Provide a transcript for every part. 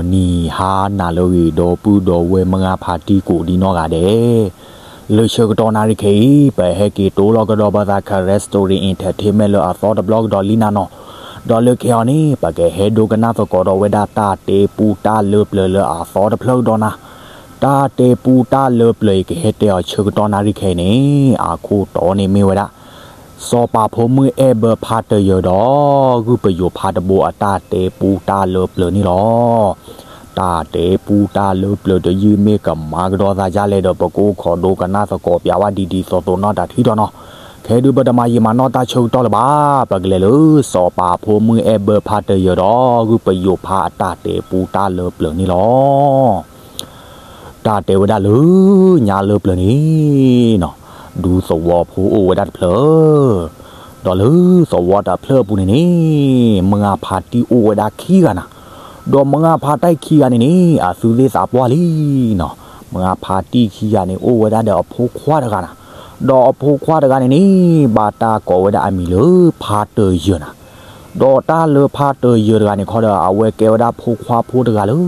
ဒီးနံၤဟါနၤလၢအဂ့ၤ ဒီပုၢ်ဒီဝဲၢ်မုၢ်ဂၢ်ဖါတံၢ်ကိးဒံနီၢ်ဂၤဒဲး, လၢဆၢကတီၢ်နၣ်ရံၣ်ခဲအံၤ ပဟဲက့ၤတိလီၤကဒီးပသး Karen Story Entertainment လၢအသီတဘျီကဒီးလံနၤနီၤ, ဒီးလၢခဲအံၤန့ၣ် ပကဟဲဒိကနၣ်သကိးဒီးဝဲဒၣ်တၢ်တဲပူတၢ်လၢပျၢၤလၢအသီတဖျၢၣ်ကဒီးနၤ, တၢ်တဲပူတၢ်လၢပျၢၤအံၤ ကဟဲတဲအီၤဆၢကတီၢ်နၣ်ရံၣ်ခဲအံၤန့ၣ် အခိၣ်တီန့ၣ်မ့ၢ်ဝဲဒၣ် စီၤပၤဖိမုၣ်အဲၣ်ဘၢဖါတယၢၤဒီး ဂုၢ်ပယိၤဖါတဘိအတၢ်တဲပူတၢ်လၢပျၢၤန့ၣ်လီၤ. တၢ်တဲပူတၢ်လၢပျၢၤတယုၢ်မ့ၢ်ကမၤကဒီးသးဒ်လဲၣ်ဒီး ပကအိၣ်ခိးဒိကနၣ်သကိးပၠးဝဲဒ်ဒ်သိးသိးနီၢ်တၢ်ထံၣ်ဒီးနီၤ, ခဲဒုးပတမၤယံာ်မၤနီၢ်တၢ်ဆၢကတီၢ်လၢၤဘၣ်, ပကလဲၤလၢ စီၤပၤဖိမုၣ်အဲၣ်ဘၢဖါတယၢၤဒီး ဂုၢ်ပယိၤဖါအတၢ်တဲပူတၢ်လၢပျၢၤန့ၣ်လီၤ. တၢ်တဲဝဲဒၣ်လၢ ညါလၢပျၢၤန့ၣ်နီၤ, ဒူသဝီဖိအိၣ်ဝဲဒၣ်တဖျၢၣ်, ဒီးလၢသဝီတဖျၢၣ်အပူၤန့ၣ်န့ၣ် မုၢ်ဂၢ်ဖါတံၢ်အိၣ်ဝဲဒၣ်ခံဂၤနၤ, ဒီးမုၢ်ဂၢ်ဖါတံၢ်ခံဂၤန့ၣ်န့ၣ် အသူၣ်သ့ၣ်သးပှၢ်လံနီၤ, မုၢ်ဂၢ်ဖါတံၢ်ခံဂၤန့ၣ် အိၣ်ဝဲဒၣ်ဒီးအဖိခွါတဂၤနၤ, ဒီးအဖိခွါတဂၤန့ၣ်န့ၣ် ဘၣ်တၢ်ကိးဝဲဒၣ်အမံၤလၢ ဖါတယၢၤနၤ ဒီးတၢ်လၢဖါတယၢၤတဂၤန့ၣ်ခီဒီး အဝဲကဲဝဲဒၣ်ဖိခွါဖိတဂၤလၢ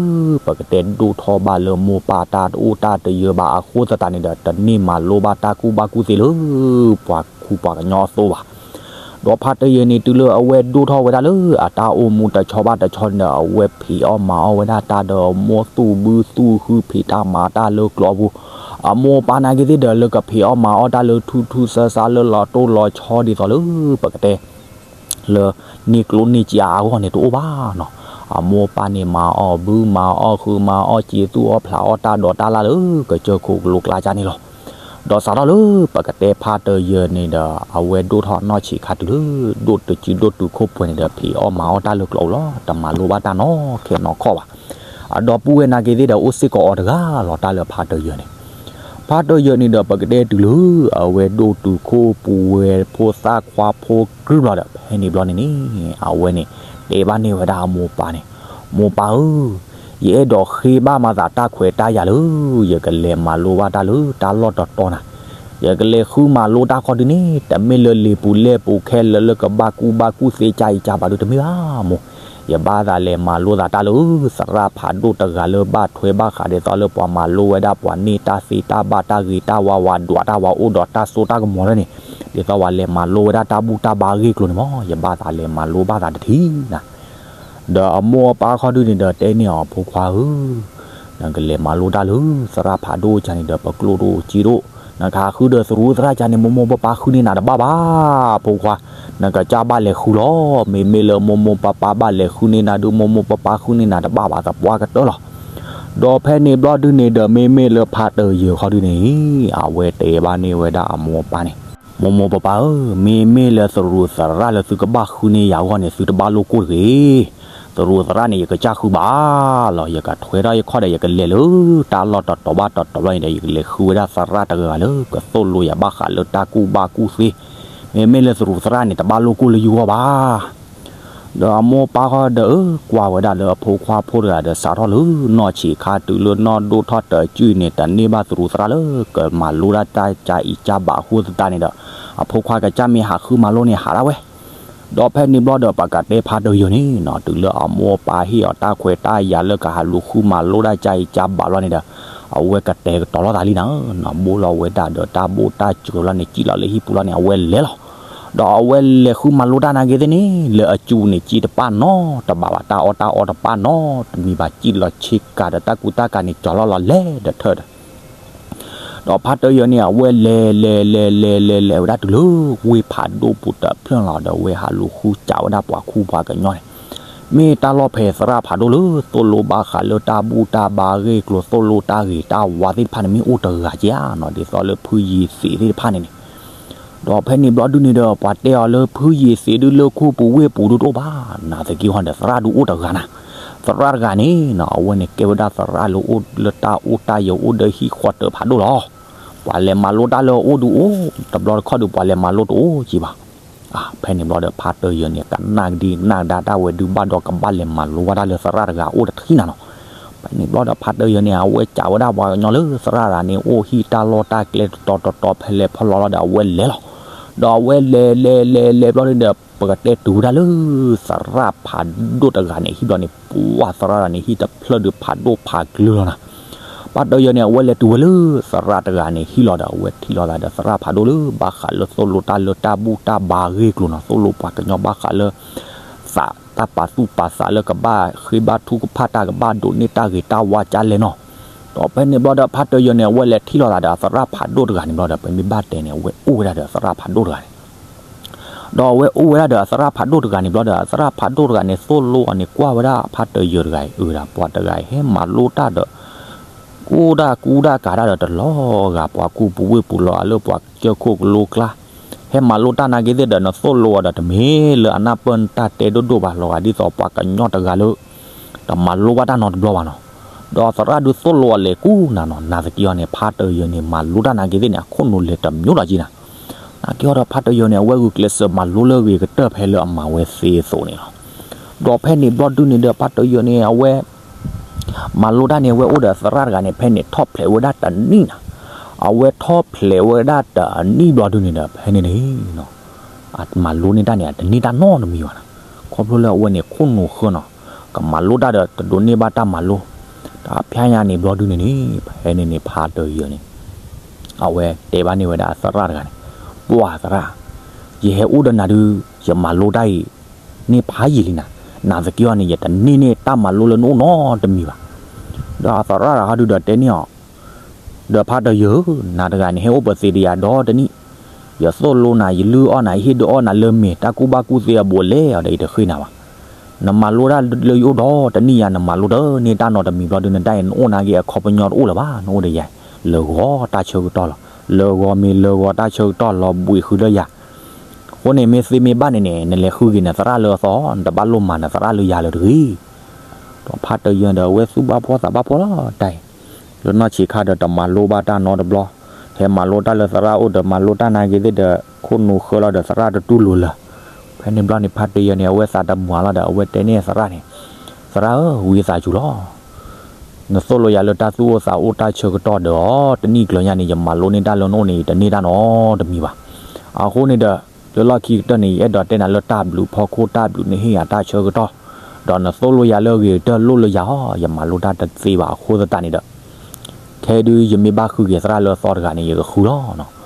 ပကတဲဒိၣ်ထီၣ်ဘၣ်လၢမိၢ်ပၢ်တၢ်တအိၣ်တၢ်တယၢၤဘၣ် အဃိသတးန့ၣ်ဒီး တန့ၢ်မၤလိဘၣ်တၢ်ကူၣ်ဘၣ်ကူၣ်သ့လၢ ပှၤခူပှၤကညီအသိးဘၣ်. ဒီးဖါတယၢၤန့ၣ် တုၤလၢအဝဲဒိၣ်ထီၣ်ဝဲဒၣ်လၢအတၢ်အိၣ်မူတဆီဘၣ်တဆီန့ၣ်ဒီး အဝဲဖံးအီၣ်မၤအီၣ်ဝဲဒၣ်တၢ်ဒီး အမိၢ်သူၣ်ဘုသူၣ်ဟု ဖံးတၢ်မၤတၢ်လၢကျိးပူၤ, အမိၢ်ပၢ်နာ်က့ၤသ့ၣ်ဒီး လၢကဖံးအီၣ်မၤအီၣ်တၢ်လၢထူထူဆါဆါလၢလီၤတိၢ်လီၤဆီဒ်သိးလၢ ပကတဲ လၢန့ၢ်ကျိၣ်န့ၢ်စ့အါအါဂီၢ်န့ၣ်တအိၣ်ဘၣ်နီၤ. အမိၢ်ပၢ်န့ၣ်မၤအီၣ်ဘုမၤအီၣ်ဟုမၤအီၣ်စ့ သူၣ်အီၣ်ဖျးအီၣ်တၢ်ဒီးတၢ်လၢ်လၢ ကစၢၢ်ခိၣ်ကလိကျါကၢ်န့ၣ်လီၤ. ဒီးစးထီၣ်လၢပကတဲဖါတယၢၤန့ၣ်ဒီး အဝဲဒိၣ်ထီၣ်နီၢ်ဆံးခါတုၤလၢ ဒိၣ်တစုဒိၣ်တုၤခိၣ်ပှဲၤန့ၣ်ဒီး ဖံးအီၣ်မၤအီၣ်တၢ်လၢကျိးပူၤလီၤ. တမၤလိဘၣ်တၢ်နီတခါနီၢ်ခီဘၣ်. အဒီပုၢ်ဝဲၢ်နာ်က့ၤသ့ၣ်ဒီး အိၣ်စ့ၢ်ကီးအီၤတဂၤလီၤ တၢ်လၢဖါတယၢၤန့ၣ် ဖါတယၢၤန့ၣ်ဒီး ပကတဲတုၤလၢ အဝဲဒိၣ်တုၤခိၣ်ပူၤဝဲဖိသၣ်ခွါဖိကြုၢ်ဘျီဒီး ဖဲန့ၣ်ဘျီန့ၣ်န့ၣ် အဝဲန့ၣ် တဲဘၣ်န့ၢ်ဝဲဒၣ်အမိၢ်ပၢ်န့ၣ်, မိၢ်ပၢ်ဧၢ, ယအဲၣ်ဒိးဃ့ဘၣ်မၤသးတၢ်ခွဲးတၢ်ယာ်လၢ ယကလဲၤမၤလိဘၣ်တၢ်လၢတၢ်လီၢ်တတီၤနၤ. ယကလဲၤဃုမၤလိတၢ်ခီဒုန့ၣ် တမ့ၢ်လၢလံာ်ပူၤလဲၢ်ပူၤခဲလၢာ်လၢကဘၣ်ကူၣ်ဘၣ်ကူၣ်သ့ကၢ်အံၤကၢ်ဘၣ်ဒုတမ့ၢ်ဘၣ်မိၢ်. ယဘၣ်သးလဲၤမၤလိသးတၢ်လၢ သရၣ်ဖးဒိၣ်တဂၤလၢဘၣ်ထွဲဘၣ်ဃးဒ်သိးလၢပှၤမၤလိဝဲဒၣ်ပှၤန့ၢ်တၢ်သ့တၢ်ဘၣ်တၢ်ဂ့ၤတၢ်ဝါ ဝၤဒွးတၢ်ဝၤအိၣ်ဒီးတၢ်စိတၢ်ကမီၤလၢန့ၣ်, ဒ်သိးပှၤလဲၤမၤလိဝဲဒၣ်တၢ်ဘူၣ်တၢ်ဘါအဂ့ၢ်အကျိၤန့ၣ်မ့ၢ် ယဘၣ်သးလဲၤမၤလိဘၣ်သးတထံၣ်နၤ. ဒီးအမိၢ်အပၢ်ခီဒုန့ၣ်ဒီးတဲန့ၢ်အီၤ ဖိခွါဧၢ, နကလဲၤမၤလိတၢ်လၢ သရၣ်ဖးဒိၣ်အံၤန့ၣ်ဒီး ပကျိၣ်တအိၣ်စ့တအိၣ်, နကဃုဒီးသရူးသရၣ်ကၢ်န့ၣ် မိၢ်မိၢ်ပၢ်ပၢ်ဃုန့ၢ်နၤတဘၣ်ဘၣ်, ဖိခွါ, နကစၢ်ဘၣ်လဲၤဃုလီၤ. မ့မ့ၢ်လၢမိၢ်မိၢ်ပၢ်ပၢ်ဘၣ်လဲၤဃုန့ၢ်နၤဒု မိၢ်မိၢ်ပၢ်ပၢ်ဃုန့ၢ်နၤတဘၣ်ဘၣ်သပှၢ်ကတၢၢ်လီၤ. ဒီးဖဲန့ၣ်ဘျီဒုန့ၣ်ဒီး မ့မ့ၢ်လၢဖါတယၢၤခီဒုန့ၣ် အဝဲတဲဘၣ်န့ၢ်ဝဲဒၣ်အမိၢ်အပၢ်န့ၣ်, မိၢ်မိၢ်ပၢ်ပၢ်ဧၢ, မ့မ့ၢ်လၢသရူးသရၣ်လၢသုကဘၣ်ဃုန့ၢ်ယၤအဂီၢ်န့ၣ် သုတဘၣ်လိၣ်ကိၢ်တဂ့ၤ. သရူးသရၣ်န့ၣ် ယကစၢ်ဃုဘၣ်လီၤ. ယကထွဲထီၣ်ယခီၣ်ဒီး ယကလဲၤလၢတၢ်လီၢ်တတီၤဘၣ်တတီၤဘၣ်န့ၣ်ဒီး ယကလဲၤဃုဝဲဒၣ်သရၣ်တဂၤလၢ ကသိၣ်လိယၤဘၣ်ဃးလၢတၢ်ကူၣ်ဘၣ်ကူၣ်သ့. မ့မ့ၢ်လၢသရူးသရၣ်န့ၣ် တဘၣ်လိၣ်ကိၢ်လၢယဂီၢ်ဘၣ်. ဒီးအမိၢ်ပၢ်ဃီဒီး ကွၢ်ဝဲဒၣ်လၢအဖိခွါဖိတဂၤဒီး စးထီၣ်လၢနီၢ်ဆံးခါတုၤလၢနီၢ်ဒိၣ်ထီၣ်တစုန့ၣ် တန့ၢ်ဘၣ်သရူးသရၣ်လၢကမၤလိတၢ်တၢ်ကၢ်အံၤကၢ်ဘၣ်အဃိသတးန့ၣ်ဒီး အဖိခွါကစၢ်မ့ၢ်ဟးဃုမၤလိန့ၣ်ဟးဒၣ်ဝဲ. ဒီးဖဲန့ၣ်ဘျီဒီး ပကတဲဖါတယၢၤန့ၣ်နီၤ တုၤလၢအမိၢ်အပၢ်ဟ့ၣ်အီၤတၢ်ခွဲးတၢ်ယာ်လၢကဟးလူၤဃုမၤလိတၢ်ကၢ်အံၤကၢ်ဘၣ်လီၤန့ၣ်ဒီး အဝဲကတဲာ်ကတီၤလိာ်သးလံနၤ, ဘိၣ်လီၤဝဲဒၣ်ဒီးတၢ်ဘိၣ်တၢ်စၢၤလီၤန့ၣ် စံၣ်လီၤလၢဟံၣ်ပူၤလီၤန့ၣ် အဝဲလဲၤလီၤ. ဒီးအဝဲလဲၤဃုမၤလိတၢ်နာ်က့ၤသ့ၣ်န့ၣ် လၢအစုန့ၣ် စံၣ်တပၣ်နီတဘးဘၣ် တၢ်အီၣ်တၢ်အီတပၣ်နီတမံၤဘၣ် စံၣ်လီၤဆ့ကၤဒီးတၢ်ကူတၢ်ကၤန့ၣ် ကၠီၤလီၤလီၤလဲၤဒီးထၢၣ်ဒီး ဒီးဖါတယၢၤန့ၣ် အဝဲလဲၤလဲၤလဲၤလဲၤလဲၤလဲၤဝဲဒၣ်တုၤလၢဝ့ၢ်ဖးဒိၣ်ပူၤတဖျၢၣ်လီၤ ဒီးဝဲဟးလူၤဃုစးဝဲဒၣ်ပှၤခူပှၤကညီန့ၣ် မ့ၢ်တၢ်လီၢ်ဖဲသရၣ်ဖးဒိၣ်လၢ သိၣ်လိဘၣ်ဃးလၢတၢ်ဘူၣ်တၢ်ဘါအဂ့ၢ်အကျိၤ သိၣ်လိတၢ်ဂ့ၤတၢ်ဝါသ့ၣ်တဖၣ်န့ၣ် မ့ၢ်အိၣ်တဂၤက့ဧါနီၤ ဒ်သိးလၢဖုယံၤသ့းသ့ၣ်တဖၣ်န့ၣ်န့ၣ် ဒီးဖဲန့ၣ်ဘျီဒုန့ၣ်ဒီး ပှၤတဲအီၤလၢဖုယံၤသ့းဒုလၢခိၣ်ပူၤဝ့ၢ်ပူၤဒုတအိၣ်ဘၣ်, နာ်သက့ဟီဒီး သရၣ်ဒုအိၣ်တဂၤနၤ, သရၣ်တဂၤန့ၣ်နီၤ အဝဲန့ၣ်ကဲဝဲဒၣ်သရၣ်လၢအိၣ်လၢတၢ်အိၣ်တၢ်ယၢၤအိၣ်ဒီးဟံၣ်ဃီတၢၢ်ဖးဒိၣ်လီၤ. ပှၤလဲၤမၤလိတၢ်လၢအအိၣ်ဒုအိၣ်, တဘျီတခီၣ်ဒုးပှၤလဲၤမၤလိတအိၣ်က့ဘၣ်. ဖဲန့ၣ်ဘျီဒီး ဖါတယၢၤန့ၣ် ကနၣ်ကဒံကနၣ်ကဒါတၢ်ဝဲဒုးဘၣ်ဒီးကဘၣ်လဲၤမၤလိဝဲဒၣ်လၢသရၣ်တဂၤအိၣ်တထံၣ်နၤနီၤ. ဖဲန့ၣ်ဘျီဒီး ဖါတယၢၤန့ၣ် အဝဲစံးဝဲဒၣ်ပှၤကညီလၢသရၣ်တဂၤန့ၣ် အိၣ်ဟံၣ်တၢ်လီၢ်တၢ်ကျဲတတီၤတတီၤဖဲလဲၣ်ဖီလီၤလီၤဒီး အဝဲလဲၤလီၤ. ဒီးအဝဲလဲၤလဲၤလဲၤလဲၤဘျီဒုန့ၣ်ဒီး ပကတဲတုၤဝဲဒၣ်လၢ သရၣ်ဖးဒိၣ်တဂၤန့ၣ်ဟံၣ်ဘျီန့ၣ် ပှၢ်သရၣ်တဂၤန့ၣ် ဟံၣ်တဖျၢၣ်ဒုးဖးဒိၣ်ဖးကျၢၤလီၤနၤ. ဖါတယၢၤန့ၣ် အဝဲလဲၤတုၤဝဲလၢ သရၣ်တဂၤန့ၣ်ဟံၣ်လီၤဒီး အဝဲထံၣ်လိာ်သးဒီးသရၣ်ဖးဒိၣ်လၢ ဘၣ်ဃးလၢသိၣ်လိတၢ်လၢတၢ်ဘူၣ်တၢ်ဘါအဂ့ၢ်အကျိၤနီၤ, သိၣ်လိပှၤကညီဘၣ်ဃးလၢ သးတၢ်ပာ်သူၣ်ပာ်သးလၢကဘၣ်ဃ့ဘါထုကဖၣ်တၢ် ကဘၣ်ဒိးန့ၢ်တၢ်ဂ့ၤတၢ်ဝါကလဲၣ်နီၤ. ဒီးဖဲန့ၣ်ဘျီဒီး ဖါတယၢၤန့ၣ် အဝဲလဲၤထံၣ်လိာ်သးဒီးသရၣ်ဖးဒိၣ်တဂၤန့ၣ်ဘျီဒီး ပမ့ၢ်ဘၣ်တဲန့ၣ် အဝဲအိၣ်ဝဲဒၣ်ဒီးသရၣ်ဖးဒိၣ်တဂၤန့ၣ် ဒီးအဝဲအိၣ်ဝဲဒၣ်ဒီးသရၣ်ဖးဒိၣ်တဂၤန့ၣ်ဘျီဒီး သရၣ်ဖးဒိၣ်တဂၤန့ၣ် သိၣ်လိအီၤန့ၣ် ကွၢ်ဝဲဒၣ်ဖါတယၢၤတဂၤအံၤ အၢဒၣ်ပှၤတဂၤအံၤ ဟဲမၤလိတၢ်ဒီး ကူတၢ်ကူတၢ်ကၤတၢ်ဒီးတလီၤဂာ် ပှၤကူပူၤဝ့ၢ်ပူၤလီၤဂာ်လၢပှၤကၢၢ်ခိၣ်ကလိကျါ, ဟဲမၤလိတၢ်နာ်က့သ့ၣ်ဒီး နသိၣ်လိအီၤဒီးတမ့ၢ်လၢအနၢ်ပၢၢ်တၢ်တဲဒိၣ်ဒိၣ်ဘၣ် လီၤဂာ်ဒ်သိးပှၤကညီတဂၤလၢ တမၤလိဘၣ်တၢ်နီတဘျီဘၣ်နီၤ. ဒီးသရၣ်ဒုးသိၣ်လိအီၤလဲၤကူနၤနီၤ, နာ်သက့အီၤန့ၣ် ဖါတယၢၤန့ၣ် မၤလိတၢ်နာ်က့သ့ၣ်န့ၣ် အခိၣ်နူာ်လဲၤတမံၤဒီးက့နၤ နာ်က့အီၤဒီးဖါတယၢၤန့ၣ် အဝဲဂုာ်ကျဲးစၢးမၤလိလၢအဂ့ၤကတၢၢ်ဖဲလၢအမၤဝဲသ့အသိးန့ၣ်လီၤ. ဒီးဖဲန့ၣ်ဘျီဒုန့ၣ်ဒီး ဖါတယၢၤန့ၣ် အဝဲ မၤလိတၢ်န့ၣ် အဝဲအိၣ်ဒီးသရၣ်တဂၤန့ၣ် ဖဲန့ၣ်ထီၣ်ဖျဲးဝဲဒၣ်တနံၣ်နီၤ, အဝဲထီၣ်ဖျဲးဝဲဒၣ်တနံၣ်ဘျီဒုန့ၣ်ဒီး ဖဲန့ၣ်န့ၣ် အမၤလိန့ၢ်တၢ်န့ၣ် အတန့ၢ်တၢ်နီတမံၤဘၣ်နီၤ, ခီဖျိလၢအဝဲန့ၣ် ခိၣ်နူာ်ဃၢနီၤ, ကမၤလိတၢ်ဒီးတဒိးန့ၢ်ဘၣ်တၢ်မၤလိ, တၢ်ဖျါညါန့ၣ်ဘျီဒုန့ၣ်န့ၣ် ဖဲန့ၣ်န့ၣ် ဖါတယၢၤန့ၣ် အဝဲတဲဘၣ်န့ၢ်ဝဲဒၣ်သရၣ်တဂၤန့ၣ်, ပှၢ်သရၣ်, ယဟဲအိၣ်ဒီးနၤဒုး ယမၤလိတၢ်အံၤ န့ၢ်ဖးယံာ်လံနၤ, နာ်သက့အီၤန့ၣ် ယတန့ၢ်န့ၢ်တၢ်မၤလိလၢနအိၣ်နီတမံၤဘၣ်. ဒီးအသရၣ်တဂၤဟီဒုးဒီးတဲန့ၢ်အီၤ, ဒီးဖါတယၢၤဧၢ, နၤတဂၤန့ၣ် ဟဲအိၣ်ပသ့တယၤဒီတနံၣ်, ယသိၣ်လိနၤ ယလုၢ်အီၣ်နၤ ယဟ့ၣ်ဒုးအီၣ်နၤလၢမ့ၤ တၢ်ကူၣ်ဘၣ်ကူၣ်သ့အဘူးအလဲအီၤဒီး ယတဃ့နၤဘၣ်. နမၤလိတၢ်လၢယအိၣ်ဒီတနံၣ်ယါ နမၤလိတန့ၢ်တၢ်နီတမံၤဘျီဒုး နတၢ်အံၤနအိၣ်နာ်က့အခီပညီတအိၣ်လၢၤဘၣ်, နအိၣ်ဒီးယၤ လၢဂီၤတၢ်ဆၢကတီၢ်လီၤ, လၢဂီၤမ့ၢ်လၢဂီၤတၢ်ဆၢကတီၢ်လီၤဘှံးဃုာ်လၢယၤ, အဃိန့ၣ် မ့ၢ်သ့မ့ၢ်ဘၣ်န့ၣ်န့ၣ် နလဲၤဃုက့ၤနသရၣ်လၢအသီ, နတဘၣ်လိၣ်မၤနသရၣ်လၢယၤလၢၤတဂ့ၤ. ဒီးဖါတယၢၤဒီးအဝဲသူၣ်ဘၣ်ဖှီၣ်သးဘၣ်ဖှီၣ်လီၤတၢ်အံၤ, လၢနီၢ်ဆံးခါဒီးတမၤလိဘၣ်တၢ်နီတဘျီ, ဟဲမၤလိတၢ်လၢသရၣ်အိၣ်ဒီးမၤလိတၢ်နာ်က့သ့ၣ်ဒီး ခိၣ်နူာ်ဃၢလီၤဒီးသရၣ်တတူၢ်လိာ်လၢၤ. ဖဲန့ၣ်ဘျီန့ၣ် ဖါတယၢၤန့ၣ် အဝဲသးတမုာ်လီၤဒီး အဝဲတဲန့ၢ်သရၣ်န့ၣ်, သရၣ်ဧၢ, ဝံသးစူၤလီၤ. နသိၣ်လိယၤလၢတၢ်သူၣ်အိၣ်သးအိၣ်တၢ်ဆၢကတီၢ်ဒီး တနံၣ်ကျၢၤညါန့ၣ် ယမၤလိန့ၢ်တၢ်လၢနအိၣ်န့ၣ် ယတန့ၢ်တၢ်နီတမံၤဘၣ်. အဃိန့ၣ်ဒီး လၢလီၢ်ခံကတၢၢ်န့ၣ် ယအဲၣ်ဒိးတဲနၤလၢတၢ်ဘျုးဖီခိၣ် တၢ်ဘျုးနဟ့ၣ်ယၤတၢ်ဆၢကတီၢ်, ဒီးနသိၣ်လိယၤလၢအဂ့ၤကတၢၢ်လိၣ်လၢယၤအီၤ, ယမၤလိတၢ်တသ့ဘၣ်အဃိသတးန့ၣ်ဒီး ခဲဒုးယမ့ၢ်ဘၣ်ဃုက့ၤသရၣ်လၢအသီတဂၤန့ၣ် ယကဃုလီၤနီၤ.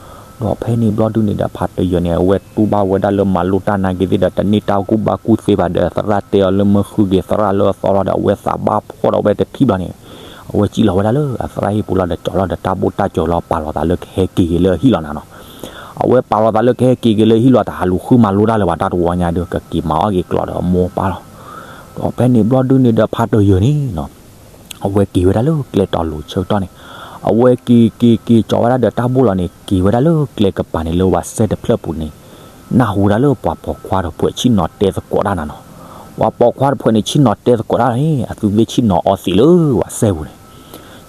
ဒီးဖဲန့ၣ်ဘျီဒုန့ၣ်ဒီး ဖါတယၢၤန့ၣ် အဝဲတူၢ်ဘၣ်ဝဲဒၣ်လၢမၤလိတၢ်နာ်က့သ့ၣ်ဒီး တန့ၢ်တၢ်ကူၣ်ဘၣ်ကူၣ်သ့ဘၣ်ဒီး သရၣ်တဲအီၤလၢမ့ၢ်ဃုက့ၤသရၣ်လၢအသီလီၤဒီး အဝဲသးဘၣ်ဖှီၣ်ဒီးအဝဲတထံၣ်ဘျီန့ၣ် အဝဲစံၣ်လီၤဝဲဒၣ်လၢအသရၣ်ဟံၣ်ပူၤလီၤဒီး ကၠီလီၤဒီးတၢ်ဘိၣ်တၢ်စၢၤလီၤ ပာ်လီၤသးလၢကဟဲက့ၤက့ၤလၢအဟံၣ်လီၤနၤနီၤ. အဝဲပာ်လီၤသးလၢကဟဲက့ၤက့ၤလၢအဟံၣ်လီၤ တဟးလူၤဃုမၤလိတၢ်လၢၤဘၣ် တၢ်တဝီညါဒီး ကက့ၤမၤအီၣ်က့ၤကျီဒီးအမိၢ်အပၢ်လီၤ. ဒီးဖဲန့ၣ်ဘျီဒုန့ၣ်ဒီး ဖါတယၢၤန့ၣ်နီၤ အဝဲက့ၤဝဲဒၣ်လၢကျဲတီၤလိၤဆၢကတီၢ်န့ၣ် အဝဲက့ၤက့ၤက့ၤကၠီဝဲဒၣ်ဒီးတၢ်ဘိၣ်လီၤန့ၣ် က့ၤဝဲဒၣ်လၢကျဲကပၤန့ၣ် လၢဝၤစဲတဖျၢၣ်ပူၤန့ၣ် နၢ်ဟူဝဲဒၣ်လၢပှၤပိာ်ခွါတဖုဆ့ၣ်နီၤတဲသကိးတၢ်နၤနီၤ. ပှၤပိာ်ခွါတဖုန့ၣ် ဆ့ၣ်နီၤတဲသကိးတၢ်န့ၣ် အသုသ့ၣ်ဆ့ၣ်နီၤအီသံးလၢဝၤစဲပူၤန့ၣ်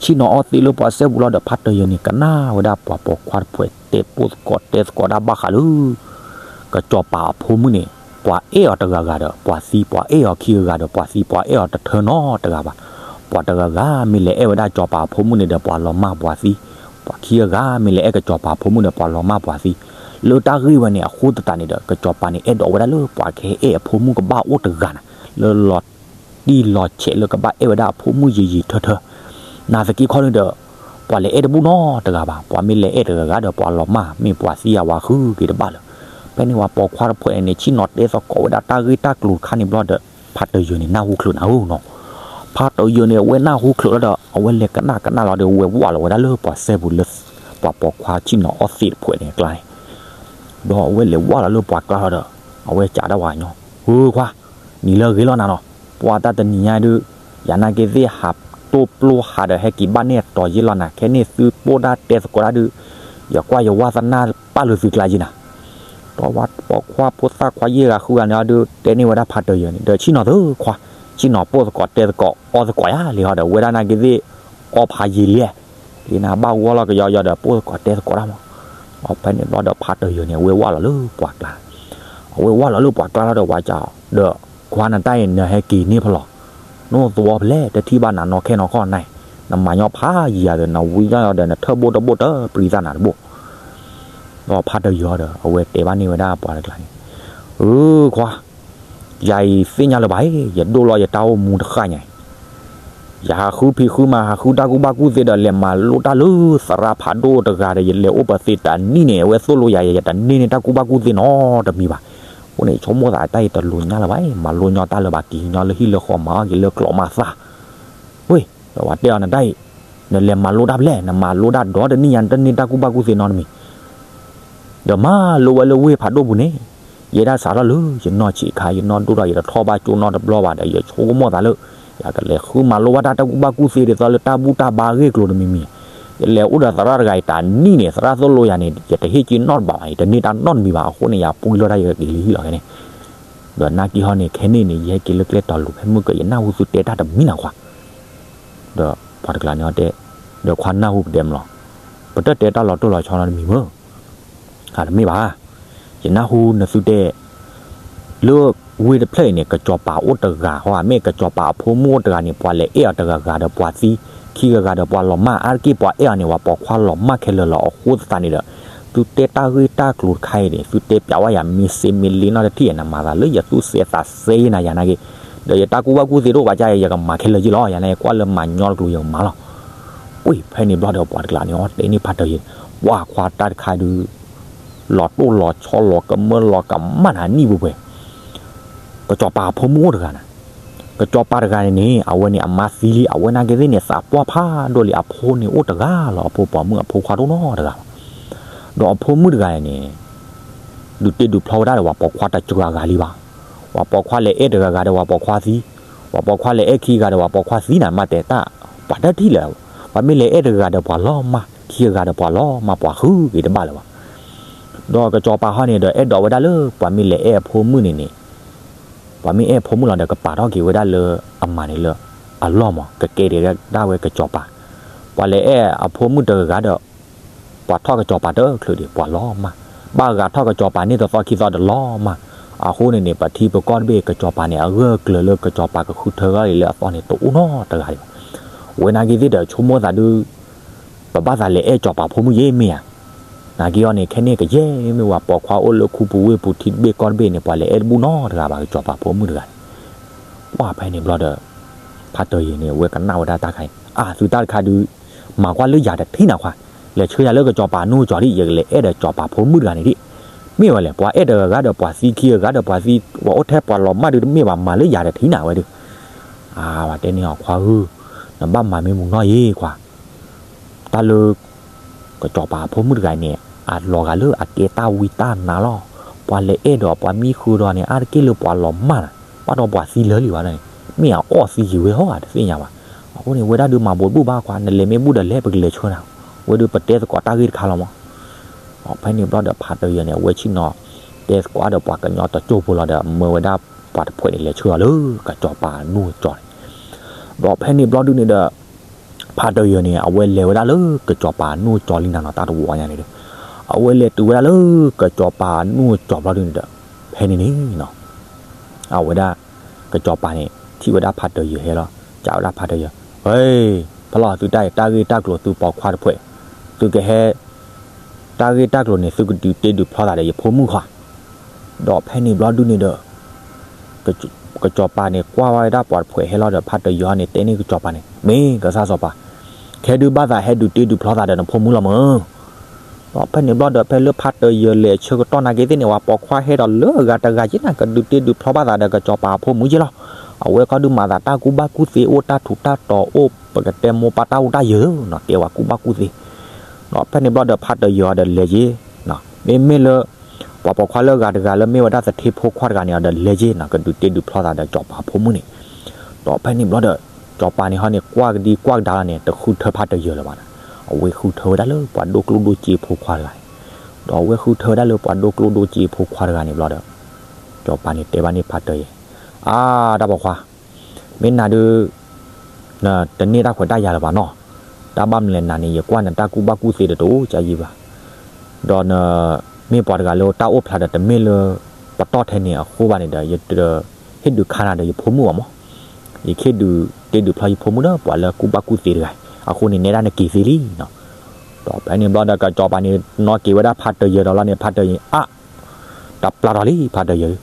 ဆ့ၣ်နီၤအီသံးလၢပှၤစဲပူၤလီၤဒီး ဖါတယၢၤန့ၣ် ကနၣ်ဝဲဒၣ်ပှၤပိာ်ခွါတဖုတဲပိၢ်သကိး တဲသကိးတၢ်ဘၣ်ဃးလၢ ကစီၤပၤအဖိမုၣ်န့ၣ် ပှၤအဲၣ်အီၤတဂၤဂၤဒီးပှၤသံ, ပှၤအဲၣ်အီၤခံဂၤဂၤဒီးပှၤသံ, ပှၤအဲၣ်အီၤတထၢနီတဂၤဘၣ်. ပှၤတဂၤဂၤမ့ၢ်လဲၤအဲၣ်ဝဲဒၣ်စီၤပၤအဖိမုၣ်န့ၣ်ဒီး ပှၤလီၤမၢ်ပှၤသံ, ပှၤခံဂၤဂၤမ့ၢ်လဲၤအဲၣ်ကစီၤပၤအဖိမုၣ်ဒီး ပှၤလီၤမၢ်ပှၤသံ. လၢတၢ်ဂ့ၢ်ဝဲန့ၣ် အဃိသတးန့ၣ်ဒီး ကစီၤပၤန့ၣ် အဲၣ်ဒိးဝဲဒၣ်လၢပှၤကဟဲအဲၣ်အဖိမုၣ်ကဘၣ်အိၣ်တဂၤန့ၣ် လၢလီၤတံၢ်လီၤဆဲးလၢကဘၣ်အဲၣ်ဝဲဒၣ်အဖိမုၣ်ယံာ်ယံာ်ထၢထၢ. နာ်သက့ခီန့ၣ်ဒီး ပှၤလဲၤအဲၣ်တဘူၣ်နီတဂၤဘၣ်. ပှၤမ့ၢ်လဲၤအဲၣ်တဂၤဂၤဒီး ပှၤလီၤမၢ် မ့ၢ်ပှၤသံအဝၤဃုက့ၤတဘၣ်လၢၤ. ဖဲန့ၣ်ပှၤပိာ်ခွါတဖုန့ၣ် ဆ့ၣ်နီၤတဲသကိးဝဲဒၣ်တၢ်ဂ့ၢ်တၢ်ကျိၤတခါန့ၣ်ဘျီဒီး ဖါတယၢၤန့ၣ် နၢ်ဟူချုးနၤဧၢနီၤ. ဖါတယၢၤန့ၣ် အဝဲနၢ်ဟူချုးလီၤဒီး အဝဲလဲၤကနၣ်ကနၣ်လီၤဒီး အဝဲဝၢ်လီၤဝဲဒၣ်လၢပှၤစဲပူၤလၢ ပှၤပိာ်ခွါဆ့ၣ်နီၤအီသံးတဖုန့ၣ်အကျါန့ၣ် ဒီးအဝဲလဲၤဝၢ်လီၤလၢပှၤကျါလီၤဒီး အဝဲစံးဒၣ်ဝဲညီ, ဧၢခွါ, နံၤလၢအဂ့ၤလီၤနၤနီၤ. ပှၤတၢ်တနံၤညါဒုး ယၤနာ်က့သ့ၣ်ဟးတိၢ်ပျိဟးဒီးဟဲက့ၤဘၣ်န့ၢ်အတီၤယ့ၢ်လီၤနၤ. ခဲန့ၣ်သုပိာ်တၢ်တဲသကိးတၢ်ဒုး ယကွၢ်ယဝၢ်သနာ်ပၢ်လၢသုကျါယ့ၢ်နၤ. ဒီးပှၤပိာ်ခွါဖိသၣ်ခွါယဲၢ်ဂၤဃုဂၤန့ၣ်အီၤဒုး တဲန့ၢ်ဝဲဒၣ်ဖါတယၢၤန့ၣ် ဒီးဆ့ၣ်နီၤသုခွါ, ဆ့ၣ်နီၤပိာ်သကိးတဲသကိးအီသကိးယၤလံဟီဒီး ဝဲဒၣ်နာ်က့သ့ၣ် အီဖးယံာ်လံ, လံနၤဘၣ်ဂီၢ်လီၤကယီယီဒီး ပိာ်သကိးတဲသကိးတၢ်မး. ဒီးဖဲန့ၣ်ဘျီဒီးဖါတယၢၤန့ၣ် အဝဲဝၢ်လီၤလၢပှၤကျါ, အဝဲဝၢ်လီၤလၢပှၤကျါလီၤဒီး ဝၤစံးဒီး ခွါနတၢ်အံၤ နဟဲက့ၤန့ၢ်ဖဲလဲၣ်, နအိၣ်သဝီဖဲလဲၣ်, တထံၣ်ဘၣ်နၤနီၢ်ခဲနီၢ်ခီနၤ, နမၤညီဖးယံာ်ယၤဒီး နဝံယီၢ်ဒီး နထၢၣ်ဘိၣ်တဘိၣ်တပျံၤသးနၤတဘိၣ်. ဒီးဖါတယၢၤဒီး အဝဲတဲဘၣ်န့ၢ်ဝဲဒၣ်ပှၤတကျါန့ၣ်, အၢခွါ, ယၤအံၤသ့ၣ်ညါလၢၤဘၣ်, ယဒိၣ်လီၤယတၢ်အိၣ်မူတဃၣ်ညါအံၤ, ယဟးဃုဖံးဃုမၤ ဟးဃုတၢ်ကူၣ်ဘၣ်ကူၣ်သ့ဒီး လဲၤမၤလိတၢ်လၢသရၣ်ဖးဒိၣ်တဂၤဒီး ယလဲၤအိၣ်ပသ့တနံၣ်န့ၣ် အဝဲသိၣ်လိယၤ ယတန့ၢ်န့ၢ်တၢ်ကူၣ်ဘၣ်ကူၣ်သ့နီတမံၤဘၣ်. အဃိန့ၣ် ဆိကမိၣ်သးတၢ်အံၤတလိၤညါလၢၤဘၣ်, မၤလိညီတၢ်လၢၤဘၣ်, က့ၤညီလၢဟံၣ်လၢဃီ မၤအီၣ်က့ၤလၢကျိးမၤသၣ်. ဝ့ၢ်, ဒီးပှၤတဲအီၤနတၢ်အံၤ, နလဲၤမၤလိတၢ်ဖဲလဲၣ်, နမၤလိတၢ်ဒီတနံၣ်ညါ နတန့ၢ်တၢ်ကူၣ်ဘၣ်ကူၣ်သ့နီတမံၤ. ဒီးမၤလိဝဲလၢဝ့ၢ်ဖးဒိၣ်ပူၤန့ၣ်, ယဲဒၣ်စးထီၣ်လၢယနီၢ်ဆံးခါ ယနီၢ်ဒိၣ်ထီၣ် ယတထီၣ်ဘၣ်ကၠိနီတဘျီဘၣ်ဒီး ယဆိကမိၣ်သးလၢ ယကလဲၤဃုမၤလိဘၣ်တၢ်ကူၣ်ဘၣ်ကူၣ်သ့ဒ်သိးလၢတၢ်ဘူၣ်တၢ်ဘါအဂ့ၢ်အကျိၤတမံၤမံၤ, ယလဲၤအိၣ်ဒီးသရၣ်တဂၤအံၤတနံၣ်န့ၣ် သရၣ်သိၣ်လိယၤန့ၣ် ယတဟ့ၣ်က့ၤနီတဘးဘၣ်, ယတန့ၢ်တၢ်နီတမံၤဘၣ်. အဃိန့ၣ် ယပှံၢ်လီၤတၢ် ယကက့ၤလၢဟံၣ်လီၤခဲန့ၣ်, ဒီးနာ်က့ဟီန့ၣ် ခဲန့ၣ်န့ၣ် ယဟဲက့ၤလၢကျဲတီၤလိၤ ဖဲမုၢ်က ယနၢ်ဟူသုတဲတၢ်တမံၤနီၤခွါ. ဒီးပှၤတကျါန့ၣ်တဲ, ဒီးခွါနၢ်ဟူပတဲမလီၤ, ပတတဲတၢ်လီၤတိၢ်လီၤဆီနီတမံၤမ့ၢ်, အတမ့ၢ်ဘၣ်, ယနၢ်ဟူနသုတဲ လၢဝ့ၢ်တဖျၢၣ်အံၤန့ၣ် ကစီၤပၤအိၣ်တဂၤ, ဟီမ့ၢ်ကစီၤပၤအဖိမုၣ်အိၣ်တဂၤန့ၣ် ပှၤလဲၤအဲၣ်အီၤတဂၤဂၤဒီးပှၤသံ, ခံဂၤဂၤဒီးပှၤလီၤမၢ်, အါတက့ၢ်ပှၤအဲၣ်အီၤန့ၣ် ပှၤပိာ်ခွါလီၤမၢ်ခဲလၢာ်လီၤ. အဃိသတးန့ၣ်ဒီး သုတဲတၢ်ဂ့ၢ်တၢ်ကျိၤတခါအံၤန့ၣ် သုတဲပျးဝဲယၤမ့ၢ်စ့မ့ၢ်လ့နီတထံၣ်, နမၤသးလၢယသူၣ်စဲသးစဲနၤယၤနာ်က့, ဒီးယတၢ်ကူၣ်ဘၣ်ကူၣ်သ့တအိၣ်ဘၣ်ကါအံၤ ယကမၤခဲလၢာ်ယ့ၣ်လီၤ, ယၤန့ၣ် ကွၢ်လၢမၤညီတကျိၤယကမၤလီၤ. ဝ့ၢ်ဖဲန့ၣ်ဘျီဒီးပှၤတကျါန့ၣ် အီတဲန့ၢ်ဖါတယၢၤ, ပှၤခွါတၢ်တခါဒုး လီၤတိၢ်လီၤဆီလီၤကမၢလီၤကမၣ်နၤနံၣ်ပှဲၤပှဲၤ, ကစီၤပၤအဖိမုၣ်အိၣ်တဂၤန့ၣ်, ကစီၤပၤတဂၤန့ၣ်န့ၣ် အဝဲန့ၣ်အမါသံလံ, အဝဲနာ်က့သ့ၣ်န့ၣ် သးပှၢ်ဖးဒိၣ်လံ, အဖိန့ၣ်အိၣ်တဂၤလီၤ, အဖိပိာ်မုၣ်အဖိခွါတအိၣ်နီတဂၤဘၣ်. ဒီးအဖိမုၣ်တဂၤန့ၣ် ဒုးတ့ဒုးဖျီဝဲဒၣ်ဒီး ပှၤပိာ်ခွါတစှၤဂၤလံဘၣ်. ပှၤပိာ်ခွါလဲၤအဲၣ်တဂၤဂၤဒီးပှၤပိာ်ခွါသံ, ပှၤပိာ်ခွါလဲၤအဲၣ်ခံဂၤဒီးပှၤပိာ်ခွါသံနၤ မ့ၢ်တဲတၢ်, ပှၤတထံၣ်လၢၤ, ပှၤမ့ၢ်လဲၤအဲၣ်တဂၤဂၤဒီးပှၤလီၤမၢ်, ခံဂၤဂၤဒီးပှၤလီၤမၢ်, ပှၤဃုက့ၤတဘၣ်လၢၤဘၣ်. ဒီးကစီၤပၤဟီန့ၣ်ဒီး အဲၣ်ဒိးဝဲဒၣ်လၢ ပှၤမ့ၢ်လဲၤအဲၣ်အဖိမုၣ်န့ၣ်န့ၣ်, ပှၤမ့ၢ်အဲၣ်အဖိမုၣ်လီၤဒီး ကပာ်ထီၣ်က့ၤဝဲဒၣ်လၢအမၤန့ၣ်လၢအလီၢ်မး, ကကဲဒၣ်ဝဲကစီၤပၤ. ပှၤလဲၤအဲၣ်အဖိမုၣ်တဂၤဂၤဒီး ပှၤထီၣ်ကစီၤပၤတချုးဒံး ပှၤလီၤမၢ်, ဘၣ်ဂၤထီၣ်ကစီၤပၤန့ၢ်တသီခံသီဒီးလီၤမၢ်. အဃိန့ၣ်န့ၣ် ပထံပကီၢ်တဘ့ၣ် ကစီၤပၤန့ၣ် အဂၢၢ်အကျၢၤလၢကစီၤပၤကဃုထၢဂီၢ်လံလၢအသီန့ၣ် တအိၣ်နီတဂၤဒံးဘၣ်. ဝဲနာ်က့သ့ၣ်ဒီး ဆိကမိၣ်သးဒုး ပဘၣ်သးလဲၤအဲၣ်ကစီၤပၤဖိမုၣ်ယ့ၢ်မ့ၢ်ဧါ. နာ်က့အီၤန့ၣ် ခဲန့ၣ်ကယဲၢ်မ့ၢ်ဝဲ ပိာ်ခွါအိၣ်လၢခူပူၤဝ့ၢ်ပူၤ ထံတဘ့ၣ်ကီၢ်တဘ့ၣ်န့ၣ် ပှၤလဲၤအဲၣ်တဘူၣ်နီတဂၤဘၣ် ကစီၤပၤဖိမုၣ်တဂၤန့ၣ်. ပှၢ်ဖဲန့ၣ်ဘျီဒီး ဖါတယၢၤန့ၣ် အဝဲကနၣ်ဝဲဒၣ်တၢ်ခါအံၤ အါ သုတၢ်တခါဒုး မၤကွၢ်လၢယၤတထံၣ်နၤခွါ, လဲၤဆှၢယၤလၢကစီၤပၤအနီၢ်ကစၢ်ဒံး ယကလဲၤအဲၣ်ဒီးကစီၤပၤဖိမုၣ်တဂၤန့ၣ်ဒံး. မ့ၢ်ဝဲလဲၣ် ပှၤအဲၣ်တဂၤဂၤဒီးပှၤသံ ခံဂၤဂၤဒီးပှၤသံ ပှၤအိၣ်ထဲပှၤလီၤမၢ်ဒုးတမ့ၢ်ဘၣ် မၤလၢယၤတထံၣ်နၤဝဲဒုး. အါ ပှၤတဲန့ၢ်အီၤ ခွါဧၢ, နဘၣ်မၤမ့ၢ်မုာ်နီၢ်ယ့ၢ်ခွါ တၢ်လၢ ကစီၤပၤအဖိမုၣ်တဂၤန့ၣ် အလီၤဂာ်လၢအကဲတၢ်ဝံတၢ်နါလီၤ. ပှၤလဲၤအဲၣ်ဒီးပှၤမံဃုာ်ဒီးန့ၣ် အါတက့ၢ်လၢပှၤလီၤမၢ်နၤ, ဘၣ်ဒီးပှၤသံလၢာ်လံဝဲဒၣ်န့ၣ် မ့ၢ်အအီၣ်သံယံၤဝဲဟီဧါ တသ့ၣ်ညါဘၣ်. အဃိန့ၣ် ဝဲဒၣ်ဒုးမၤဘိးတဘူၣ်ဘၣ်ခွါ နလဲၤမ့ၢ်ဘူၣ်ဒီးလဲၤ ပကလဲၤဆှၢနၤ, ဝဲဒုးပတဲသကိးတၢ်ဂ့ၢ်တခါလီၤမး. ဖဲန့ၣ်ဘျီဒီးဖါတယၢၤန့ၣ် အဝဲဆ့ၣ်နီၤ တဲသကိးဒီးပှၤကညီတကၠိဖိလီၤဒီး မၢဝဲဒၣ်ပှၤတဖှဲးန့ၣ် လဲၤဆှၢအီၤလၢကစီၤပၤအနီၢ်ကစၢ်န့ၣ်. ဒီးဖဲန့ၣ်ဘျီဒုန့ၣ်ဒီး ဖါတယၢၤန့ၣ် အဝဲလဲၤဝဲဒၣ်လၢကစီၤပၤအနီၢ်ကစၢ်လံနၤနီၤ တၢ်တဝီညါန့ၣ်ဒီး အဝဲလဲၤတုၤဝဲဒၣ်လၢကစီၤပၤအနီၢ်ကစၢ်ဘျီဒုန့ၣ်ဒီး ဖဲန့ၣ်န့ၣ်နီၤ အဝဲဒၣ် ကစီၤပၤန့ၣ် ထံၣ်ဝဲဒၣ်ဖါတယၢၤဟဲလီၤ စံးဝဲဒၣ်ဖါတယၢၤ, ဟဲ, ဖဲလီၤသုတၢ်အံၤ တၢ်ဂ့ၢ်တၢ်ကျိၤသုပိာ်ခွါတဖှဲး, သုကဟဲ တၢ်ဂ့ၢ်တၢ်ကျိၤန့ၣ် သုကဒုးတ့ဒုးဖျီသးဒီးယဖိမုၣ်ဃီ ဒီးဖဲန့ၣ်ဘျီဒုန့ၣ်ဒီး ကစီၤပၤန့ၣ် ကွၢ်ဝဲဒၣ်ပှၤတဖှဲးဟဲလီၤဒီး ဖါတယၢၤန့ၣ် တဲန့ၢ်ကစီၤပၤန့ၣ် မ့ၢ်ကစၢ်စီၤပၤ, ခဲဒုးဘၣ်သးဟဲဒုးတ့ဒုးဖျီသးဒီးနဖိမုၣ်လီၤမၢ်. ဒီးဖဲန့ၣ်ဘျီဒီး ဖဲလၢဖါတယၢၤလဲၤဆၢကတီၢ်နာ်က့သ့ၣ်န့ၣ် ပှၤပိာ်ခွါဟဲဒီးလၢအဂၤတဂၤက့နၤ ကဒုးတ့ဒုးဖျီဘၣ်သးဒီးကစီၤပၤအဖိမုၣ်က့လီၤ. အဝဲကီဒုးမၤသးတၢ်ကူၣ်ဘၣ်ကူၣ်သ့အိၣ် တၢ်ထူးတၢ်တီၤအိၣ် ပကတဲမိၢ်ပၢ်တၢ်အိၣ်တၢ်ယၢၤနီၤ ကဲဝဲကူၣ်ဘၣ်ကူၣ်သ့. ဒီးဖဲန့ၣ်ဘျီဒီးဖါတယၢၤအီၤဒီးလဲၤက့ၤ မ့မ့ၢ်လၢ ပှၤပိာ်ခွါလၢအဂၤတဂၤလၢမ့ၢ်ဝဲဒၣ်သထ့ဖိခွါတဂၤန့ၣ် အီၤဒီးလဲၤက့ၤနီၤ ကဒုးတ့ဒုးဖျီသးဒီးစီၤပၤဖိမုၣ်န့ၣ်. ဒီးဖဲန့ၣ်ဘျီဒီး စီၤပၤန့ၣ်ဟီန့ၣ် ကွၢ်ကဒံကွၢ်ကဒါလီၤန့ၣ် တဃုထၢဖါတယၢၤလၢၤဘၣ်နီၤ. အဝဲဃုထၢဝဲဒၣ်လၢပှၤဒိၣ်ကျိၣ်ဒိၣ်စ့ဖိခွါတဂၤန့ၣ်. ဒီးအဝဲဃုထၢဝဲဒၣ်လၢပှၤဒိၣ်ကျိၣ်ဒိၣ်စ့ဖိခွါတဂၤန့ၣ်ဘျီဒီး စီၤပၤန့ၣ်တဲဘၣ်န့ၣ်ဖါတယၢၤ, အါ တၢ်ပိာ်ခွါ မ့ၢ်နၤဒုး နတန့ၢ်တၢ်ခွဲးတၢ်ယာ်လၢၤဘၣ်နီၤ. တၢ်ဘၣ်မနုၤလဲၣ် နၤန့ၣ် ယကွၢ်နတၢ်ကူၣ်ဘၣ်ကူၣ်သ့ဒီးတအိၣ်ကယံဘၣ်. ဒီးနမ့ၢ်ပှၤတဂၤလၢတၢ်အိၣ်ဖျါဒီးတမ့ၢ်လၢပတီၢ်ထဲန့ၣ်အဃိဘၣ်န့ၣ်ဒီး ယတဟ့ၣ်ဒုးခါနၤဒီးယဖိမုၣ်ဘၣ်မး. ယကဟ့ၣ်ဒုးတ့ဒုးဖျီယဖိမုၣ်ဒီးပှၤလၢကူၣ်ဘၣ်ကူၣ်သ့တဂၤ. အဃိန့ၣ် နဲဒၣ်နက့ၤသ့လံနီၤ. ဒီးဖဲန့ၣ်ဘျီဒီး ကစီၤပၤန့ၣ် နီၣ်က့ၤဝဲဒၣ်ဖးတယၢၤဒီးလီၤန့ၣ် ဖးတယၢၤန့ၣ် အါ တပျၢ်ထီၣ်လံ ဖးတယၢၤဒုး,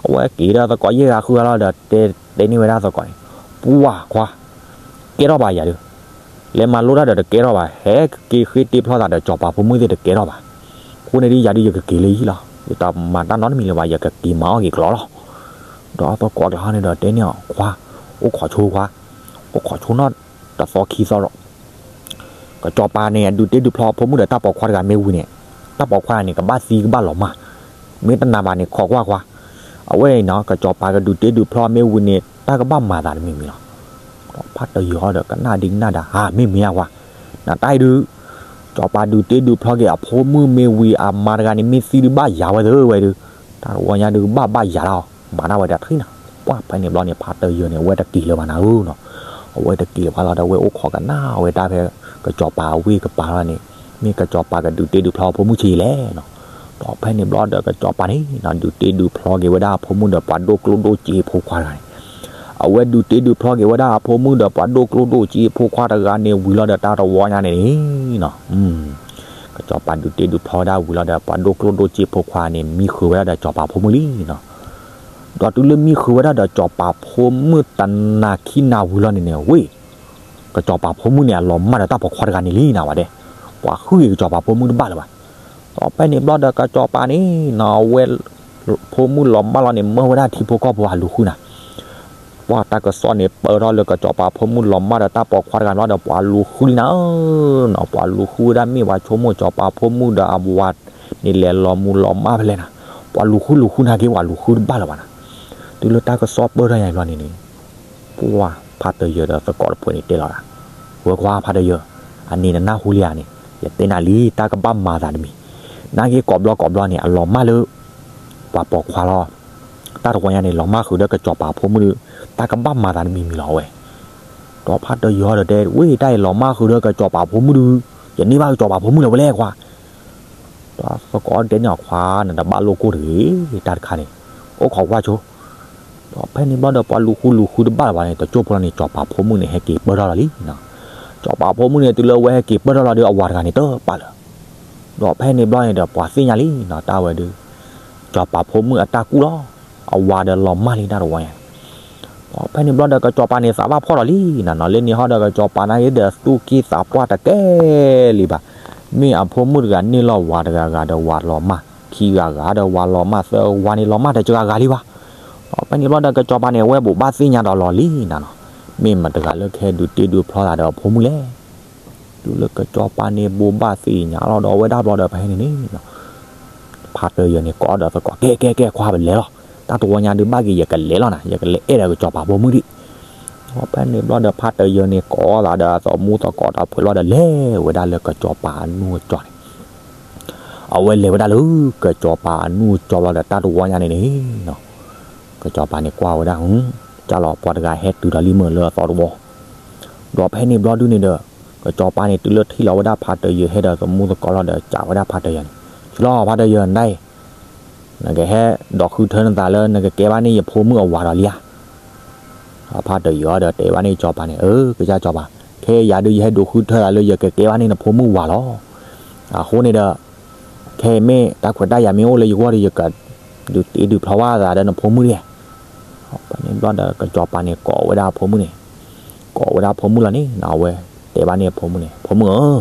အဝဲက့ၤဒီးသကိးယဲၢ်ဂၤဃုဂၤလီၤဒီး တဲ တဲန့ၢ်ဝဲဒၣ်သကိးန့ၣ်, ပှၢ်ခွါ, ကဲထီၣ်ဘၣ်ယၤဒုး, လဲၤမၤလိတၢ်ဒီးတကဲထီၣ်ဘၣ်, ဟဲက့ၤဃ့တ့ဖျီသးဒီးစီၤပၤဖိမုၣ်သ့ၣ်တကဲထီၣ်ဘၣ်, အဃိန့ၣ်ဒုး ယၤဒုးယကက့ၤလၢဟံၣ်လီၤ, ယတမၤတၢ်နီတမံၤလၢၤဘၣ်, ယကက့ၤမၤအီၣ်က့ၤကျီလီၤ. ဒီးသကိးကျါန့ၣ်ဒီးတဲန့ၢ်အီၤ ခွါ, အိၣ်ခိးဆိခွါ, အိၣ်ခိးဆိနီၢ်တသီခံသီဒီး ကစီၤပၤန့ၣ် အဒုးတ့ဒုးဖျီအဖိမုၣ်ဒီးတၢ်ပိာ်ခွါတဂၤမ့ၢ်ဝံၤန့ၣ်, တၢ်ပိာ်ခွါန့ၣ် ကဘၣ်သံကဘၣ်လီၤမၢ်, မ့ၢ်တနာ်ဘၣ်န့ၣ် ခိးကွၢ်ခွါ, အဝဲအံၤနီၤ ကစီၤပၤကဒုးတ့ဒုးဖျီမ့ၢ်ဝံၤန့ၣ် တၢ်ကဘၣ်မၤသးတမံၤမံၤလီၤ. ဒီးဖးတယၢၤဒီးကနၣ်ဒံးကနၣ်ဒၣ် ဟါ မ့ၢ်မ့ၢ်ဧါခွါ, နတၢ်အံၤဒုး စီၤပၤဒုးတ့ဒုးဖျီက့ၤအဖိမုၣ်မ့ၢ်ဝံၤ အမါတဂၤန့ၣ် မ့ၢ်သံဒုးဘၣ်ယၤဝဲသ့ဝဲဒုး, တၢ်တဝီညါဒုးဘၣ်ဘၣ်ယၤလီၤ, မၤတၢ်ဝဲဒၣ်ထံၣ်နၤ, ပှၢ်ဖဲန့ၣ်ဘျီန့ၣ် ဖးတယၢၤန့ၣ် အဝဲတက့ၤလၢၤဘၣ်နၤဧၢနီၤ, အဝဲတက့ၤလၢၤဘၣ်လီၤဒီး အဝဲအိၣ်ခိးကနၣ်ဝဲတၢ်ဖဲ ကစီၤပၤအဝ့ၢ်ကပၤလီၤန့ၣ်, မ့ၢ်ကစီၤပၤကဒုးတ့ဒုးဖျီအဖိမုၣ်ဆံးလဲၣ်နီၤ, ဒီးဖဲန့ၣ်ဘျီဒီးကစီၤပၤန့ၣ်နီၤ ဒုးတ့ဒုးဖျီက့ၤဝဲဒၣ်အဖိမုၣ်ဒီးပှၤဒိၣ်ကျိၣ်ဒိၣ်စ့ဖိခွါတဂၤန့ၣ် အဝဲဒုးတ့ဒုးဖျီက့ၤဝဲဒၣ်အဖိမုၣ်ဒီးပှၤဒိၣ်ကျိၣ်ဒိၣ်စ့ဖိခွါတဂၤန့ၣ်ဝံၤလီၤဒီး တၢ်တဝီညါန့ၣ်န့ၣ်နီၤ, ကစီၤပၤဒုးတ့ဒုးဖျီဝဲဒၣ်ဝံၤလီၤဒီး ပှၤဒိၣ်ကျိၣ်ဒိၣ်စ့ဖိခွါန့ၣ် မံဃုာ်ဝဲဒၣ်ဒီးစီၤပၤဖိမုၣ်လံနီၤ, ဒီးတုၤလၢမံဃုာ်ဝဲဒၣ်ဒီးစီၤပၤဖိမုၣ်တနၤခံနၤဝံၤလီၤန့ၣ်န့ၣ် ဝ့ၢ် ကစီၤပၤဖိမုၣ်န့ၣ် အလီၤမၢ်ဒီးတၢ်ပိာ်ခွါတဂၤန့ၣ်လံနၤဝဲဒဲး, ပှၤဃုကစီၤပၤဖိမုၣ်တဘၣ်လၢၤဘၣ်, ဒီးဖဲန့ၣ်ဘျီဒီးကစီၤပၤန့ၣ်နီၤ အဝဲ ဖိမုၣ်လီၤမၢ်လီၤန့ၣ် မၢဝဲဒၣ်ထံဖိကီၢ်ဖိအလူၤဃုနၤ ပှၢ်တၢ်ကစီၣ်န့ၣ် ပၢၢ်ထီၣ်လၢကစီၤပၤဖိမုၣ်လီၤမၢ်ဒီးတၢ်ပိာ်ခွါတဂၤန့ၣ်လီၤဒီး ပှၤလူၤဃုလံနၤဧၢနီၤ, ပှၤလူၤဃုဝဲဒၣ်မ့ၢ်ပှၤဆိကမိၣ်စီၤပၤဖိမုၣ်ဒီးအဝၤန့ၣ်လဲၤလီၤမူၤလီၤမၢ်ဖဲလဲၣ်နၤ, ပှၤလူၤဃုလူၤဃုနၤက့ၤ ပှၤလူၤဃုတဘၣ်လၢၤဘၣ်နၤ, တုၤလၢတၢ်ကစီၣ်ပၢၢ်ထီၣ်ညါအံၤဘျီန့ၣ်န့ၣ် ပှၢ်ဖးတယၢၤဒီးသကိးတဖုန့ၣ်တဲလီၤဒၣ်, ဝဲခွါဖးတယၢၤ, အန့ၣ်နနၢ်ဟူလံဧါန့ၣ် ယတဲနၤလံ တၢ်ကဘၣ်မၤသးတမံၤ, နာ်က့ကိးဘျီကိးဘျီန့ၣ် အလီၤမၢ်လၢ ပှၤပိာ်ခွါလီၤ, တၢ်တဝီညါန့ၣ် လီၤမၢ်ဃုာ်ဒီးကစီၤပၤဖိမုၣ်ဒီး တၢ်ကဘၣ်မၤသးတမံၤမံၤလီၤဝဲ, ဒီးဖးတယၢၤဒီးတဲ ဝ့ၢ်တၢ်အံၤလီၤမၢ်ဃုာ်ဒီးကစီၤပၤဖိမုၣ်ဒီး ယန့ၢ်ဘၣ်ကစီၤပၤဖိမုၣ်လၢၤဝဲလဲၣ်ခွါ, ဒီးသကိးတဲန့ၢ်အီၤခွါ နတဘၣ်လိၣ်ကိၢ်တဂ့ၤ တၢ်တခါန့ၣ်, အိၣ်ခိးကွၢ်ဆိ ဒီးဖဲန့ၣ်ဘျီဒီးပှၤလူၤဃုလူၤဃုတဘၣ်လၢၤဘၣ်န့ၣ် တကၠိၢ်ဖိလီၤန့ၣ် စီၤပၤဖိမုၣ်န့ၣ် ဟဲက့ၤပၢၢ်ထီၣ်လီၤလံနီၤ, စီၤပၤဖိမုၣ်န့ၣ် တုၤလၢအဝဲဟဲက့ၤပၢၢ်ထီၣ်လီၤဒီး အဝၤတဂၤန့ၣ်တပၣ်လၢၤ, ဒီးဖဲန့ၣ်ဘျီန့ၣ်ဒီးပှၤသ့ၣ်ညါလံနီၤ တၢ်ဝဲဒုး စီၤပၤဖိမုၣ်အတၢ်ကူၣ်လီၤ, အဝၤဒီးလီၤမၢ်လံတၢ်တဝီညါန့ၣ်, ဒီးဖဲန့ၣ်ဘျီဒီး ကစီၤပၤန့ၣ် သးဘၣ်ဖှီၣ်လီၤလံနီၤ, နီၤလၢန့ၣ်ဟီဒီး ကစီၤပၤန့ၣ်ဒီး သူၣ်က့ၣ်သးပှၢ်တကဲလံဘၣ်, မ့ၢ်အဖိမုၣ်တဂၤန့ၢ်လီၤဝၤတဂၤဂၤဒီးဝၤလီၤမၢ်, ခံဂၤဂၤဒီးဝၤလီၤမၢ် သၢဝၤန့ၣ်လီၤမၢ်တစှၤဂၤလံဘၣ်, ဒီးဖဲန့ၣ်ဘျီဒီး ကစီၤပၤန့ၣ် အဝဲဘိးဘၣ်သ့ၣ်ညါဒီးလီၤလံနီၤနီၤ, မ့ၢ်မတၤတဂၤလၢကဟဲဒုးတ့ဒုးဖျီသးဒီးအဖိမုၣ်လဲၣ် တုၤလၢကစီၤပၤန့ၣ်ဘိးဘၣ်သ့ၣ်ညါလီၤဒီး အဝဲဒၣ်ဘျီဒီးဖဲန့ၣ်န့ၣ်နီၤ, ဖးတယၢၤန့ၣ် ကိးဒီးသကိး ကဲ ကဲ ကဲ ခွါပလဲၤလီၤ, တၢ်တဝီညါဒုးဘၣ်က့ၤ ယကလဲၤလီၤနၤ ယကလဲၤအဲၣ်ဒီးကစီၤပၤဖိမုၣ်ဒံး, ဒီးဖဲန့ၣ်ဘျီဒီး ဖးတယၢၤန့ၣ် ကိးသးဒီးအသးမူသကိးတၢ်ဖုးလီၤဒီး လဲၤဝဲဒၣ်လၢကစီၤပၤအနူၢ်အကၠီန့ၣ် အဝဲလဲၤဝဲဒၣ်လၢကစီၤပၤအနူၢ်အကၠီဘျီဒီး တၢ်တဝီညါန့ၣ်န့ၣ်နီၤ, ကစီၤပၤန့ၣ်ကွၢ်ဝဲဒၣ် ကၢ်လီၤပှၤတဂၤဟဲတုၤဒီးလံမုၢ်လၢအသီတဝီ, ဒီးဖဲန့ၣ်ဘျီဒုန့ၣ်ဒီး ကစီၤပၤန့ၣ် တုၤလၢထံၣ်လီၤဝဲဒၣ်ဖးတယၢၤဟဲဒီးသမူသကိးလီၤဒီး စံးဝဲဒၣ်ဖးတယၢၤန့ၣ်, ဆူလီၤဖးတယၢၤနဒၣ်အံၤ နကဟဲဒိးဃုထၢနသးလၢနကကဲဘၣ်န့ၢ်ယဖိမုၣ်အဝၤဒီးလံဧါ. ဖါတယၢၤဒီးတဲဘၣ်န့ၣ်စီၤပၤန့ၣ်, အၢ ကစၢ်စီၤပၤ, ခဲအံၤယၤဒုးယဟဲဒိးဃုထၢသးလၢယကကဲဘၣ်န့ၢ်နဖိမုၣ်ဝၤလီၤ. အဃိန့ၣ်ဒီး ခဲအံၤမ့ၢ်တၢ်ခွဲးတၢ်ယာ်မ့ၢ်အိၣ်လၢယဂီၢ်ဒီး ယကဒုးတ့ဒုးဖျီဘၣ်သးဒီးနဖိမုၣ်ဒၣ်. ဖဲန့ၣ်ဘျီဒီးကစီၤပၤန့ၣ်ကိးဝဲဒၣ်အဖိမုၣ်န့ၣ်, ကိးဝဲဒၣ်အဖိမုၣ်လီၤန့ၣ် အဝဲတဲဘၣ်န့ၣ်အဖိမုၣ်န့ၣ်, ဖိမုၣ်ဧၢ,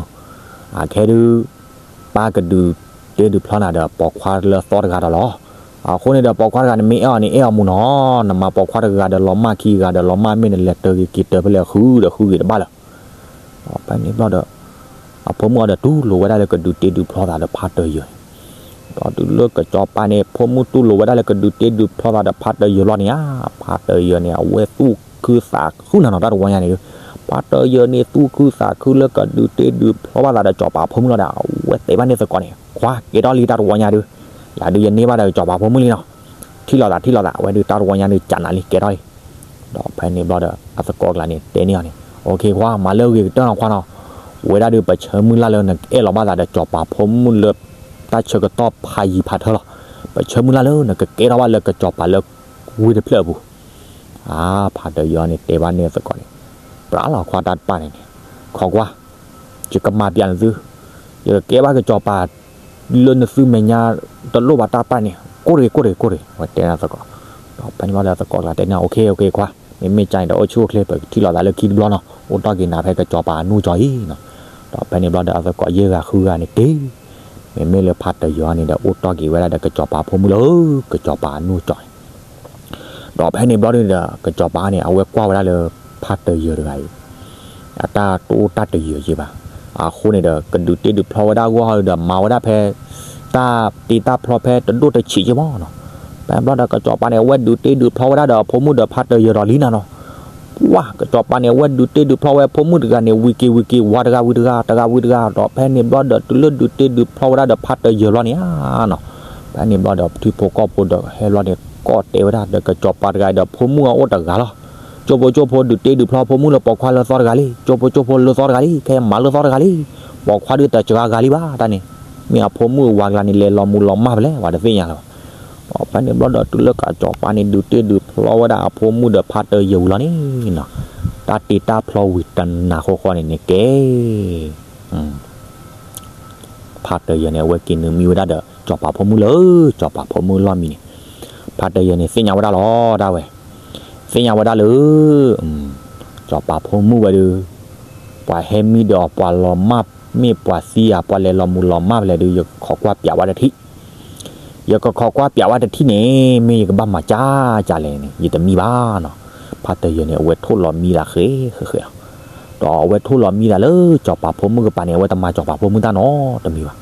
အခဲဒုး ပၢ်ကဒုးတ့ဒုးဖျီနၤဒီးပိာ်ခွါလၢအသီတဂၤဒီးလီၤ. အဃိန့ၣ်ဒီးပိာ်ခွါတဂၤန့ၣ်မ့ၢ်အဲၣ်အီၤန့ၣ် အဲၣ်အီၤမူနီၤ, နမၤပိာ်ခွါတဂၤဒီးလီၤမၢ် ခံဂၤဒီးလီၤမၢ် မ့ၢ်နလဲၤတၢၤဂ့ၤက့ၤတၢၤဖဲလဲၣ် ဃုဒီးဃုဂ့ၤတဘၣ်လၢၤ. ဖဲန့ၣ်ဘျီဒီး အဖိမုၣ်အီၤဒီးတူၢ်လိာ်ဝဲဒၣ်လၢကဒုးတ့ဒုးဖျီသးဒီးဖါတယၢၤန့ၣ်, ဒီးတုၤလၢကစီၤပၤန့ၣ် ဖိမုၣ်တူၢ်လိာ်ဝဲဒၣ်လၢကဒုးတ့ဒုးဖျီသးဒီးဖါတယၢၤလီၤန့ၣ်ဧါ, ဖါတယၢၤန့ၣ် အဝဲသူၣ်ခုသးခုနၤနီၤ တၢ်တဝီညါန့ၣ်, ဖါတယၢၤန့ၣ် သူၣ်ခုသးခုလၢကဒုးတ့ဒုးဖျီဘၣ်သးဒီးစီၤပၤဖိမုၣ်လီၤဒီး အဝဲတဲဘၣ်န့ၣ်သကိးန့ၣ်, ခွါကဲထီၣ်လံတၢ်တဝီညါဒုး, ယၤဒုးယန့ၢ်ဘၣ်ဒီးစီၤပၤဖိမုၣ်လံနီၤ. ထံၣ်လိာ်သးထံၣ်လိာ်သး အဝဲဒုးတၢ်တဝီညါဒုးကနၤလံ ကဲထီၣ်လံ. ဒီးဖဲန့ၣ်ဘျီဒီး အသကိးကျါန့ၣ် တဲန့ၢ်အီၤန့ၣ်, အိၣ်ခ့ခွါ မၤလၢအဂ့ၤကတၢၢ်နီၤခွါနီၤ, ဝဲဒၣ်ဒုး ပဆၢမုၢ်လၢ်လၢနကအဲၣ်လီၤဘၣ်သးဒီးစီၤပၤဖိမုၣ်လၢ တၢ်ဆၢကတီၢ်ဖးယံၤဖးထၢလီၤ. ပဆၢမုၢ်လၢ်လၢနကကဲထီၣ်ဘၣ်လၢကစီၤပၤလၢဝ့ၢ်တဖျၢၣ်အပူၤ. အါ ဖါတယၢၤန့ၣ် တဲဘၣ်န့ၣ်သကိးန့ၣ်, ပြးလီၤခွါတၢ်တပၣ်န့ၣ်န့ၣ်, ခိးကွၢ်, ယကမၤပျးနသု, ယကကဲဘၣ်ကစီၤပၤ လၢနသုမဲာ်ညါ တလိၣ်ဘၣ်တၢ်ပာ်န့ၣ် ကိၣ်တဂ့ၤ ကိၣ်တဂ့ၤ ကိၣ်တဂ့ၤ အဝဲတဲန့ၢ်သကိး. ဒီးဖဲန့ၣ်ဘျီဒီးသကိးတဂၤတဲန့ၢ် OK OK ခွါ, မ့မ့ၢ်ကန့ၣ်ဒီး အိၣ်ဆူၣ်အိၣ်ချ့ ပကထံၣ်လိာ်သးလၢခံတဘျီနီၤ, အိၣ်တီၢ်က့ၤနၤဖဲကစီၤပၤအနီၢ်ကၠီအံၤနီၤ. ဒီးဖဲန့ၣ်ဘျီဒီးအသကိးယဲၢ်ဂၤဃုဂၤန့ၣ်တ့ၢ်, မ့မ့ၢ်လၢဖါတယၢၤန့ၣ်ဒီး အိၣ်တီၢ်က့ၤဝဲဒၣ်ဒီးကစီၤပၤဖိမုၣ်လၢ ကစီၤပၤအနီၢ်ကၠီန့ၣ် ဒီးဖဲန့ၣ်ဘျီဒုန့ၣ်ဒီး ကစီၤပၤန့ၣ် အဝဲကွၢ်ဝဲဒၣ်လၢ ဖါတယၢၤတဂၤအံၤ အတၢ်တအိၣ်တၢ်တယၢၤက့ဘၣ်. အဃိန့ၣ်ဒီး ကဒုးတ့ဒုးဖျီဝဲဒၣ်အဂီၢ်ဒီး မၤဝဲဒၣ်ဖဲ တၢ်တ့တၢ်ဖျီဖဲတဒိၣ်တဆံးက့မးနီၤ. ဖဲန့ၣ်ဘျီဒီး ကစီၤပၤန့ၣ် အဝဲဒုးတ့ဒုးဖျီဝဲဒၣ်ဒီးအဖိမုၣ်ဒီးဖါတယၢၤဒီးလံနၤနီၤ. ပှၤ ကစီၤပၤန့ၣ် အဝဲဒုးတ့ဒုးဖျီဝဲအဖိမုၣ်တဂၤန့ၣ် ဝံၤက့ၤဝံၤက့ၤ ဝၤတဂၤဝံၤတဂၤ တဂၤဝံၤတဂၤ ဒီးဖဲန့ၣ်ဘျီဒီး တုၤလၢဒုးတ့ဒုးဖျီဝဲဒၣ်ဒီးဖါတယၢၤလီၤန့ၣ်နီၤ. ဖဲန့ၣ်ဘျီဒီး ထံဖိကီၢ်ဖိဒီးဟဲဘျီန့ၣ် ကိးတဲဝဲဒၣ်ဒီး ကစီၤပၤတဂၤအံၤဒီး ဖိမုၣ်အအိၣ်တဂၤလီၤ. ကၠိဖိကၠိဖိ ဒုးတ့ဒုးဖျီဖိမုၣ်လၢပိာ်ခွါလၢသီတဂၤလံ, ကၠိဖိကၠိဖိလၢသီတဂၤလံ, ခဲအံၤမၤလၢသီတဂၤလံ, ပိာ်ခွါဒုးတစှၤဂၤလံဘၣ်တၢ်န့ၣ်, မ့ၢ်အဖိမုၣ်ဝၤကျါန့ၣ် လဲၤလီၤမူၤလီၤမၢ်ဖဲလဲၣ် ပှၤတသ့ၣ်ညါလၢၤဘၣ်. ဒီးဖဲန့ၣ်ဘျီဒီး တုၤလၢကစီၤပၤန့ၣ် ဒုးတ့ဒုးဖျီဝဲဒၣ်အဖိမုၣ်ဒီးဖါတယၢၤဝံၤလီၤန့ၣ်နီၤ, တၢ်တ့တၢ်ဖျီဝံၤတနၤဃီဃီန့ၣ်န့ၣ်က့ ဖါတယၢၤန့ၣ် အဝဲက့ၤနုာ်မံဝဲဒၣ်ဒီး စီၤပၤဖိမုၣ်လၢ စီၤပၤဖိမုၣ်လီၢ်မံန့ၣ်, ဖါတယၢၤန့ၣ် သ့ၣ်ညါဝဲဒၣ်လီၤဒၣ်ဝဲ, သ့ၣ်ညါဝဲဒၣ်လၢ စီၤပၤဖိမုၣ်ဝဲဒီး ပှၤဟဲမံဒီးအီၤ ပှၤလီၤမၢ် မ့ၢ်ပှၤသံဧါ ပှၤလဲၤလီၤမူၤလီၤမၢ်ဖဲလဲၣ်ဒီး ယကခိးကွၢ်ပၠးဝဲတထံၣ်, ယကခိးကွၢ်ပၠးဝဲတထံၣ်န့ၣ် မ့ၢ်ယကဘၣ်မၤကၢ်ကၢ်လဲၣ်န့ၣ် ယတမံဘၣ်နီၤ. ဖါတယၢၤန့ၣ် အဝဲထိၣ်လီၤမံသးဃဲးဃဲးဃဲးလီၤ. ဒီးအဝဲထိၣ်လီၤမံသးလၢ စီၤပၤဖိမုၣ်ကပၤန့ၣ် အဝဲတမၤစီၤပၤဖိမုၣ်တၢ်နီတမံၤဘၣ်.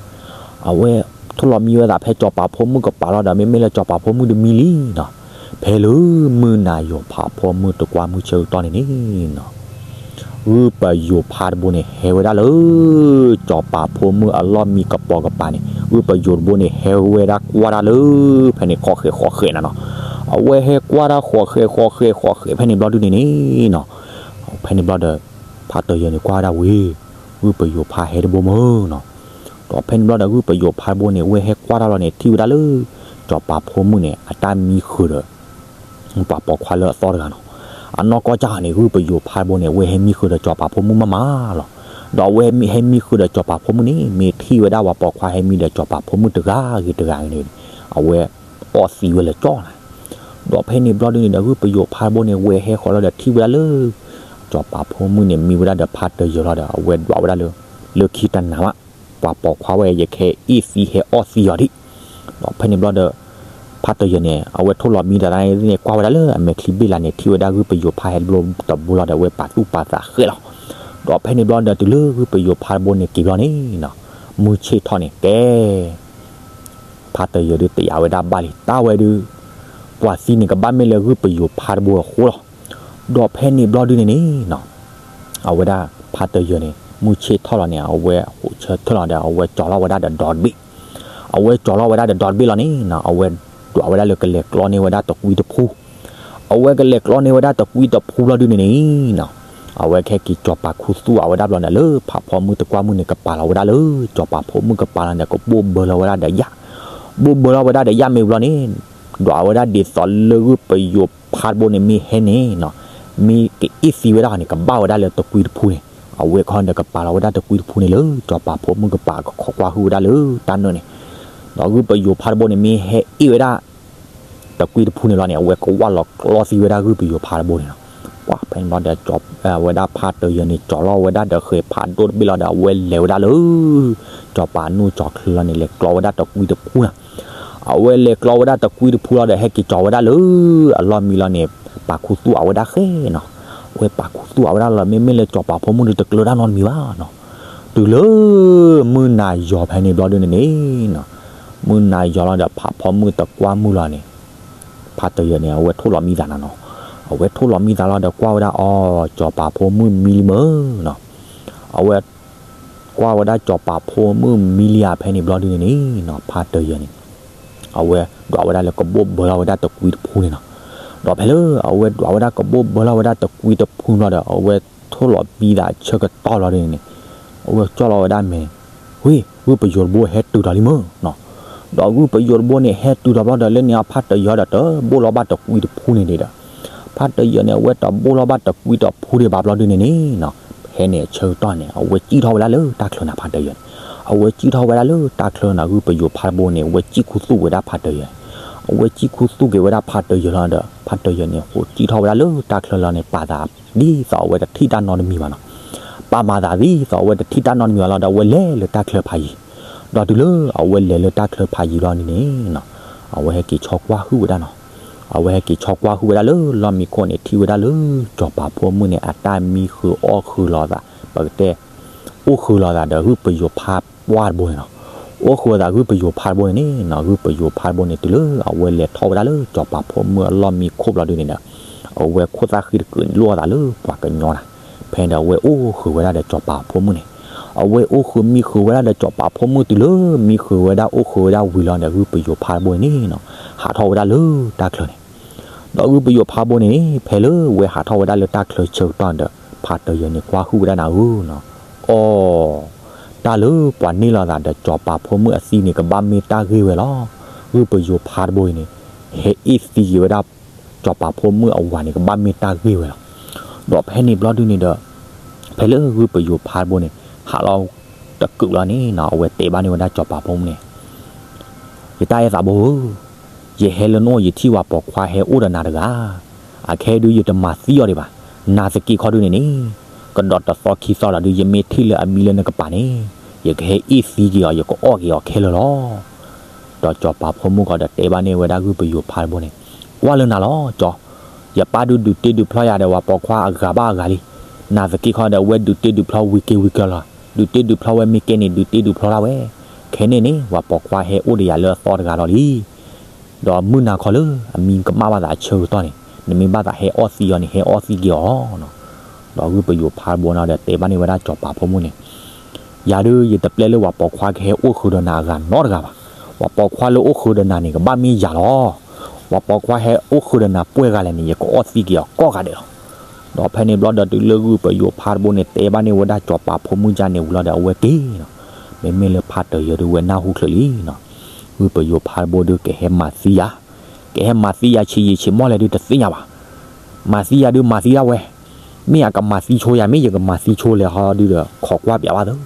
အဝဲထိၣ်လီၤမံဝဲသးဖဲစီၤပၤဖိမုၣ်ကပၤလီၤဒီး မ့မ့ၢ်လၢစီၤပၤဖိမုၣ်တမံလံနီၤ, ဖဲလၢမုၢ်နၤယိၤဖးဖီမုၢ်တကွၢ်မုၢ်ဆၢကတီၢ်န့ၣ်န့ၣ်နီၤ ဂုၢ်ပယိၤဖါတဘိန့ၣ် ဟဲဝဲဒၣ်လၢ စီၤပၤဖိမုၣ်အလီၢ်မံကပီၤကပၤန့ၣ် ဂုၢ်ပယိၤတဘိန့ၣ် ဟဲဝဲဒၣ်ကွၢ်တၢ်လၢ ဖဲန့ၣ်ဃီဃဲးဃီဃဲးနၤနီၤ. အဝဲဟဲကွၢ်တၢ်ဃီဃဲးဃီဃဲးဃီဃဲးဖဲန့ၣ်ဘျီဒုန့ၣ်န့ၣ်နီၤ, ဖဲန့ၣ်ဘျီဒီး ဖါတယၢၤန့ၣ်ကွၢ်ဝဲဒၣ်ဝံၤ ဂုၢ်ပယိၤဖါဟဲတဘိမၢ်နီၤ. ဒီးဖဲန့ၣ်ဘျီဒီး ဂုၢ်ပယိၤဖါတဘိန့ၣ် အဝဲဟဲကွၢ်တၢ်လီၤန့ၣ် ထံၣ်ဝဲဒၣ်လၢ စီၤပၤဖိမုၣ်န့ၣ် အတၢ်မံဃုာ်ဒီး ပှၤပိာ်ခွါလၢအသီတဂၤနီၤ. အနီၢ်ကီၢ်စၢ်န့ၣ် ဂုၢ်ပယိၤဖါတဘိန့ၣ် အဝဲဟဲမံဃုာ်ဒီးစီၤပၤဖိမုၣ်မးမးလီၤ. ဒီးအဝဲဟဲမံဃုာ်ဒီးစီၤပၤဖိမုၣ်န့ၣ် မ့ၢ်ထံၣ်ဝဲဒၣ်ပှၤပိာ်ခွါဟဲမံဒီးစီၤပၤဖိမုၣ်တဂၤဂ့ၤတဂၤဂ့ၤန့ၣ် အဝဲအီၣ်သံဝဲလၢကၠီၣ်နၤ. ဒီးဖဲန့ၣ်ဘျီဒုန့ၣ်ဒီး ဂုၢ်ပယိၤဖါတဘိန့ၣ် ဝဲဟဲဃီၤလီၤဒီးထံၣ်ဝဲဒၣ်လၢ စီၤပၤဖိမုၣ်န့ၣ် မံဝဲဒၣ်ဒီးဖါတယၢၤလီၤဒီး အဝဲဒွးဝဲဒၣ်လၢ လၢခံတနၤမး ပှၤပိာ်ခွါဝဲ ယကဟဲအ့ၣ်သံဟဲအီၣ်သံအီၤဒံး. ဒီးဖဲန့ၣ်ဘျီဒီး ဖါတယၢၤန့ၣ် အဝဲထိၣ်လီၤမံတၢ်န့ၣ် ကွၢ်ဝဲဒၣ်လၢအမဲာ်ချံဘ့ၣ်လၢ်န့ၣ် ထံၣ်ဝဲဒၣ်ဂုၢ်ပယိၤဖါဟဲတဘိတဘိလီၤဒီး အဝဲပာ်သူၣ်ပာ်သးဃဲးလီၤ. ဒီးဖဲန့ၣ်ဘျီဒီး တုၤလၢဂုၢ်ပယိၤဖါတဘိန့ၣ်က့ၤဘျီန့ၣ်နီၤ မုၢ်ဆ့ၣ်ထီၣ်န့ၣ်ကဲ ဖါတယၢၤဒုးတယာ်ဝဲဒၣ်ဘၣ်လံ တၢ်ဝဲဒုး ပှၤသံန့ၣ်ကဘၣ်မ့ၢ်လၢဂုၢ်ပယိၤဖါတဘိအဃိလီၤ. ဒီးဖဲန့ၣ်ဘျီဒုန့ၣ်န့ၣ်နီၤ အဝဲဒၣ်ဖါတယၢၤန့ၣ် မုၢ်ဆ့ၣ်ထီၣ်လီၤန့ၣ် အဝဲဟိးဆၢထၢၣ်လီၤဒီး အဝဲကၠီၤလီၤဝဲဒၣ်ဒီးဒီတဘ့ၣ်. အဝဲကၠီၤလီၤဝဲဒၣ်ဒီးဒီတဘ့ၣ်လီၤန့ၣ်နီၤ အဝဲဒွးဝဲဒၣ်လၢကလဲၤကျီန့ၢ်ဝဲဒၣ်တကွံတဖု အဝဲကလဲၤကျီန့ၢ်ဝဲဒၣ်တကွံတဖုဘျီဒုန့ၣ်န့ၣ်နီၤ အဝဲကဟဲက့ၤကၠီၤပာ်ခူသူၣ်အဝဲဒၣ်ဘျီန့ၣ် လၢဖးဖီမုၢ်တကွၢ်မုၢ်န့ၣ် ကပာ်လီၤဝဲဒၣ်လၢ ကၠီၤပာ်ဖိမုၣ်ကပာ်လီၤန့ၣ် ကဘိၣ်ဘၢလီၤဝဲဒၣ်ဒီးယၣ်. ဘိၣ်ဘၢလီၤဝဲဒၣ်ဒီးယၣ်မ့ၢ်ဘျီန့ၣ် ဒွးဝဲဒၣ်ဒ်သိးလၢဂုၢ်ပယိၤဖါတဘိန့ၣ် မ့ၢ်ဟဲန့ၣ်နီၤ မ့ၢ်ကအ့ၣ်သံဝဲဒၣ်န့ၣ် ကဘၣ်ဝဲဒၣ်လၢတကွံတဖုန့ၣ် အဝဲခီဒီးကပာ်လီၤဝဲဒၣ်တကွံတဖုန့ၣ်လၢ ကၠီၤပာ်ဖိမုၣ်ကပာ်ကခိးကွၢ်ဟုၣ်ဝဲဒၣ်လၢတၢ်နၢၣ်န့ၣ် ဒီးဂုၢ်ပယိၤဖါတဘိန့ၣ် မ့ၢ်ဟဲအ့ၣ်ဝဲဒၣ် တကွံတဖုန့ၣ်လီၤန့ၣ် အဝဲကဝၢ်လီၤကျီသံဝဲဒၣ်ဂုၢ်ပယိၤဖါတဘိန့ၣ်လီၤ. ပှၤဖဲန့ၣ်ဘျီဒီး ဝဲဒၣ်ဖါတယၢၤန့ၣ် ကၠီၤလီၤဝဲဒၣ်ဒီးဃဲၤဖးဒိၣ်တဘ့ၣ်လီၤဒီး အဝဲလဲၤဝဲဒၣ်လၢ ကၠီၤပၤနူၢ်ကၠီၤချၢလီၤန့ၣ် လဲၤကျီဝဲဒၣ်တကွံတဖုနီၤ. အဝဲလဲၤကျီဝဲဒၣ်တကွံတဖုလီၤဒီး ဟဲက့ၤကၠီၤဝဲဒၣ်လၢ အလီၢ်မံလီၤန့ၣ် ပာ်ခူသူၣ်အဝဲဒၣ်ဃဲနီၤ. အဝဲပာ်ခူသူၣ်အဝဲဒၣ်လီၤ မ့မ့ၢ်လၢကၠီၤပၤဖိမုၣ်ဒီးတကျၢၤတၢ်နီတမံၤဘၣ်နီၤ. တုၤလၢ မုၢ်နၤယီၤဖဲန့ၣ်ဘျီဒုန့ၣ်န့ၣ်နီၤ မုၢ်နၤယီၤလီၤဒီး ဖးဖီမုၢ်တကွၢ်မုၢ်လီၤန့ၣ် ဖါတယၢၤန့ၣ် အဝဲထိၣ်လီၤမံသးနၤနီၤ. အဝဲထိၣ်လီၤမံသးလီၤဒီးကွၢ်ဝဲဒၣ်အီၤ ကၠီၤပၤဖိမုၣ်မံလံမၢ်နီၤ. အဝဲ ကွၢ်ဝဲဒၣ်ကၠီၤပၤဖိမုၣ်မံလံဧါဖဲန့ၣ်ဘျီဒုန့ၣ်န့ၣ်နီၤ ဖါတယၢၤန့ၣ် အဝဲဒွးဝဲဒၣ်လၢကဘိၣ်ဘၢလီၤဝဲဒၣ်တကွံတဖုန့ၣ်နီၤ. ဒီးဖဲလၢအဝဲဒွးဝဲဒၣ်ကဘိၣ်ဘၢလီၤဝဲဒၣ်တကွံတဖုဘျီဒီး အဝဲထိၣ်လီၤမံသးဆၢကတီၢ်လီၤဒုန့ၣ်န့ၣ် အဝဲကၠီၣ်လီၤဝဲဒၣ်မဲာ် ဝ့ၢ် ဂုၢ်ပယိၤတဘိဟဲတုၤဒီးလံမၢ်နီၤ. ဒီးဂုၢ်ပယိၤတဘိန့ၣ် ဟဲတုၤဒီးဘျီဒီး လၢန့ၣ်အဖါတယၢၤဒီးတဘိၣ်လီၤဘၣ်တကွံတဖုန့ၣ်ဒံးဒီး ဖါတယၢၤန့ၣ် အဝဲတဘိၣ်လီၤဘၣ်တကွံတဖုဒံးဘၣ်ဘျီဒုန့ၣ်န့ၣ်နီၤ ဟဲန့ၣ်အဆၢကတီၢ်န့ၣ် အဝဲစံၣ်ထီၣ်ဝဲဒၣ်လၢတၢ်ချၢန့ၣ် ဖါတယၢၤန့ၣ် အဝဲစံၣ်ထီၣ်ဝဲဒၣ်လၢတၢ်ချၢနီၤ ဂုၢ်ပယိၤဖးတဘိန့ၣ် အဝဲစံၣ်ခူသူၣ်က့ၤဝဲဒၣ်ဖးတယၢၤ, အဝဲစံၣ်ခူသူၣ်က့ၤဝဲဒၣ်ဖးတယၢၤလီၤဒီး ဖးတယၢၤန့ၣ် ဃိးစံၣ်ထီၣ်ဝဲဒၣ်လၢတၢ်ချၢလီၤန့ၣ် ပာ်သးဒ်သိးအဝဲတထံၣ်တၢ်နီတမံၤဘၣ်နီၤ, ပာ်မၤသးဒ်သိးအဝဲတထံၣ်တၢ်နီတမံၤဘၣ်လီၤဒီး အဝဲလဲၤလၢတၢ်ချၢဖးယံၤ, ဒီးတုၤလၢအဝဲလဲၤလၢတၢ်ချၢဖးယံၤလီၤန့ၣ်န့ၣ်နီၤ, အဝဲဟဲက့ၤဆီကွၢ်ဟုၣ်ဝဲဒၣ်နီၤ, အဝဲဟဲက့ၤဆီကွၢ်ဟုၣ်ဝဲဒၣ်လၢလီၢ်မံခိၣ်န့ၣ် ထံၣ်ဝဲဒၣ်လၢစီၤပၤဖိမုၣ်န့ၣ် အတၢ်မံဃုာ်အီၣ်ဃုာ်လိာ်သး, ပကတဲ အိၣ်ဃုာ်လိာ်သးဒီးဂုၢ်ပယိၤဖးပှၢ်တဘိန့ၣ်နီၤ, အိၣ်ဃုာ်လိာ်သးဂုၢ်ပယိၤဖးတဘိန့ၣ်န့ၣ်နီၤ, ဂုၢ်ပယိၤဖးတဘိန့ၣ် တုၤလၢအဝဲလဲၤထီၣ်ဝဲဒၣ်လၢစီၤပၤဖိမုၣ်အလီၢ်မံခိၣ်ဘျီဒုန့ၣ်ဒီး အဝဲခိၣ်သၣ်ဃံတကုာ်လိာ်အသးလၢပှၤကညီနၤ, ဖဲန့ၣ်ဒီးအဝဲအိၣ်ဃုာ်ဝဲဒၣ်ဒီးစီၤပၤဖိမုၣ်န့ၣ်, အဝဲအိၣ်ဃုာ်မံဃုာ်ဝဲဒၣ်ဒီးစီၤပၤဖိမုၣ်တုၤလၢမံဃုာ်ဝဲဒၣ်အိၣ်ဃုာ်ဝဲဒၣ်ဝံၤလီၤဒီး ဂုၢ်ပယိၤဖးတဘိန့ၣ်နီၤ, ဟးထီၣ်ဝဲဒၣ်လၢတၢ်ချၢန့ၣ် ဒီးဂုၢ်ပယိၤဖးတဘိန့ၣ် ဖဲလၢဝဲဟးထီၣ်ဝဲဒၣ်လၢတၢ်ချၢဆၢကတီၢ်န့ၣ်ဒီး ဖးတယၢၤန့ၣ်ကွၢ်ဟုၣ်ဝဲဒၣ်နၤဧၢနီၤ, အိ, တၢ်လၢပှၤန့ၢ်လိာ်သးဒီးစီၤပၤဖိမုၣ်အသံန့ၣ် ကဘၣ်မ့ၢ်တၢ်ဂ့ၢ်ဝဲလီၤ. ဂုၢ်ပယိၤဖးတဘိအံၤန့ၣ် ဟဲအ့ၣ်သံက့ၤဝဲဒၣ် စီၤပၤဖိမုၣ်အဝၤန့ၣ် ကဘၣ်မ့ၢ်တၢ်ဂ့ၢ်ဝဲလီၤ. ဒီးဖဲန့ၣ်ဘျီဒုန့ၣ်ဒီး ဖဲလၢဂုၢ်ပယိၤဖးတဘိန့ၣ် ဟးလီၤတကုာ်လီၤန့ၣ်နီၤ အဝဲတဲဘၣ်န့ၢ်ဝဲဒၣ်စီၤပၤဖိမုၣ်န့ၣ် ယတၢ်အဲၣ်သးဘိဧၢ, ယဟဲလၢနအိၣ် ယထံၣ်ဝၤပိာ်ခွါဟဲအိၣ်ဒီးနၤတဂၤ, အခဲဒုးယတမၤသံအီၤဒံးဘၣ်, နာ်သက့ခီဒုန့ၣ်န့ၣ် ကဒီးတသီခံသီလီၤဒုး ယမ့ၢ်ထံၣ်လၢအမံလၢနကပၤန့ၣ် ယကဟဲအ့ၣ်သံက့ၤအီၤ ယကအီၣ်က့ၤအီၤခဲလၢာ်လီၤ. ဒီးစီၤပၤဖိမုၣ်ကီးဒီးတဲဘၣ်န့ၢ်ဝဲဒၣ်ဂုၢ်ပယိၤဖးတဘိန့ၣ်, ကွၢ်လၢနၤလီၤကၠီ, ယပၢ်ဒုးဒုးတ့ဒုးဖျီယၤဒီးဝၤပိာ်ခွါအဂၤဘၣ်အဂၤလံ, နာ်သက့ခီဒီး အဝဲဒုးတ့ဒုးဖျီဝံၤက့ၤဝံၤက့ၤလီၤ, ဒုးတ့ဒုးဖျီဝဲမ့ၢ်ကဲန့ၣ် ဒုးတ့ဒုးဖျီဒၣ်ဝဲ, ခဲန့ၣ်န့ၣ် ဝၤပိာ်ခွါဟဲအိၣ်ဒီးယၤလၢအသီတဂၤလီၤလံ. ဒီးမုၢ်နၤခီလၢအမံကမၣ်ဘၣ်သးအဆၢကတီၢ်န့ၣ် နမ့ၢ်ဘၣ်သးဟဲအီၣ်သံအီၤန့ၣ် ဟဲအီၣ်သံက့ၤအီၤလီၤ. ဒီးဂုၢ်ပယိၤဖးတဘိန့ၣ်ဒီးတဲဘၣ်န့ၢ်ဝဲဒၣ်စီၤပၤဖိမုၣ်န့ၣ်, ယၤဒုးယတပျဲလၢဝၤပိာ်ခွါကဟဲအိၣ်ဃုာ်ဒီးနၤအဂၤနီတဂၤဘၣ်, ဝၤပိာ်ခွါလၢအိၣ်ဃုာ်ဒီးနၤန့ၣ် ကဘၣ်မ့ၢ်ယၤလီၤ. ဝၤပိာ်ခွါဟဲအိၣ်ဃုာ်ဒီးနၤပှဲၤဂၤလဲၣ်န့ၣ် ယကအီၣ်သံက့ၤအီၤကိးဂၤဒဲးလီၤ. ဒီးဖဲန့ၣ်ဘျီဒီးတုၤလၢဂုၢ်ပယိၤဖးတဘိန့ၣ် တဲဘၣ်န့ၢ်ဝဲဒၣ်စီၤပၤဖိမုၣ်ဒ်န့ၣ်ဝံၤလီၤဒီး အဝဲက့ၤလီၤ. မ့မ့ၢ်လၢဖးတယၢၤဒုးဝဲနၢ်ဟူချုးလံနီၤ, ဂုၢ်ပယိၤဖးတဘိဒုးကဟဲမၤသံယၤ, ကဟဲမၤသံယၤဆံးယံာ်ဆံးမီၢ်လဲၣ်ဒုးတသ့ၣ်ညါဘၣ်. မၤသံယၤဒုးမၤသံဒၣ်ဝဲ, မ့ၢ်အကမၤသံဆိယၤ မ့ၢ်ယကမၤသံဆိလဲၣ်ဟီဒုးဒီး ခိးကွၢ်ပၠးဘၣ်သၢ.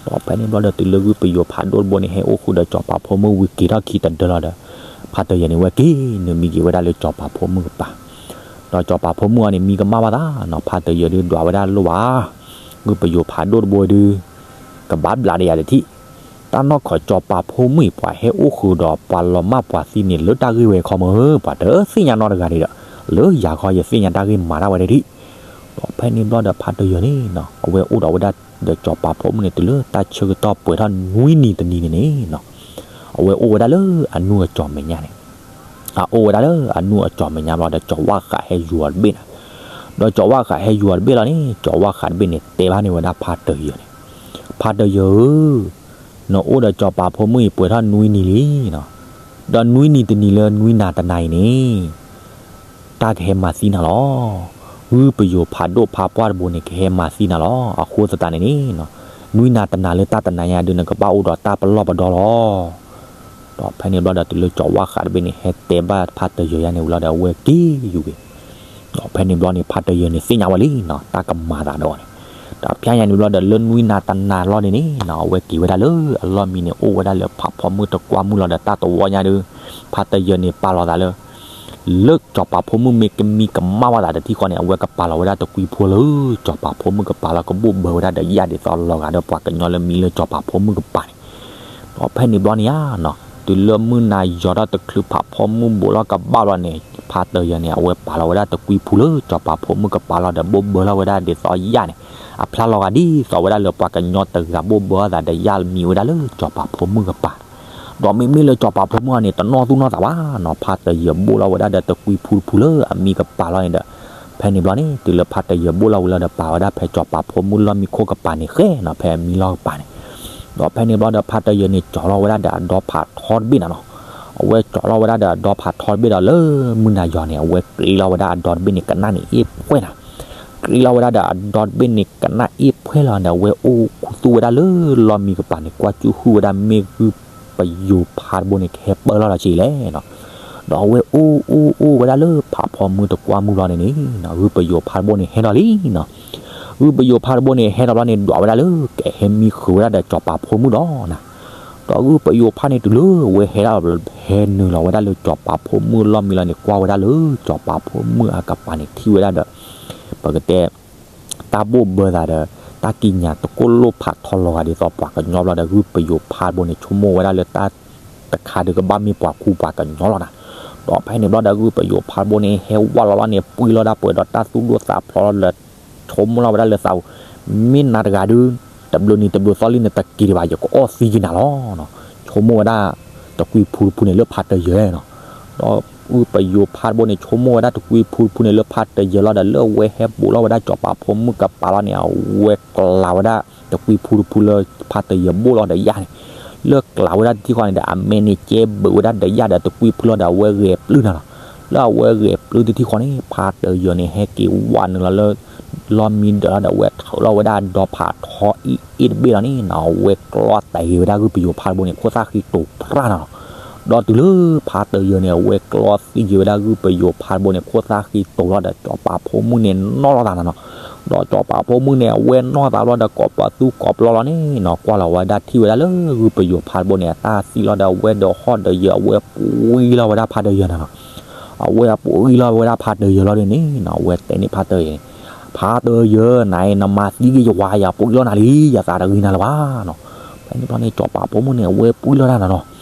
ဒီးဖဲန့ၣ်ဘျီဒီးတုၤလၢဂုၢ်ပယိၤဖးဒိၣ်တဘိန့ၣ် ဟဲအိၣ်ဃုာ်ဒီးစီၤပၤဖိမုၣ်ဝံၤက့ၤထီၣ်ခံတဒၢလီၤဒီး ဖးတယၢၤန့ၣ် ဝဲက့ၤနုာ်မံက့ၤဝဲဒၣ်လၢစီၤပၤဖိမုၣ်ကပၤ. ဒီးစီၤပၤဖိမုၣ်အီၤန့ၣ် မံကမၣ်ဘၣ်သးနီၤ, ဖးတယၢၤဒုးဒွးဝဲဒၣ်လိၣ်ဘၣ်, ဂုၢ်ပယိၤဖးဒိၣ်တဘိဒုး ကဘၣ်ဘျးဒီးယၤတထံၣ်, တၢ်နီၢ်ခိးစီၤပၤဖိမုၣ်အံၤ ပှၤဟဲအိၣ်ဃုာ်ဒီးပှၤလီၤမၢ်ပှၤသံန့ၣ် လၢတၢ်ဂ့ၢ်ဝဲခီမ့ၢ်ဧၢ, ပှၤတသ့ၣ်ညါနီတဂၤဒံးဒီး လၢယၤခီယသ့ၣ်ညါတၢ်ဂ့ၢ်မၤတၢ်ဝဲဒၣ်ဒံး. ဒီးဖဲန့ၣ်ဘျီဒီးဖးတယၢၤန့ၣ်နီၤ အဝဲအိၣ်ဒီးဝဲဒၣ်ဒီးစီၤပၤဖိမုၣ်န့ၣ် တုၤလၢတၢ်ဆၢကတီၢ်ပှဲၤထီၣ်နွံနံၤတနံၤန့ၣ်န့ၣ်နီၤ, အဝဲအိၣ်ဝဲဒၣ်လၢအနူအကၠီၤမဲာ်ညါန့ၣ် အအိၣ်ဝဲဒၣ်လၢအနူအကၠီၤမဲာ်ညါဘျီဒီး ကၠီၤဝၣ်ဃးဟဲယူၤအီၤတဘ့ၣ်နီၤ. ဒီးကၠီၤဝၣ်ဃးဟဲယူၤအီၤတဘ့ၣ်လီၤန့ၣ် ကၠီၤဝၣ်ဃးတဘ့ၣ်န့ၣ် တဲဘၣ်န့ၢ်ဝဲဒၣ်ဖးတယၢၤန့ၣ်, ဖးတယၢၤဧၢ, နအိၣ်ဒီးစီၤပၤဖိမုၣ်အံၤပှဲၤထီၣ်နွံနံၤလံနီၤ, ဒီးနွံနံၤတနံၤလၢနွံနၤတနၤအံၤန့ၣ် တၢ်ကဟဲမၤသံနၤလီၤ. ဂုၢ်ပယိၤဖးဒိၣ်ဖးပှၢ်တဘိန့ၣ် ကဟဲမၤသံနၤလီၤ. အဃိသတးန့ၣ်န့ၣ်နီၤ, နွံနၤတနၤလၢတၢ်တနၤညါဒုး နကဘၣ်အိၣ်ဒီးတၢ်ပလီၢ်ပဒီလီၤ. ဒီးဖဲန့ၣ်ဘျီဒီးတုၤလၢကၠီၤဝၣ်ဃးတဘ့ၣ်န့ၣ် ဟဲတဲဘၣ်ဖးတယၢၤယါန့ၣ်ဝံၤလီၤဒီး အဝဲက့ၤယူၤက့ၤ. ဒီးဖဲန့ၣ်ဘျီန့ၣ် ဖးတယၢၤန့ၣ်သ့ၣ်ညါဝဲလံနီၤ တၢ်ကမၤသးဒီးအီၤန့ၣ်. ဒီးဖဲညါန့ၣ်ဘျီဒီး လၢနွံနၤတနၤလီၤန့ၣ်န့ၣ်နီၤ အဝဲက့ၤဝဲဒၣ်လၢအလီၢ်မံန့ၣ် အိၣ်ဝဲဒၣ်လၢဖးဖီမုၣ်တကွၢ်မုၣ်လီၤဒီး တၢ်တဝီညါဒုး ဖးတယၢၤန့ၣ်ပာ်လီၤသးလၢ လၢစီၤပၤဖိမုၣ်မ့ၢ်ကမံကမၣ်ဝဲသးတထံၣ်ဃီန့ၣ် အဝဲကပာ်လီၤဝဲဒၣ်တကွံဖိလၢ စီၤပၤဖိမုၣ်ကပၤလီၤ ကဘိၣ်ဘၢဝဲဒၣ်ဒီးယၣ်ဒ်သိးလီၤဂာ်ဒီးပှၤကညီလၢမံလၢစီၤပၤဖိမုၣ်ကပၤန့ၣ်. ဒီးဖဲန့ၣ်ဘျီန့ၣ်ဧါနီၤ တုၤလၢမုၢ်နၤယီၤထီၣ်တချုးဖးဖီမုၣ်ဘိးလီၤကဘၣ်လီၤန့ၣ် ဖးတယၢၤန့ၣ် အဝဲပာ်လီၤဝဲဒၣ်တကွံဖိလၢစီၤပၤဖိမုၣ်ကပၤလီၤဒီး ဘိၣ်ဘၢလီၤဝဲဒၣ်ဒ်သိးယၣ်န့ၣ် အဖျါလီၤဂာ်ဒ်သိးဝဲဒၣ်လၢပှၤကညီတဂၤဘိၣ်ဘၢအသးဒီးယၣ်မံဝဲဒၣ်လၢစီၤပၤဖိမုၣ်ကပၤ ဒီးမ့မ့ၢ်လၢစီၤပၤဖိမုၣ်အီၤန့ၣ် တနီၢ်သူၣ်နီၢ်သးဘၣ်နီၤ ဖးတယၢၤဘိၣ်လီၤဝဲဒၣ်ဒီးတကွံဖိတဖုလၢအမံကပၤလီၤန့ၣ်ဒီး ဖဲန့ၣ်ဘျီန့ၣ် တုၤလၢဖးတယၢၤဘိၣ်လီၤဝံၤလီၤဒီး ပာ်ဝဲဒၣ်ဖဲစီၤပၤဖိမုၣ်လီၢ်မံခိၣ်ကပၤန့ၣ်ဃဲနီၤ ဖဲအမံလီၢ်ကပၤန့ၣ် ဒီးဖဲန့ၣ်ဘျီဒီး ဖးတယၢၤန့ၣ် ကၠီၤလီၤဝဲဒၣ်ဒီးအဒီဖးထီတဘ့ၣ်နၤနီၤ အဝဲကၠီၤလီၤဝဲဒၣ်ဒီးအဒီဖးထီတဘ့ၣ်ဒီး လၢမုၢ်နၤယီၤန့ၣ် အဝဲကြ့လီၤဝဲဒၣ်အဒီတဘ့ၣ်န့ၣ် ကနၣ်န့ၣ်အ့ၣ်ဖှဲၣ်နၤ ကြ့လီၤဝဲဒၣ်ဒီးအဒီတဘ့ၣ်န့ၣ် ကနၣ်အ့ၣ်ဖှဲၣ်လီၤန့ၣ် အဝဲအိၣ်ခူသူၣ်ဝဲဒၣ်လၢလီၢ်မံကပၤန့ၣ် ကွၢ်ကၠူၣ်ဟုၣ်ဝဲဒၣ်မ့ၢ်ဂုၢ်ပယိၤဖးတဘိန့ၣ် ကဟဲပၢၢ်လီၤလီၤဆံးလဲၣ်နီၤ ဒီးအဝဲအိၣ်အိၣ်အိၣ်ဝဲဒၣ်လၢဖးဖီမုၣ်တကွၢ်မုၣ်လီၤန့ၣ်န့ၣ် ဂုၢ်ပယိၤဖးတဘိန့ၣ်ဟဲလီၤလံနီၤ ဂုၢ်ပယိၤဖါတဘိန့ၣ် ဟဲထီၣ်ဘျီန့ၣ် ဒွးဝဲဒၣ်လၢ ကဟဲမံဃုာ်ဝဲဒၣ်ဒီးစီၤပၤဖိမုၣ်ဒီးနၤ, ဒီးဂုၢ်ပယိၤဖါန့ၣ် တုၤလၢဝဲဟဲဒၣ် ဟဲနုာ်လီၤဝဲဒၣ်လၢစီၤပၤဖိမုၣ်လီၢ်မံလီၤန့ၣ် ကွၢ်ဝဲဒၣ်လၢစီၤပၤဖိမုၣ်အကပၤန့ၣ် ထံၣ်ဝဲဒၣ်ဒီး ပကတဲ တၢ်ဘိၣ်ဘၢသးဒီး တၢ်ကံးညာ်တကိၣ်လိၣ်ဖးထီလီၤဂာ်ဒ်သိးပှၤကညီဘျီဒီး ဂုၢ်ပယိၤဖါတဘိန့ၣ် ဆိကမိၣ်ဝဲဒၣ်လၢတၢ်တခါဒုးကဘၣ်မ့ၢ်ပှၤခူပှၤကညီလီၤနၤ. ဒီးဖဲန့ၣ်ဘျီဒီး ဂုၢ်ပယိၤဖါတဘိန့ၣ် ဟဲဝဲလီၤလီၤန့ၣ် ပှံၢ်လီၤဒၣ်ပှဲၤဒီးတၢ်သူၣ်ဒိၣ်သးဖျိးလီၤဒီး ဆိကမိၣ်လီၤဝဲဒၣ်လၢသးပူၤ မ့ၢ်နၤတဂၤဒုး တဘျုးနံၤတဘျုးသီလံန့ၣ် တက့ၤဒံးဘၣ် ယကအီၣ်သံက့ၤနၤလီၤ. ဆိကမိၣ်ဝဲဒၣ် တကွံဖုတဖုန့ၣ် လၢဖါတယၢၤနီၤ. ဒီးဂုၢ်ပယိၤဖါတဘိန့ၣ် ဆိကမိၣ်ဝဲဒၣ်တကွံဖုတဖုန့ၣ် လၢဖါတယၢၤလီၤဒီး လၢအဝဲဟဲဘူးလီၤဝဲဒၣ်စီၤပၤဖိမုၣ်ကပၤလီၤန့ၣ် အဝဲကျးဝဲဒၣ်တကွံဖုတဖုလၢဖါတယၢၤဘိၣ်လီၤဒီးယၤန့ၣ် လၢကျးဝဲဒၣ်တထံၣ်ဃီန့ၣ်ဒီး အမဲာ်န့ၣ်ကဲဘုးဝဲဒၣ်ဒီးယၤဒီးတကွံဖုလီၤဒီး အဝဲဂဲၤပျုၢ်နၤလီၤ. လၢအဝဲဂဲၤပျုၢ်တထံၣ်ဃီန့ၣ် ဖါတယၢၤန့ၣ် ဟဲက့ၤဝးနုာ်လီၤလၢ လီၢ်မံဒၢးလီၤဒီး အဝဲထုးလီၤဝဲဒၣ်ဒီဖးထီအ့ၣ်အ့ၣ်တဘ့ၣ်လီၤန့ၣ်နီၤ အဝဲကျီသံက့ၤဝဲဒၣ်ဂုၢ်ပယိၤဖါတဘိန့ၣ် ခိၣ်သၣ်ဃံတိၤဖြၣ်နၤလီၤ. ဒီးတုၤလၢဖါတယၢၤန့ၣ် အဝဲကျီသံက့ၤဝဲဒၣ်ဂုၢ်ပယိၤဖါတဘိန့ၣ် ခိၣ်သၣ်ဃံတိၤလီၤဒီး စီၤပၤဖိမုၣ်န့ၣ်နီၣ်လီၤသးနၤနီၤ. ဒီးစီၤပၤဖိမုၣ်န့ၣ် အဝဲနီၣ်သးဘျီဒီး ကိးပသူကိးပျီလီၤန့ၣ်နီၤ ကွၢ်လီၤဝဲဒၣ်ထံၣ်ဝဲဒၣ်လၢဂုၢ်ပယိၤဖါတဘိန့ၣ် အတၢ်သံလီၤဒီး အဝဲဒီးဟီၣ်ဒီးယၢၤ အဝဲပှံၢ်လီၤဝဲဒၣ်ဖါတယၢၤနၤနီၤ. အဝဲအပှံၢ်လီၤဝဲဒၣ်ဖါတယၢၤလီၤဒ်န့ၣ်နီၤ အဝဲတဲန့ၢ်ဖါတယၢၤန့ၣ် ဖါတယၢၤ နၤအံၤနမၤသံက့ၤယဝၤ ယပှံၢ်လီၤနၤလံ ယသးတဂ့ၤနၤလၢၤဘၣ်နီၤ. ဖဲန့ၣ်ဘျီန့ၣ် စီၤပၤဖိမုၣ်န့ၣ် အဝဲပှံၢ်လီၤတၢ်နၤနီၤ.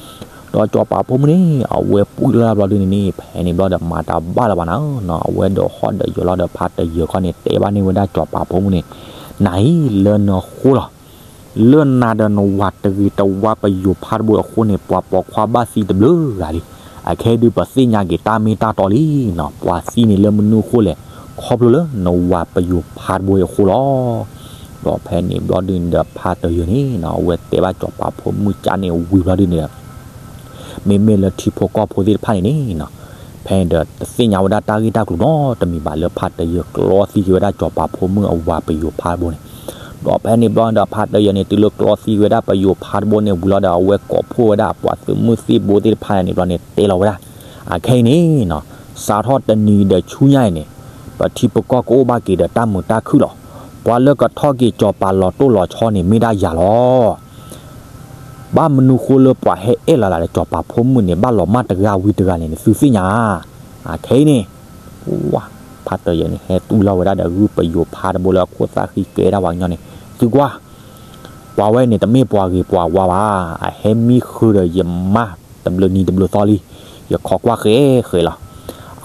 ဒီးစီၤပၤဖိမုၣ်န့ၣ် အဝဲပှံၢ်လီၤတၢ်ဘျီဒ်န့ၣ်န့ၣ် ဖဲန့ၣ်ဘျီဒီးမၤတဘၣ်လၢၤဘၣ်နၤနီၤ အဝဲဒီးဟီၣ်ဒီးယၢၤလီၤဒီး ဖါတယၢၤခီန့ၣ် တဲဘၣ်န့ၢ်ဝဲဒၣ်စီၤပၤဖိမုၣ်န့ၣ် နၤအံၤလၢနဃိလီၤ လၢနၤဒီးနဝၤတဂ့ၤတဝါပယိၤဖါတဘိအဃိန့ၣ် ပှၤပိာ်ခွါဘၣ်သံတဘျုးဂၤလံ. အခဲအံၤဒုးပသ့ၣ်ညါက့ၤတၢ်မ့ၢ်တၢ်တီလံနီၤ ပှၤသံန့ၣ်လၢမနုၤအဃိလဲၣ် ခီဖျိလၢနဝၤပယိၤဖါတဘိအဃိလီၤ. ဒီးဖဲန့ၣ်ဘျီဒုးန့ၣ်ဒီး ဖါတယၢၤန့ၣ်နီၤ အဝဲတဲဘၣ်စီၤပၤဖိမုၣ်ကၠၢန့ၣ်ဝံၤဘျီဒုးန့ၣ်ဒီး မ့မ့ၢ်လၢထံဖိကီၢ်ဖိသ့ၣ်တဖၣ်န့ၣ်န့ၣ်နီၤ ဖဲန့ၣ်ဒီးတသ့ၣ်ညါဝဲဒၣ်တၢ်ဂ့ၢ်တၢ်ကျိၤနီတမံၤဘၣ်လၢဖါတယၢၤကျီသံက့ၤဝဲဒၣ်စီၤပၤဖိမုၣ်အဝၤပယိၤဖါတဘိန့ၣ်. ဒီးဖဲန့ၣ်ဘျီဒီးဖါတယၢၤန့ၣ် တုၤလၢကျီသံက့ၤဝဲဒၣ်ပယိၤဖါတဘိန့ၣ်ဝံၤလီၤဒီး အဝဲကိးဖှိၣ်ဝဲဒၣ်အပှၤသုးမုၢ်သံၣ်ဘိသ့ၣ်တဖၣ်န့ၣ်ဘျီန့ၣ် တဲလီၤဝဲဒၣ် အခဲအံၤန့ၣ်နီၤ စးထီၣ်တနံၤဒီးဆူညါအံၤန့ၣ် ပထံပကီၢ်ကအိၣ်ဘၣ်က့ၤဒီးတၢ်မုာ်တၢ်ခုၣ်လီၤ. ပှၤလၢကထီၣ်က့ၤစီၤပၤလီၤတိၢ်လီၤဆီန့ၣ် မ့ၢ်ဒၣ်ယၤလီၤ. ဘၣ်မနုၤဃိလၢပှၤဟဲအဲၣ်လီၤလၢစီၤပၤဖိမုၣ်န့ၣ် ဘၣ်လီၤမၢ်တဂၤဝံၤတဂၤန့ၣ် သုသ့ၣ်ညါဧါ. အခဲအံၤန့ၣ် ဝါ ဖါတယၢၤန့ၣ် ဟဲတူၢ်လီၤဝဲဒၣ်ဒီးဂုၢ်ပယိၤဖါတဘိလၢအခိၣ်သၣ်ဃံကဲဒၣ်ပှၤကညီန့ၣ် သုကွၢ် ပှၤဝဲန့ၣ်တမ့ၢ်ပှၤဂ့ၤပှၤဝါဘၣ်. အဟဲမံဃုာ်ဒီးယမါတဘျုးနံၤတဘျုးသီလံ. ယခိးကွၢ်ဃဲဃဲလီၤ.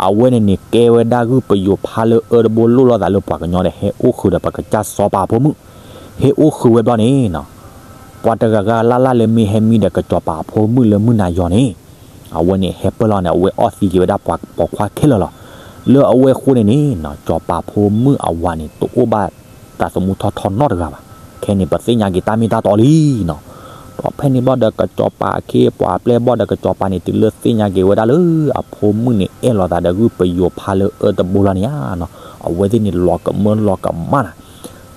အဝဲန့ၣ်န့ၣ် ကဲဝဲဒၣ်ဂုၢ်ပယိၤဖါလၢအၢတဘိလိၣ်လိာ်သးလၢပှၤကညီဒီးဟဲအိၣ်ဃုာ်ဒီးပကစၢ်စီၤပၤဖိမုၣ်. ဟဲအိၣ်ဃုာ်ဝဲဘျီန့ၣ်နီၤ ပှၤတဂၤဂၤလၢ်လၢ်လၢမ့ၢ်ဟဲမံဒီးကစီၤပၤဖိမုၣ်လၢမုၢ်နၤယီၤန့ၣ် အဝဲန့ၣ်ဟဲပၢၢ်လီၤန့ၣ် အဝဲအီၣ်သံက့ၤဝဲဒၣ်ပှၤပိာ်ခွါခဲလၢာ်လီၤ. လၢအဝဲအဃိန့ၣ်န့ၣ်နီၤ စီၤပၤဖိမုၣ်အဝၤန့ၣ် တအိၣ်ဘၣ်သးသမူထီထီနီတဂၤဘၣ်. ခဲန့ၣ် ပသ့ၣ်ညါက့ၤတၢ်မ့ၢ်တၢ်တီလံနီၤ. ဒီးဖဲန့ၣ်ဘျီဒီးကစီၤပၤအခ့အပှၤအပျဲၢ်အဘီၣ်ဒီးကစီၤပၤန့ၣ် တုၤလၢသ့ၣ်ညါက့ၤဝဲဒၣ်လၢအဖိမုၣ်န့ၣ် အဲၣ်လီၤသးဒီးဂုၢ်ပယိၤဖါလၢအၢတဘိလီၤန့ၣ်ဧါနီၤ အဝဲသ့ၣ်န့ၣ်လီၤကမၢလီၤကမၣ်နၤ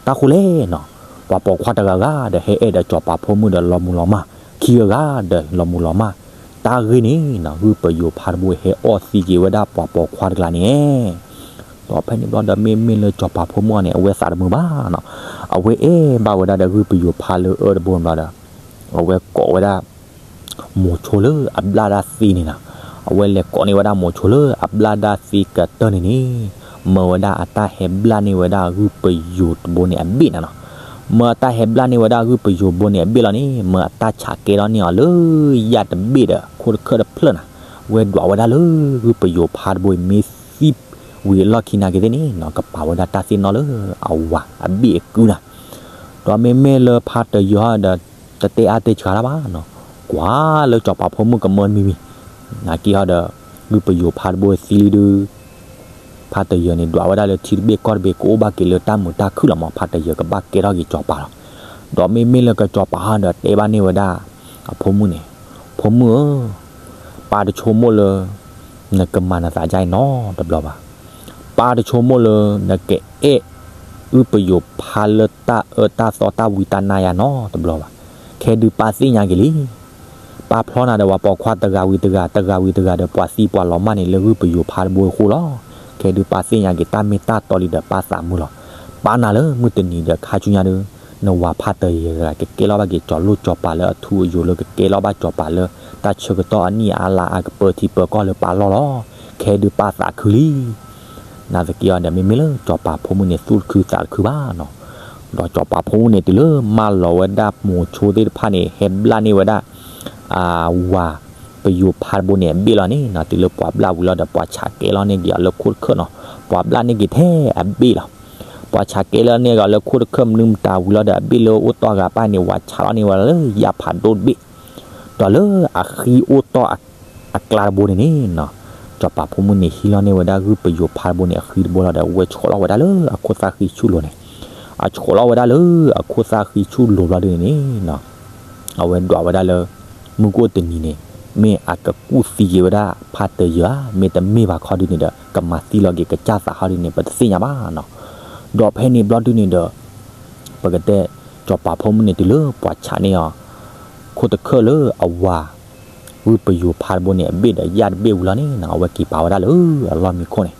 တၢ်ဃိလဲၣ်နီၤ ပှၤပိာ်ခွါတဂၤဂၤဒီးဟဲအဲၣ်ဒီးစီၤပၤဖိမုၣ်ဒီးလီၤမုၢ်လီၤမၢ်, ခံဂၤဂၤဒီးလီၤမုၢ်လီၤမၢ်, တၢ်ဂ့ၢ်န့ၣ်နီၤ ဂုၢ်ပယိၤဖါတဘိဟဲအီၣ်သံက့ၤဝဲဒၣ်ပှၤပိာ်ခွါတကျါန့ၣ် ဒီးဖဲန့ၣ်ဘျီဒီးမ့မ့ၢ်လၢစီၤပၤဖိမုၣ်အီၤန့ၣ် အဝဲသးတမုာ်ဘၣ်နီၤ, အဝဲအဲၣ်ဘၣ်ဝဲဒၣ်ဒီးဂုၢ်ပယိၤဖါလၢအၢတဘိဘျီဒီး အဝဲကိးဝဲဒၣ် မိၤဆိလၢအဘျၣ်ဒၣ်သ့န့ၣ်နီၤ, အဝဲလဲၤကိးန့ၢ်ဝဲဒၣ်မိၤဆိလၢအဘျၣ်ဒၣ်သ့ကတၢၢ်န့ၣ်န့ၣ်, မၢဝဲဒၣ်အတၢ်ဟဲဘျၣ်န့ၢ်ဝဲဒၣ်ဂုၢ်ပယိၤတဘိန့ၣ်အဘ့ၣ်နၤနီၤ, မၢအတၢ်ဟဲဘျၣ်န့ၢ်ဝဲဒၣ်ဂုၢ်ပယိၤဘိန့ၣ်အဘ့ၣ်လီၤန့ၣ် မၢအတၢ်ဆးကဲထီၣ်န့ၢ်အီၤလၢယၣ်တဘ့ၣ်ဒီး ခိၣ်တခၢၣ်တဖျၢၣ်နၤ, ဝဲဒွးဝဲဒၣ်လၢဂုၢ်ပယိၤဖါတဘိအံၤမ့ၢ်သံဝံၤအလီၢ်ခံနာ်က့ၤသ့ၣ်န့ၣ်နီၤ ကပာ်ဝဲဒၣ်တၢ်သ့ၣ်နီၣ်လၢအဝၤအဘ့ၣ်အကုၢ်နၤ, ဒီးမ့မ့ၢ်လၢဖါတယၢၤဒီး တတဲအါတဲဆှးတၢ်ဘၣ်နီၤ, ကွၢ်လၢစီၤပၤဖိမုၣ်ကမၢမံမံ, နာ်က့ဟီဒီး ဂုၢ်ပယိၤဖါတဘိသံလံဒုး ဖါတယၢၤန့ၣ် ဒွးဝဲဒၣ်လၢထံတဘ့ၣ်ကီၢ်တဘ့ၣ် ကအိၣ်ဘၣ်က့ၤလၢတၢ်မုာ်တၢ်ခုၣ်လီၤမး, ဖါတယၢၤကဘၣ်ကဲထီၣ်က့ၤစီၤပၤလီၤ. ဒီးမ့မ့ၢ်လၢကစီၤပၤဟီဒီးတဲဘၣ်န့ၢ်ဝဲဒၣ် အဖိမုၣ်န့ၣ်, ဖိမုၣ်ဧၢ, ပၢ်တဆိကမိၣ်လၢ နကမၤနသးဒ်အံၤနီတဘျီဘၣ်. ပၢ်တဆိကမိၣ်လၢ နကအဲၣ် ဂုၢ်ပယိၤဖါလၢတၢ်အၢတၢ်သီတၢ်ဝံတၢ်နါယါနီတဘျီဘၣ်. ခဲဒုးပၢ်သ့ၣ်ညါက့ၤလံ ပၢ်ဖျီနၤဒီးပှၤပိာ်ခွါတဂၤဝံၤတဂၤ တဂၤဝံၤတဂၤဒီးပှၤသံပှၤလီၤမၢ်န့ၣ် လၢဂုၢ်ပယိၤဖါတဘိအဃိလီၤ. ခဲဒုးပၢ်သ့ၣ်ညါက့ၤတၢ်မ့ၢ်တၢ်တီလံဒီးပၢ်သးမုာ်လီၤ. ပာ်နၤလၢမုၢ်တနံၤဒီးခါဆူညါဒီး နဝၤဖါတယၢၤတဂၤ ကကဲလီၤဘၣ်က့ၤ ကၠီၤလိၣ်ကၠီၤပၤလၢအထူအယိာ်လၢ ကကဲလီၤဘၣ်ကၠီၤပၤလၢ တၢ်ဆၢကတီၢ်အနံၣ်အါလါအါ ကပၢထံပၢကီၢ်လၢပာ်လီၢ်လီၤ. ခဲဒုးပာ်သးခုလံ. နာ်သက့အီၤဒီး မ့မ့ၢ်လၢကၠီၤပၤဖိမုၣ်န့ၣ် သူၣ်တခုသးတခုဘၣ်နီၤ. ဒီးကၠီၤပၤဖိမုၣ်န့ၣ် တုၤလၢမၢလီၤဝဲဒၣ်မိၤဆိသ့ၣ်တဖၣ်န့ၣ် ဟဲဘျၣ်န့ၢ်ဝဲဒၣ် အဝၤပယိၤဖါတဘိန့ၣ် အဘ့ၣ်လီၤန့ၣ်နီၤ. တုၤလၢပှၤဘျၣ်ဝံၤလီၤဒီး ပှၤဆးကဲလီၤန့ၢ်က့ၤအီၤလၢခိၣ်တခၢၣ်နီၤ. ပှၤဘျၣ်န့ၢ်က့ၤထဲအဘ့ၣ်လီၤ. ပှၤဆးကဲလီၤန့ၢ်က့ၤအီၤလၢခိၣ်တခၢၣ် မနုၤမတၤဝံၤလီၤဒီး အဘ့ၣ်လၢအိၣ်တီၢ်ဂၤပၢ်န့ၣ် ဝၤဆးလီၤန့ၢ်ဝဲလၢယၣ်ဖးဒိၣ်တဘ့ၣ် ဒီးလၢအဃံအိၣ်တီၢ်အ အကျါတဘိန့ၣ်န့ၣ်နီၤ, ကၠီၤပၤဖိမုၣ်န့ၣ် ဟံးလီၤန့ၢ်ဝဲဒၣ်ဂုၢ်ပယိၤဖါတဘိန့ၣ် အဃံတဘိလီၤဒီး အဝဲဆှီလီၤဝဲဒၣ်လၢအခိၣ်သၣ်ဃံဆူၣ်လိၤန့ၣ်, အဆှီလီၤဝဲဒၣ်လၢအခိၣ်သၣ်ဃံဆူၣ်လိၤဘျီဒုန့ၣ်န့ၣ်နီၤ, အဝဲဒွးဝဲဒၣ်လၢ မုၢ်ကအိၣ်တနံၤန့ၣ် မ့ၢ်အကကူၣ်သံက့ၤဝဲဒၣ်ဖါတယၢၤဧါ, မ့ၢ်တမ့ၢ်ဘၣ်ခီဒုန့ၣ်ဒီး ကမၤသံလီၤက့ၤကစၢ်သးခီဒုန့ၣ် ပတသ့ၣ်ညါဘၣ်နီၤ. ဒီးဖဲန့ၣ်ဘျီဒုန့ၣ်ဒီး ပကတဲ ကၠီၤပၤဖိမုၣ်န့ၣ် တုၤလၢပှၤဆးန့ၢ်အီၤ ခိၣ်တခၢၣ်လၢအဝၤ ဂုၢ်ပယိၤဖါတဘိန့ၣ် အဘ့ၣ်ဒီးယၣ်တဘ့ၣ်ဝံၤလီၤန့ၣ်နီၤ, အဝဲက့ၤပာ်ဝဲဒၣ်လၢအလီၢ်မံခိၣ်န့ၣ်,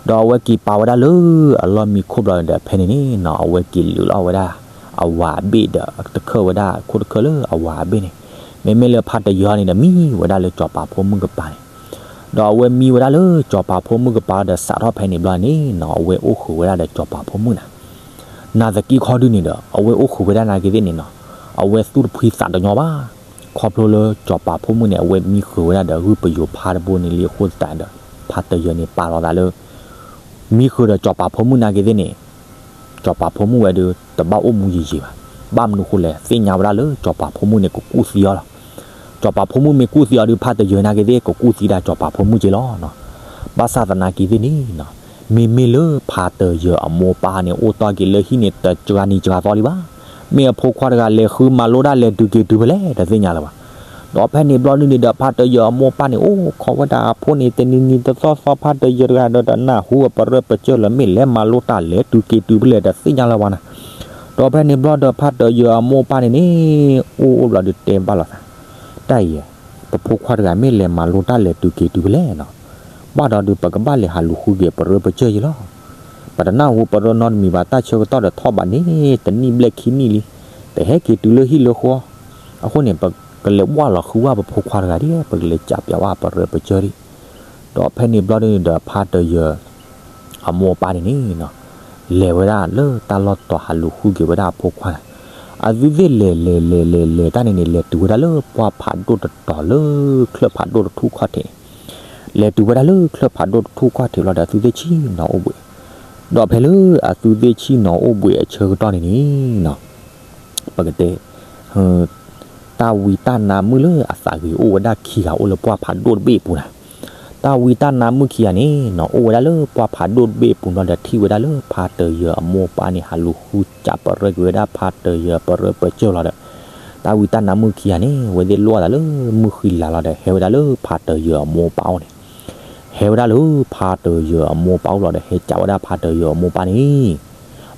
ဒီးအဝဲက့ၤပာ်ဝဲဒၣ်လၢအလီၢ်မံခိၣ်ဘျီဒီး ဖဲန့ၣ်န့ၣ်နီၤ အဝဲက့ၤလုာ်လီၤဝဲဒၣ် အဝၤအဘ့ၣ်ဒီးတခၢၣ်ဝဲဒၣ်ခိၣ်တခၢၣ်လၢအဝၤအဘ့ၣ်န့ၣ်, မ့မ့ၢ်လၢဖါတယၢၤန့ၣ်ဒီး မံဝဲဒၣ်လၢကၠီၤပၤဖိမုၣ်ကပၤန့ၣ်, ဒီးအဝဲမံဝဲဒၣ်လၢကၠီၤပၤဖိမုၣ်ကပၤဒီး စးထီၣ်ဖဲန့ၣ်ဘျီန့ၣ်နီၤ အဝဲအိၣ်ဃုာ်ဝဲဒၣ်ဒီးကၠီၤပၤဖိမုၣ်နၤ နာ်သက့ခီဒုန့ၣ်ဒီး အဝဲအိၣ်ဃုာ်ဝဲဒၣ်နာ်က့သ့ၣ်န့ၣ်နီၤ, အဝဲသူၣ်တဖှံသးတညီဘၣ်, ခီဖျိလၢကၠီၤပၤဖိမုၣ်န့ၣ် အဝဲမံဃုာ်ဝဲဒၣ်ဒီးဂုၢ်ပယိၤဖါတဘိန့ၣ်လံအဃိသတးဒီး ဖါတယၢၤန့ၣ် ပာ်လီၤသးလၢ မံဃုာ်ဒီးကၠီၤပၤဖိမုၣ်နာ်က့သ့ၣ်န့ၣ်, ကၠီၤပၤဖိမုၣ်ဝဲဒီး တဘၣ်အိၣ်မူယံာ်ယံာ်ဘၣ်, ဘၣ်မနုၤအဃိလဲၣ် သ့ၣ်ညါဝဲဒၣ်လၢကၠီၤပၤဖိမုၣ်န့ၣ် ကကူၣ်သံအီၤလီၤ. ကၠီၤပၤဖိမုၣ်မ့ၢ်ကူၣ်သံအီၤဒီး ဖါတယၢၤနာ်က့သ့ၣ် ကကူၣ်သံဒၣ်ကၠီၤပၤဖိမုၣ်က့လီၤနီၤ. ဘၣ်ဆၣ်သနာ်က့သ့ၣ်န့ၣ်နီၤ, မ့မ့ၢ်လၢဖါတယၢၤအမိၢ်အပၢ်န့ၣ် အိၣ်တီၢ်က့ၤလၢဟံၣ်န့ၣ် တစှၤနံၤစှၤသီလံဘၣ်. မ့ၢ်အဖိခွါတဂၤလဲၤဃုမၤလိတၢ်လဲၤတုၤက့ၤတုၤဖဲလဲၣ် တသ့ၣ်ညါလၢၤဘၣ်. ဒီးဖဲန့ၣ်ဘျီဒုန့ၣ်ဒီး ဖါတယၢၤအမိၢ်အပၢ်န့ၣ် အိၣ်ခိးဝဲဒၣ်အဖိန့ၣ် တနံၤနံၤတသီသီ ဖါတယၢၤတဂၤဒီး တနၢ်ဟူအပရၢပစၢၢ်လၢၤ မ့ၢ်လဲၤမၤလိတၢ်လဲၤတုၤက့ၤတုၤဖဲလဲၣ် တသ့ၣ်ညါလၢၤဘၣ်နၤ. ဒီးဖဲန့ၣ်ဘျီဒီး ဖါတယၢၤအမိၢ်အပၢ်န့ၣ်န့ၣ် အိၣ်အိၣ်ဘျီဒီးတဲဘၣ်လိာ်သး, တၢ်အံၤ ပဖိခွါတဂၤမ့ၢ်လဲၤမၤလိတၢ်လဲၤတုၤက့ၤတုၤဖဲလဲၣ်နီၤ, ဘၣ်ဒီးဒုး ပကဘၣ်လဲၤဟးလူၤဃုက့ၤပရၢပစၢၢ်ယဲလီၤ. ပတနၢ်ဟူပရၢနီတမံၤဘၣ်, တၢ်ဆၢကတီၢ်ဒီးထီၣ်ဘးန့ၣ် တနံၣ်ဘျဲၣ်ခံနံၣ်လံ, တဟဲက့ၤတုၤလၢဟံၣ်လၢဃီ, အဃိန့ၣ် ပကလဲၤဝၢ်လီၤဃုဝဲပဖိခွါတဂၤဒံး, ပကလဲၤကးပၠးဝဲပရၢပစၢၢ်ဒံး. ဒီးဖဲန့ၣ်ဘျီဒုန့ၣ်ဒီး ဖါတယၢၤ အမိၢ်အပၢ်န့ၣ်န့ၣ်နီၤ, လဲၤဝဲဒၣ်လၢတၢ်လီၢ်တတီၤ ဟးလူၤဃုက့ၤဝဲဒၣ်အဖိခွါန့ၣ်, အသုသ့ၣ်လဲၤလဲၤလဲၤလဲၤလဲၤတၢ်န့ၣ်န့ၣ် လဲၤတုၤဝဲဒၣ်လၢပှၢ်ဖးဒိၣ်တတီၤလၢ ချၢၣ်ဖးဒိၣ်တထူၣ်ခီၣ်ထံးန့ၣ်, လဲၤတုၤဝဲဒၣ်လၢချၢၣ်ဖးဒိၣ်တထူၣ်ခီၣ်ထံးလီၤဒီး အသုသ့ၣ်ဆ့ၣ်နီၤအိၣ်ဘှံး, ဒီးဖဲလၢအသုသ့ၣ်ဆ့ၣ်နီၤအိၣ်ဘှံးအဆၢကတီၢ်န့ၣ်န့ၣ်နီၤ ပကတဲ တၢ်ဝံတၢ်နါမုၣ်လၢအသးဂ့ၤအိၣ်ဝဲဒၣ်ခံဂၤအိၣ်လၢပှၢ်ဖးဒိၣ်တဘ့ၣ်အပူၤနၤ, တၢ်ဝံတၢ်နါမုၣ်ခံဂၤန့ၣ်နီၤ အိၣ်ဝဲဒၣ်လၢပှၢ်ဖးဒိၣ်တဘ့ၣ်အပူၤဘျီဒီး ထံၣ်ဝဲဒၣ်လၢဖါတယၢၤအမိၢ်အပၢ်န့ၣ် ဟးလူၤဃုကးပရၢက့ၤဝဲဒၣ်ဖါတယၢၤပရၢပစၢၢ်လီၤဒီး တၢ်ဝံတၢ်နါမုၣ်ခံဂၤန့ၣ် အဝဲသ့ၣ်လိၣ်အသးလၢမုၢ်ဃံလၤလီၤဒီး ဟဲဝဲဒၣ်လၢဖါတယၢၤအမိၢ်အပၢ်အိၣ်န့ၣ်, ဟဲဝဲဒၣ်လၢဖါတယၢၤအမိၢ်အပၢ်အိၣ်လီၤဒီး ဟဲကးဝဲဒၣ်ဖါတယၢၤအမိၢ်အပၢ်န့ၣ်,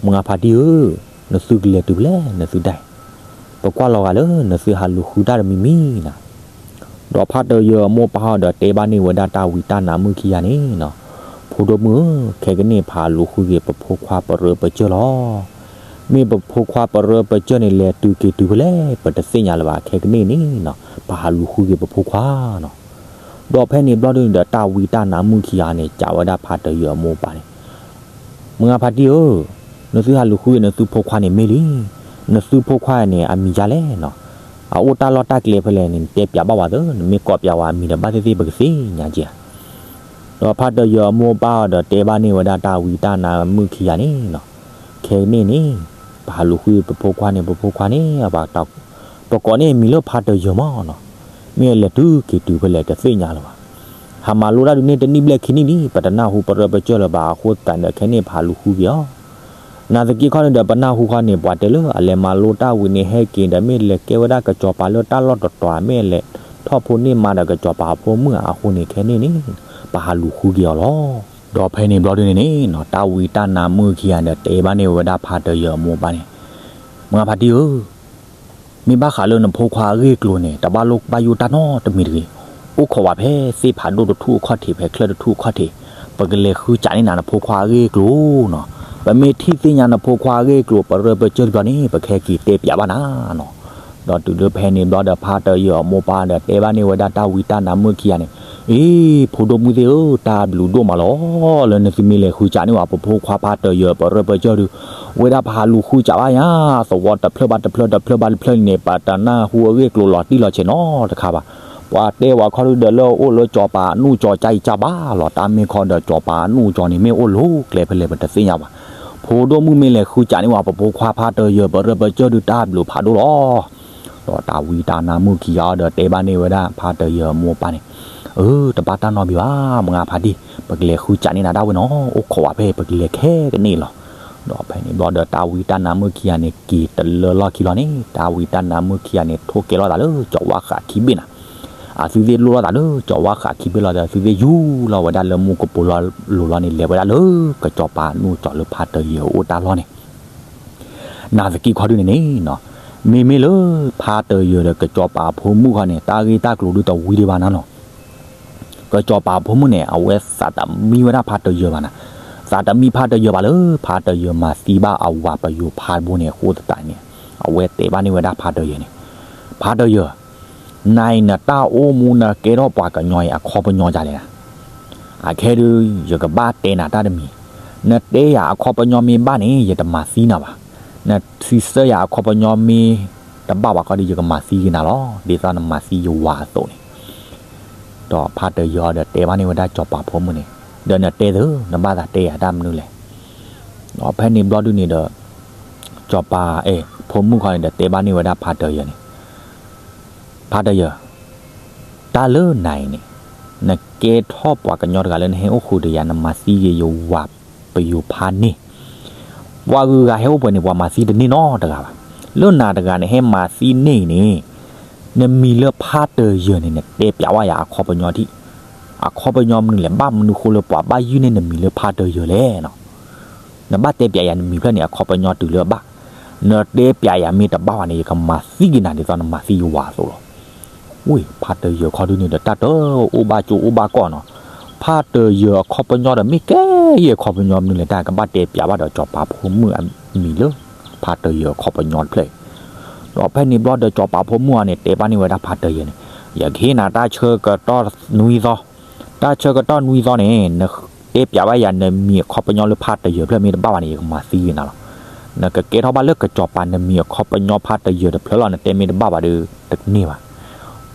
မုၢ်ဂၤဖါတံၢ်ဧၢ, နသုကလဲၤတုၤဖဲလဲၣ် နသုဒၣ်အံၤ, ပကွၢ်လီၤဂာ်လၢနသုဟးလူၤဃုတၢ်တမံၤမံၤနၤ. ဒီးဖါတယၢၤအမိၢ်အပၢ်ဟီဒီး တဲဘၣ်န့ၢ်ဝဲဒၣ်တၢ်ဝံတၢ်နါမုၣ်ခံဂၤန့ၣ်နီၤ, ဖိဒိၣ်မုၣ်ဧၢ, ခဲကနံၣ် ပဟးလူၤဃုက့ၤပဖိခွါပရၢပစၢၢ်လီၤ. မ့ၢ်ပဖိခွါပရၢပစၢၢ်န့ၣ် လဲၤတုၤက့ၤတုၤဖဲလဲၣ် ပတသ့ၣ်ညါလၢၤဘၣ်, ခဲကနံၣ်န့ၣ်နီၤ ပဟးလူၤဃုက့ၤပဖိခွါနီၤ. ဒီးဖဲန့ၣ်ဘျီဒုန့ၣ်ဒီး တၢ်ဝံတၢ်နါမုၣ်ခံဂၤန့ၣ် ကးဝဲဒၣ်ဖါတယၢၤအမိၢ်အပၢ်န့ၣ်, မုၢ်ဂၤဖါတံၢ်ဧၢ, နသုဟးလူၤဃုက့ၤနသုဖိခွါန့ၣ်မ့ၢ်လံ. နသုဖိခွါန့ၣ် အမံၤဒ်လဲၣ်နီၤ, အအိၣ်တၢ်လီၢ်တၢ်ကျဲဖဲလဲၣ်န့ၣ် နတဲပၠးဘၣ်ဝဲသၢ, နမ့ၢ်ကိးပၠးဝဲအမံၤဒီး ဘၣ်သ့ၣ်သ့ၣ်ပကသ့ၣ်ညါက့ၤဧါ. ဒီးဖါတယၢၤအမိၢ်အပၢ်ဒီး တဲဘၣ်န့ၢ်ဝဲဒၣ်တၢ်ဝံတၢ်နါမုၣ်ခံဂၤန့ၣ်နီၤ, ခဲကနံၣ်န့ၣ် ပဟးလူၤဃုပဖိခွါန့ၣ် ပဖိခွါန့ၣ် ပကိးန့ၢ်အမံၤလၢဖါတယၢၤမးနီၤ, မ့ၢ်လဲၤတုၤက့ၤတုၤဖဲလဲၣ် တသ့ၣ်ညါလၢၤဘၣ်. ဟးမၤလိတၢ်ဒုးန့ၣ် တနံၣ်ဘျဲၣ်ခံနံၣ်လံ, ပတနၢ်ဟူပရၢပစၢၢ်လၢၤဘၣ်အဃိသတးဒီး ခဲန့ၣ် ပဟးလူၤဃုက့ၤအီၤ. နာ်သက့ခီန့ၣ်ဒီး ပနၢ်ဟူခီန့ၣ် ပှၤတဲလၢအလဲၤမၤလိတၢ်ဝံၤန့ၣ် ဟဲက့ၤဒီး မ့ၢ်လဲၤကဲဝဲဒၣ်ကစီၤပၤလၢတၢ်လီၢ်တတီၤ မ့ၢ်လဲၤထီၣ်ဖိန့ၢ်မါဒီးကစီၤပၤအဖိမုၣ်အဃိန့ၣ် ခဲန့ၣ်န့ၣ် ပဟးလူၤဃုက့ၤအီၤလီၤ. ဒီးဖဲန့ၣ်ဘျီဒုန့ၣ်န့ၣ်နီၤ တၢ်ဝံတၢ်နါမုၣ်ခံဂၤဒီး တဲဘၣ်န့ၢ်ဝဲဒၣ်ဖါတယၢၤအမိၢ်အပၢ်န့ၣ်, မုၢ်ဂၤဖါတံၢ်ဧၢ, မ့ၢ်ဘၣ်ဃးလၢနဖိခွါအဂ့ၢ်အကျိၤန့ၣ် တဘၣ်လိၣ်ဘၣ်ယိၣ်တၢ်နီတမံၤတဂ့ၤ. အိၣ်ခိးဝဲဖဲသ့ၣ်ဖးဒိၣ်တထူၣ်အခီၣ်ထံး ဖဲချၢၣ်တထူၣ်အခီၣ်ထံး, ပကလဲၤဃုကးန့ၢ်နၤနဖိခွါအဂ့ၢ်အကျိၤနီၤ. ပမ့ၢ်ထံၣ်သ့ၣ်ညါနဖိခွါအဂ့ၢ်အကျိၤ ပရၢပကျၢၢ်တဘျီန့ၣ် ပကဟဲက့ၤတဲပၠးဘၣ်နၤနီၤ. ဒီးတုၤလၢဖဲန့ၣ်ဘျီဒီး ဖါတယၢၤအမိၢ်ပၢ်ဒီးတဲဘၣ်န့ၢ်ဝဲဒၣ်တၢ်ဝံတၢ်နါမုၣ်ခံဂၤန့ၣ်, အ့ ဖိဒိၣ်မုၣ်သ့ၣ်ဧၢ, တၢ်ဘျုးဒိၣ်မးလီၤ. လၢနသုမ့ၢ်လဲၤဃုစးန့ၢ်ဝဲပဖိခွါဖါတယၢၤ ပရၢပကျၢၢ်ဒုး, ဝဲဒၣ်ပဟးလူၤဃုစးဘၣ်ယၤ, သဝီတဖျၢၣ်ဘၣ်တဖျၢၣ်တဖျၢၣ်ဘၣ်တဖျၢၣ်န့ၣ် ပတနၢ်ဟူအဂ့ၢ်အကျိၤလီၤတံၢ်လီၤဆဲးနီတခါဘၣ်. ပှၤတဲဝဲခီဒုးဒီး လၢအအိၣ်လၢစီၤပၤအနူၢ်ကၠီကၠါအံၤကၠါဘၣ်လီၤ. တၢ်မ့ၢ်ခီဒီး စီၤပၤအနူၢ်ကၠီန့ၣ် မ့ၢ်အိၣ်လိၤကျဲဖဲလဲၣ်ပတသ့ၣ်ညါဘၣ်. ဖိဒိၣ်မုၣ်မ့ၢ်လဲၤဃုစးန့ၢ်ဝဲပဖိခွါဖါတယၢၤ ပရၢပကျၢၢ်ဒုး တၢ်ဘျုးဖးဒိၣ်လီၤ. ဒီးတၢ်ဝံတၢ်နါမုၣ်ခံဂၤဒီး တဲဘၣ်န့ၢ်ဝဲဒၣ်ဖါတယၢၤအမိၢ်ပၢ်န့ၣ်, အၢ တဘၣ်တၢ်နီတမံၤဘၣ် မုၢ်ဂၤဖါတံၢ်, ပကလဲၤဃုစးန့ၢ်နၤဒၣ်ဝဲနီၤ, အိၣ်ခိးဝဲဖဲ ပကလဲၤခဲကနံၣ်အံၤလီၤ. ဒီးဖဲန့ၣ်ဘျီဒီး တၢ်ဝံတၢ်နါမုၣ်ခံဂၤန့ၣ် က့ၤတလၢလီၢ်ခံလီၤန့ၣ်, တၢ်ဝံတၢ်နါမုၣ်ခံဂၤန့ၣ် ထိၣ်ကဲလိာ်သးလၢကၠီၤဝါဃးခံဘ့ၣ်နၤ. အသုသ့ၣ်လိၣ်လိာ်သးလၢကၠီၤဝါဃးခံဘ့ၣ်လီၤဒီး အသုသ့ၣ်ယူၤလီၤဝဲဒၣ်လၢမူကပိာ်လီၤလိၤလီၤန့ၣ် လဲၤဝဲဒၣ်လၢကစီၤပၤနူၢ်ကၠီၤလၢဖါတယၢၤအိၣ်တၢ်လီၢ်န့ၣ် နာ်သက့ခီဒုန့ၣ်န့ၣ်, မ့မ့ၢ်လၢဖါတယၢၤဒီးကစီၤပၤဖိမုၣ်ခီန့ၣ် တၢ်ဂ့ၢ်တၢ်ကျိၤဒုးတဝံၤဒံးဘၣ်နၤနီၤ. ကစီၤပၤဖိမုၣ်န့ၣ် အဝဲသးတမံဝဲဒၣ်ဖါတယၢၤဘၣ်နၤ, သးတမံဖါတယၢၤဘၣ်လၢ ဖါတယၢၤမၤသံဘၣ်အဝၤပယိၤဖါတဘိန့ၣ် အဃိသတးန့ၣ် အဝဲတဲဘၣ်န့ၢ်ဝဲဒၣ်ဖါတယၢၤန့ၣ်, ဖါတယၢၤ, နၤအံၤနတၢ်အိၣ်မူနကဲထီၣ်ပှၤကညီအံၤ အခီပညီဒ်လဲၣ်နၤ. အခဲဒုး ယကဘၣ်တဲနၤတၢ်တမံၤ, နတဲယၤအခီပညီမ့ၢ်ဘၣ်န့ၣ် ယတမၤသံနၤဘၣ်. နစံးဆၢယၤအခီပညီမ့ၢ်တဘၣ်ဘၣ်ခီဒီး ယကမၤသံက့ၤနၤလီၤ, ဒ်သိးနမၤသံယဝၤအသိးန့ၣ်. ဒီးဖါတယၢၤဒီးတဲဘၣ်န့ၢ်ဝဲဒၣ်စီၤပၤဖိမုၣ်န့ၣ်, ဒီးနတဲသု, နဘၣ်သးတဲယၤတၢ်မနုၤလဲၣ်. ဒီးဖဲန့ၣ်ဘျီဒုန့ၣ်ဒီး စီၤပၤ အဲ ဖိမုၣ်ခီန့ၣ်ဒီးတဲဘၣ်န့ၢ်ဝဲဒၣ်ဖါတယၢၤန့ၣ်, ဖါတယၢၤ, တၢ်လၢနၤအံၤန့ၣ် နကဲထီၣ်ပှၤကညီတဂၤလၢနဟဲအိၣ်ဃုာ်ဒီးယၤ နမၤသံက့ၤယဝၤပယိၤဖါန့ၣ်, ပှၤဂုၤဂၤဟဲအိၣ်ပှဲၤန့ၣ် ပှၤမၤသံတန့ၢ်နီတဂၤဘၣ်. လၢနၤတဂၤနဟဲမၤသံန့ၢ်အံၤန့ၣ်, နမံၤလၢဖါတယၢၤန့ၣ် နတဲပၠးဝဲယၤအခီပညီထံၣ်, အခီပညီမနုၤလဲၣ်, ဘၣ်မနုၤဃိလၢပှၤဘၣ်ယုၢ်န့ၢ်နမံၤလၢဖါတယၢၤလဲၣ်နီၤ. နဘၣ်တဲပၠးယၤနမံၤဖျၢၣ်န့ၣ် အခီပညီတုၤလၢအဘၣ်. နတဲပၠးယၤမ့ၢ်တဘၣ်ဘၣ်န့ၣ် ယကမၤသံက့ၤနၤဒ်သိးနမၤသံယဝၤအသိးလီၤ. ဝ့ၢ် ဖါတယၢၤခီဒုန့ၣ်ဒီး တၢ်တအိၣ်ဘၣ်ကၠိအိၣ်ဘၣ်ကီၢ်နီၤ. ဖါတယၢၤအခီပညီဒီး မ့ၢ်ကဲယဲၢ်အခီပညီမနုၤလဲၣ် တၢ်ကဘၣ်တဲပၠးဘၣ်ဒီး စီၤပၤဖိမုၣ်အမံၤလၢ ဖါတယၢၤအခီပညီတဖျၢၣ်အံၤ. ဒီးဖဲန့ၣ်ဘျီဒီး စီၤပၤဖိမုၣ်အံၤန့ၣ် တဲဘၣ်န့ၢ်ဝဲဒၣ်ဖါတယၢၤန့ၣ်, ယကဟ့ၣ်နၤတၢ်ဆၢကတီၢ်နွံသီ, တၢ်ဆၢကတီၢ်နွံသီန့ၣ် နတဲပၠးဘၣ်ယၤ နမံၤအခီပညီလၢဖါတယၢၤဖျၢၣ် မ့ၢ်တဘၣ်ဘၣ်န့ၣ် ယကမၤသံက့ၤနၤလီၤ. နကကဲထီၣ်ဘၣ်လၢကစီၤပၤ နမံၤအခီပညီဖါတယၢၤတဖျၢၣ်လီၤ. နတဲမ့ၢ်တဘၣ်ဘၣ်ဒီး တန့ၢ်ဘၣ်. ဒီ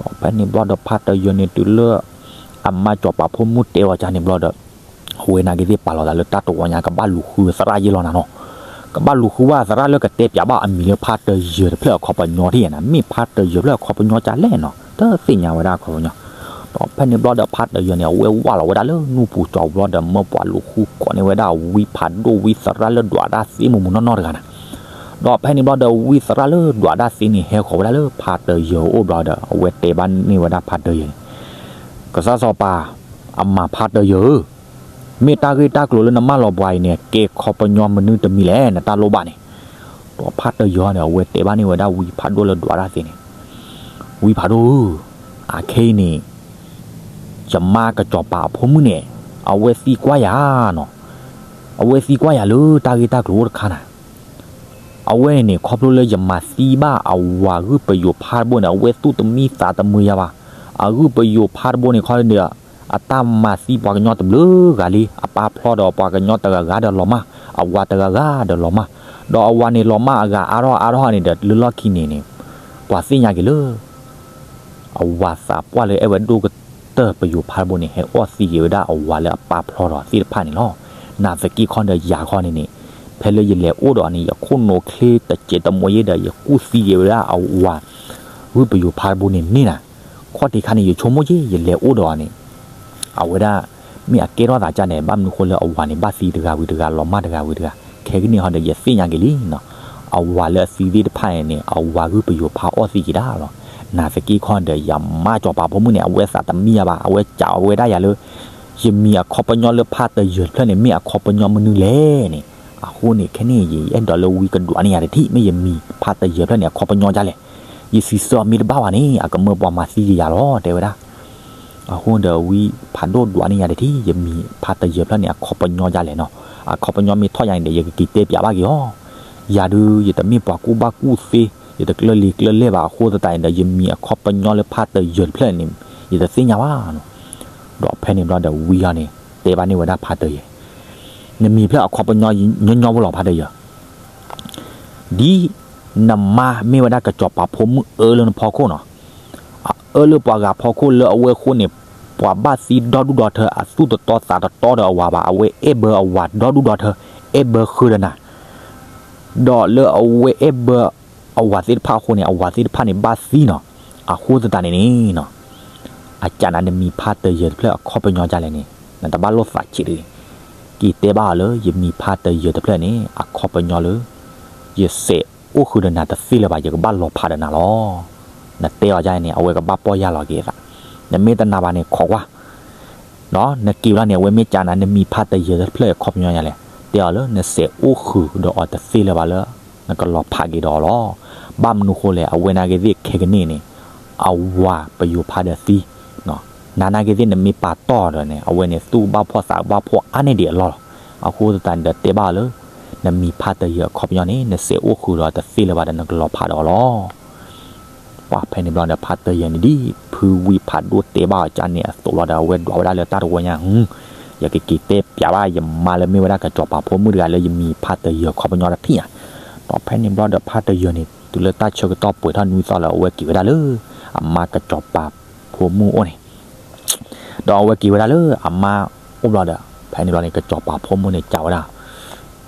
းဖဲန့ၣ်ဘျီဒီး ဖါတယၢၤန့ၣ် တုၤလၢအမါစီၤပၤဖိမုၣ်တဲအီၤကန့ၣ်ဘျီဒီး အဝဲနာ်က့ၤသ့ၣ်ပာ်လီၤသးလၢတၢ်တဝီညါ ကဘၣ်လူၤဃုသရၣ်ယဲၢ်လီၤနၤနီၤ. ကဘၣ်လူၤဃုဘၣ်သရၣ်လၢကတဲပၠးဘၣ်အမံၤလၢဖါတယၢၤတဖျၢၣ်အခီပညီထံၣ်နၤ, မ့ၢ်ဖါတယၢၤဖျၢၣ်အခီပညီကလဲၣ်နီၤ, တသ့ၣ်ညါဝဲဒၣ်အခီပညီ. ဒီးဖဲန့ၣ်ဘျီဒီး ဖါတယၢၤန့ၣ် အဝဲဝၢ်လီၤဝဲဒၣ်လၢနူၢ်ပူၤကၠီပူၤဘျီဒီး မၢပှၤလူၤဃုကိးန့ၢ်ဝဲဒၣ်ဝံဖးဒိၣ် ဝံသရၣ်လၢဒွးတၢ်သ့မုၢ်မုၢ်နီၢ်နီၢ်တဂၤနၤ. ဒီးဖဲန့ၣ်ဘျီဒီး ဝံသရၣ်လၢဒွးတၢ်သ့န့ၣ် ဟဲဃီၤဝဲဒၣ်လၢဖါတယၢၤအအိၣ်ဘျီဒီး အဝဲတဲဘၣ်န့ၢ်ဝဲဒၣ်ဖါတယၢၤန့ၣ်, ကစၢ်စီၤပၤ အမၤဖါတယၢၤဧၢ, မ့ၢ်တၢ်ဂ့ၢ်တၢ်ကျိၤလၢနမၢလီၤပှၤအံၤန့ၣ် ကဲခီပညီမနုၤတမံၤလဲၣ် နတၢ်လိၣ်ဘၣ်န့ၣ်. ဒီးဖါတယၢၤန့ၣ် အဝဲတဲဘၣ်န့ၢ်ဝဲဒၣ်ဝံဖးဒိၣ်လၢဒွးတၢ်သ့န့ၣ်, ဝံဖးဒိၣ်ဧၢ, အခဲအံၤန့ၣ် ယမါကစီၤပၤအဖိမုၣ်န့ၣ် အဝဲသံကွၢ်ယၤနီၤ, အဝဲသံကွၢ်ယၤလၢတၢ်ဂ့ၢ်တၢ်ကျိၤအိၣ်တခါနၤ. အဝဲန့ၣ် ခီဖျိလၢယမၤသံဘၣ်အဝၤဂုၢ်ပယိၤဖါတဘိန့ၣ် အဝဲသူၣ်တမံသးတမုာ်ယၤဘၣ်. အဂုၢ်ပယိၤဖါတဘိန့ၣ်ခီန့ၣ်ဒီး အတၢ်မၤသံပှၤကညီတဘျုးဂၤလံ, အပာ်ဖျီဒီးပှၤကညီတဂၤဂၤဒီးလီၤမၢ်, အဝၤတဂၤဂၤဒီးလီၤမၢ်, ဒီးအဝၤန့ၣ်လီၤမၢ်အဂၤအါထီၣ်အါထီၣ်န့ၣ်ဒီး လၢလီၢ်ခံန့ၣ်န့ၣ် ပှၤသ့ၣ်ညါက့ၤလၢ အဝၤသးပှၢ်လၢအဲၣ်ဝဲဒိၣ်ကတၢၢ်ပယိၤဖါတဘိန့ၣ် ဟဲအီၣ်သံက့ၤဝဲဒၣ်အဝၤလၢအပာ်ဖျီဒီးသ့ၣ်တဖၣ်န့ၣ်လီၤ. နာ်သက့ခီဒီးယၤခီန့ၣ်န့ၣ် ဖဲလၢယလဲၤအိၣ်ဒီးအီၤန့ၣ် ယခိၣ်နူာ်ချ့တစဲးတမိးယဲဒီး ယကူၣ်သံက့ၤဝဲဒၣ်အဝၤ ဂုၢ်ပယိၤဖါတဘိန့ၣ်န့ၢ်နၤ. ခီၣ်ထံးခါန့ၣ် ယဆိကမိၣ်က့ၤ ယလဲၤအိၣ်ဒီးအီၤန့ၣ် အဝဲဒၣ် မ့ၢ်အကဲထီၣ်သးကၢ်န့ၣ် ဘၣ်မနုၤဃိလၢအဝၤန့ၣ် ဘၣ်သံတဂၤဝံၤတဂၤ လီၤမၢ်တဂၤဝံၤတဂၤ, ခဲကနံၣ်ဟီဒီး ယသ့ၣ်ညါက့ၤလံနီၤ. အဝၤလၢအသံသ့ၣ်တဖၣ်န့ၣ်န့ၣ် အဝၤဂုၢ်ပယိၤဖါအီၣ်သံက့ၤဒၣ်လီၤ. နာ်သက့ခီဒီး ယမါစီၤပၤဖိမုၣ်န့ၣ် အဝဲသးတမံယၤဘၣ်, အဝဲစံးဝဲဒၣ်ယၤလၢ ယမံၤအခီပညီလၢဖါတယၢၤတဖျၢၣ်န့ၣ် မ့ၢ်အခီပညီမနုၤလဲၣ်န့ၣ်. အဃိန့ၣ် ခဲန့ၣ် ယအဲၣ်ဒိးလၢဝံကဒွးန့ၢ်ယၤတထံၣ်, မ့ၢ်ယမံၤဖါတယၢၤတဖျၢၣ်န့ၣ် အခီပညီဒ်လဲၣ်. ယစံးဆၢအီၤမ့ၢ်တဘၣ်ဘၣ်န့ၣ် အကမၢပှၤမၤသံက့ၤယၤလီၤ တဲဝဲဒၣ်. အဃိဒီးဝံဖးဒိၣ်ဒွးန့ၢ်ယၤတထံၣ်, ယမံၤဖါတယၢၤဖျၢၣ်န့ၣ် အခီပညီဒ်လဲၣ်နီၤ. အခီပညီမ့ၢ်ထီၣ်ယၤန့ၣ်ဒီး ယကက့ၤတဲပၠးဘၣ်က့ၤအီၤ. ယၤဒုး ယတမ့ၢ်ပှၤကူၣ်ဘၣ်ကူၣ်သ့, ယတကျၢၢ်လံၤကျၢၢ်လဲၢ်ဘၣ်အဃိသတးန့ၣ်ဒီး ယမံၤအခီပညီလၢဖါတယၢၤတဖျၢၣ်န့ၣ် ယတသ့ၣ်ညါဘၣ်နီၤ. ဒီးဖဲန့ၣ်ဘျီဒီးဝံအီၤန့ၣ် တဲဘၣ်န့ၢ်ဝဲဒၣ်ဖါတယၢၤ, နမံၤဖျၢၣ်အခီပညီညီညီဖိလီၤဖါတယၢၤ ဒ်နမါမ့ၢ်ဝဲဒၣ်ကစီၤပၤဖိမုၣ်အၢလၢနဖီခိၣ်နီၤ, အအၢလၢပှၤဂၤဖီခိၣ်လၢအဝဲအဃိန့ၣ်, ပှၤဘၣ်သံဒီဒူၣ်ဒီထၢ အသူၣ်တတီသးတတီဒီးအဝၤဘၣ်, အဝဲအဲၣ်ဘၢအဝၤဒီဒူၣ်ဒီထၢ, အဲၣ်ဘၢဃုာ်ဒီးနၤ, ဒီးလၢအဝဲအဲၣ်ဘၢအဝၤသ့ၣ်တဖၣ်အဃိန့ၣ် အဝၤသ့ၣ်တဖၣ်န့ၣ်ဘၣ်သံနီၤ, အဃိသတးန့ၣ်န့ၣ်နီၤ အကးနၤနမံၤဖါတယၢၤတဖျၢၣ်အခီပညီဒ်လဲၣ်န့ၣ် နတဘၣ်လိၣ်သးဆံးတဂ့ၤ, က့ၤတဲဘၣ်အီၤလၢယမံၤဖါတယၢၤတဖျၢၣ်န့ၣ် အခီပညီလၢ ယစဲးအိၣ်ဃုာ်ဒီးနၤတသ့လၢၤဘၣ် ယကဘၣ်လီၤဖးဒီးနၤလီၤ. နတဲအီၤဒ်န့ၣ် အဝဲကဘၣ်ပီၢ်ယၢ်လီၤက့ၤအသး, နမ့ၢ်တနာ်ဘၣ်န့ၣ်ခိးကွၢ် နက့ၤဘျီန့ၣ် အဝဲမ့ၢ်ကးနၤနမံၤဖါတယၢၤတဖျၢၣ်အခီပညီဒ်လဲၣ်, တဲအီၤလၢနစဲးအိၣ်ဃုာ်ဒီးအီၤတသ့လၢၤဘၣ်လၢ နကလီၤဖးက့ၤဒီးအီၤလီၤ. ဘၣ်မနုၤဃိလဲၣ် အဝဲနာ်က့ၤသ့ၣ်ခဲကနံၣ်န့ၣ် အဝၤပယိၤဖါဒီးသံ, နၤနာ်က့ၤသ့ၣ်နမ့ၢ်ပာ်တီၢ်ဒီးန့ၣ် အဝဲန့ၣ်သူၣ်ဘၣ်ဖှီၣ်သးဘၣ်ဖှီၣ်အါန့ၢ်ဒံးအလီၢ်လီၤ. အဃိသတးန့ၣ်ဒီးတဲဘၣ်အီၤလၢ နမံၤဖါတယၢၤအခီပညီန့ၣ် နစဲးအိၣ်ဃုာ်ဒီးအီၤတသ့လၢၤဘၣ်ဒီးနကလီၤဖးဒီးအီၤလီၤ. ပှၤဖဲန့ၣ်ဘျီဒီးဖါတယၢၤန့ၣ်ဒ် ဖုဝံဖးဒိၣ်တဲဘၣ်အီၤကန့ၣ်အသိးလီၤဒီး အဝဲဒွးဝဲဒၣ်လၢတၢ်တဝီညါ, ယကက့ၤတဲပၠးဘၣ်ယမါလၢမ့ၢ်ဝဲဒၣ်ကစီၤပၤဖိမုၣ်တဂၤလၢယမံၤဖါတယၢၤအခီပညီတထံၣ်ဧါ. ဒီးဖဲန့ၣ်ဘျီဒီးဖါတယၢၤန့ၣ် တုၤလၢတၢ်ဆၢကတီၢ်ပှဲၤထီၣ်နွံသီလၢအဝဲက့ၤဝဲဒၣ်လၢ အမါကစီၤပၤဖိမုၣ်အိၣ်န့ၣ် ဒီးအဝဲက့ၤဝဲဒၣ်လၢအမါအိၣ်ဘျီဒီး ဖဲန့ၣ်ဘျီန့ၣ် ကစီၤပၤဖိမုၣ်န့ၣ် ကးဝဲဒၣ်,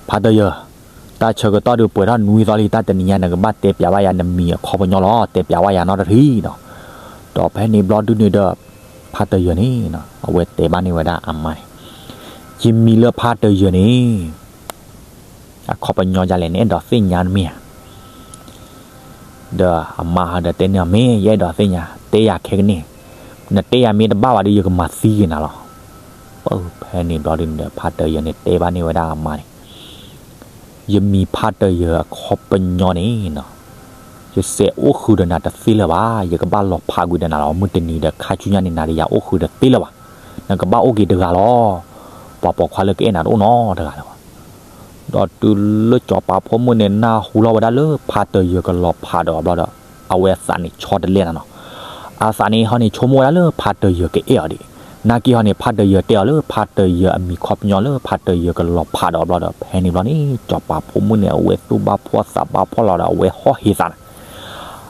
ဖါတယၢၤ, တၢ်ဆၢကတီၢ်ဒုးပှဲၤထီၣ်နွံသီလံ တၢ်တနံၤညါ နကဘၣ်တဲပၠးဘၣ်ယၤနမံၤအခီပညီလီၤ, တဲပၠးဘၣ်ယၤနီတထံၣ်ဒီး, ဒီးဖဲန့ၣ်ဘျီဒုန့ၣ်ဒီး ဖါတယၢၤန့ၣ် အဝဲတဲဘၣ်န့ၢ်ဝဲဒၣ်အမါန့ၣ်, ယမံၤလၢဖါတယၢၤန့ၣ် အခီပညီဒ်လဲၣ် နအဲၣ်ဒိးသ့ၣ်ညါတမ့ၢ်ဧါ. ဒီးအမါဟီဒီးတဲန့ၢ်အီၤ မ့ၢ်ယအဲၣ်ဒိးသ့ၣ်ညါ တဲယၤခဲကနံၣ်, နတဲယၤမ့ၢ်တဘၣ်ဘၣ်ဒီး ယကမၤသံက့ၤနၤလီၤ. ဖဲန့ၣ်ဘျီဒုန့ၣ်ဒီး ဖါတယၢၤန့ၣ်တဲဘၣ်န့ၢ်ဝဲဒၣ်အမါန့ၣ်, ယမံၤဖါတယၢၤအခီပညီန့ၣ် ယစဲးအိၣ်ဃုာ်ဒီးနၤတသ့လၢၤဘၣ်, ယကဘၣ်လီၤဖးကွံာ်ဒီးနၤလီၤ. မုၢ်တနံၤဒီးခါဆူညါန့ၣ် နၤဒီးယၤအိၣ်ဃုာ်တသ့လၢၤဘၣ်, နကဘၣ်အိၣ်က့ၤတဂၤလီၤ. ပှၤပိာ်ခွါလၢကအဲၣ်နၤတအိၣ်နီတဂၤလၢၤဘၣ်. ဒီးတုၤလၢစီၤပၤဖိမုၣ်န့ၣ် နၢ်ဟူလီၤဝဲဒၣ်လၢဖါတယၢၤကလီၤဖးဒီးအီၤဘျီဒီး အဝဲအသးန့ၣ်ဆီတလဲနၤနီၤ. အသးန့ၣ်ဟီန့ၣ်ဆိကမိၣ်ဝဲဒၣ်လၢဖါတယၢၤကအဲၣ်အီၤဒံး, နာ်က့ဟီန့ၣ် ဖါတယၢၤတဲအီၤလၢ ဖါတယၢၤအမံၤခီပညီလၢ ဖါတယၢၤကလီၤဖးဒီးအီၤဘျီဒီး ဖဲန့ၣ်ဘျီန့ၣ် စီၤပၤဖိမုၣ်န့ၣ် အဝဲသူၣ်ဘၣ်ဖှီၣ်သးဘၣ်ဖှီၣ်လီၤဒီး အဝဲဟီၣ်ဟ့သးန့ၣ်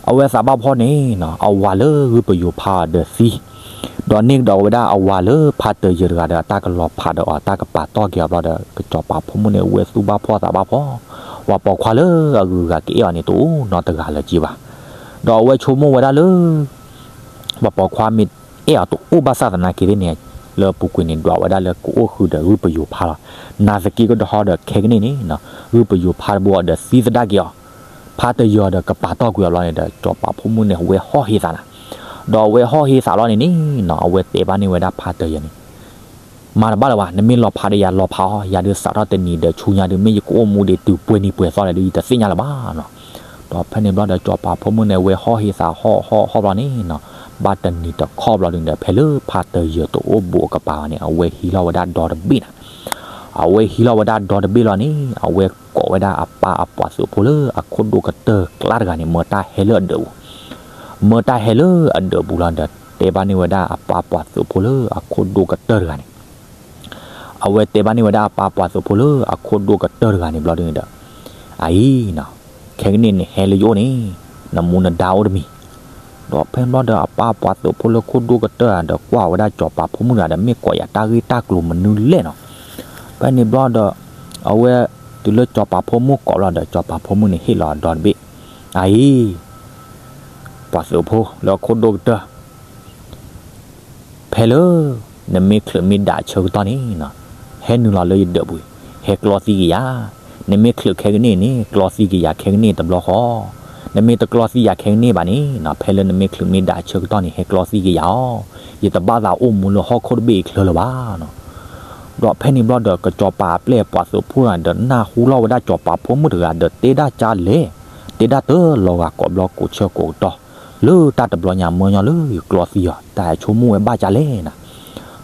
အဝဲသးဘၣ်ဖှီၣ်န့ၣ် အဝၤလၢဂုၢ်ပယိၤဖးအီၤဒီးသံ, ဒီးန့ၢ်ကဒီးဝဲဒၣ်အဝၤလၢဖါတယၢၤတဂၤဒီးအတၢ်ကလီၤဖးဒီးအီၤ တၢ်ကပာ်တီၢ်က့ၤအီၤဘျီဒီး ကစီၤပၤဖိမုၣ်န့ၣ် အဝဲသူၣ်ဘၣ်ဖှီၣ်သးဘၣ်ဖှီၣ်, ပှၤပိာ်ခွါလၢအဂုၤအဂၤကအဲၣ်အီၤန့ၣ် တအိၣ်နီတဂၤလၢၤက့ဘၣ်. ဒီးအဝဲဆိကမိၣ်ဝဲဒၣ်လၢ ပှၤပိာ်ခွါမ့ၢ်အဲၣ်အီၤတအိၣ်ဘၣ်ဆၣ်သနာ်က့န့ၣ် လၢအပူၤကွံာ်န့ၣ် ဒွးဝဲဒၣ်လၢကအိၣ်ဃုာ်ဒီးဂုၢ်ပယိၤဖးလီၤ. နာ်သက့ကဒီးဟီဒီးခဲကနံၣ်န့ၣ် ဂုၢ်ပယိၤဖးတဘိအီၤဒီးသံသဒၣ်က့ၤအီၤ, ဖါတယၢၤဒီးကပာ်တီၢ်ကွံာ်အီၤဘျီန့ၣ်ဒီး စီၤပၤဖိမုၣ်န့ၣ် အဝဲဟီၣ်ဟ့သးနၤ, ဒီးအဝဲဟီၣ်ဟ့သးလီၤန့ၣ်န့ၣ် အဝဲတဲဘၣ်န့ၢ်ဝဲဒၣ်ဖါတယၢၤန့ၣ် မၤတဘၣ်လၢၤဘၣ်, နမ့ၢ်လီၤဖးဒီးယၤလီၤဖးအီၤ, ယၤဒုးစးထီၣ်တနံၤဒီးဆူညါဒုး မ့ၢ်ယကအိၣ်မူဒံးတုၤပှဲၤနံၤပှဲၤသီလဲၣ်ဒုး ယတသ့ၣ်ညါလၢၤဘၣ်နီၤ. ဒီးဖဲန့ၣ်ဘျီဒီးစီၤပၤဖိမုၣ်န့ၣ် အဝဲဟီၣ်ဟ့သးဟီၣ်ဟီၣ်ဟီၣ်ဘျီန့ၣ်နီၤ, ဘၣ်တနံၤတခီဘျီဒုးဒီး ဖဲလၢဖါတယၢၤတအိၣ်ဘူးအကပၤဘၣ်န့ၣ် အဝဲဟံးလီၤဝဲဒၣ်ဒီတဘ့ၣ်နၤ. အဝဲဟံးလီၤဝဲဒၣ်ဒီတဘ့ၣ်လီၤန့ၣ် အဝဲကိးဝဲဒၣ်အပၢ်အပှၤသုးဖိလၢအခိၣ်ဒိၣ်ကတၢၢ်ကျါတဂၤန့ၣ် မၢတၢ်ဟဲလၢအဒၢးပူၤ, မၢတၢ်ဟဲလၢအဒၢးပူၤလီၤဒီး တဲဘၣ်န့ၢ်ဝဲဒၣ်အပၢ်ပှၤသုးဖိလၢအခိၣ်ဒိၣ်ကတၢၢ်တဂၤန့ၣ် အဝဲတဲဘၣ်န့ၢ်ဝဲဒၣ်အပၢ်ပှၤသုးဖိလၢအခိၣ်ဒိၣ်ကတၢၢ်တဂၤန့ၣ်ဘျီဒုးဒီး အအံၤ, ခဲကနံၣ်န့ၣ်ဟဲလၢယအိၣ်န့ၣ် နမူနဒါအိၣ်တမံၤဒီးဖဲဘျီဒီးအပၢ်ပှၤသုးဖိလၢခိၣ်ဒိၣ်ကတၢၢ်ဒီးကွၢ်ဝဲဒၣ်စီၤပၤဖိမုၣ်တဂၤဒီး မ့ၢ်ကိးယၤတၢ်ဂ့ၢ်တၢ်ကျိၤမနုၤလဲၣ်နီၤ. ဖဲန့ၣ်ဘျီဒီး အဝဲတုၤလၢစီၤပၤဖိမုၣ်ကိးလီၤဒီး စီၤပၤဖိမုၣ်န့ၣ်ဟ့ၣ်လီၤဒီတဘ့ၣ်, အအံၤ, ပှၤသုးဖိလၢခိၣ်ဒိၣ်ကတၢၢ် ဖဲလၢ နမ့ၢ်ချုးမ့ၢ်ဒးဆၢကတီၢ်န့ၣ် ဟဲနုာ်လီၤလၢယဒၢးပူၤ, ဟဲကျီသံက့ၤယၤ, နမ့ၢ်ချုးခဲကနံၣ်န့ၣ် ကျီသံက့ၤယၤခဲကနံၣ်တဘျီဃီ, နမ့ၢ်တကျီသံယၤခဲကနံၣ်ဘၣ်န့ၣ် ဖဲလၢနမ့ၢ်ချုးမ့ၢ်ဒးဆၢကတီၢ်န့ၣ် ဟဲကျီသံက့ၤယၤအီၤ, ယတဘၣ်သးအိၣ်မူလၢဟီၣ်ခိၣ်တဘ့ၣ်အံၤချၢလၢၤဘၣ်နီၤ. ဒီးဖဲန့ၣ်ဘျီဒီး ကစီၤပၤအပျဲၢ်ပှၤသုးဖိတဂၤဒီး နၢ်ဟူလီၤဝဲဒၣ်စီၤပၤဖိမုၣ်တဂၤဒီး တဲဒၣ်ကလဲၣ်, တဲဒၣ်တလီၤဂာ်ကိးဘျီကိးဆၢကိးကတီၢ်, လၢတၢ်တဘျီညါမၢညီလၢယကျီသံအီၤ တၢ်ဟဲဆိကမိၣ်ဝဲဘၣ်ကလဲၣ်နၤ.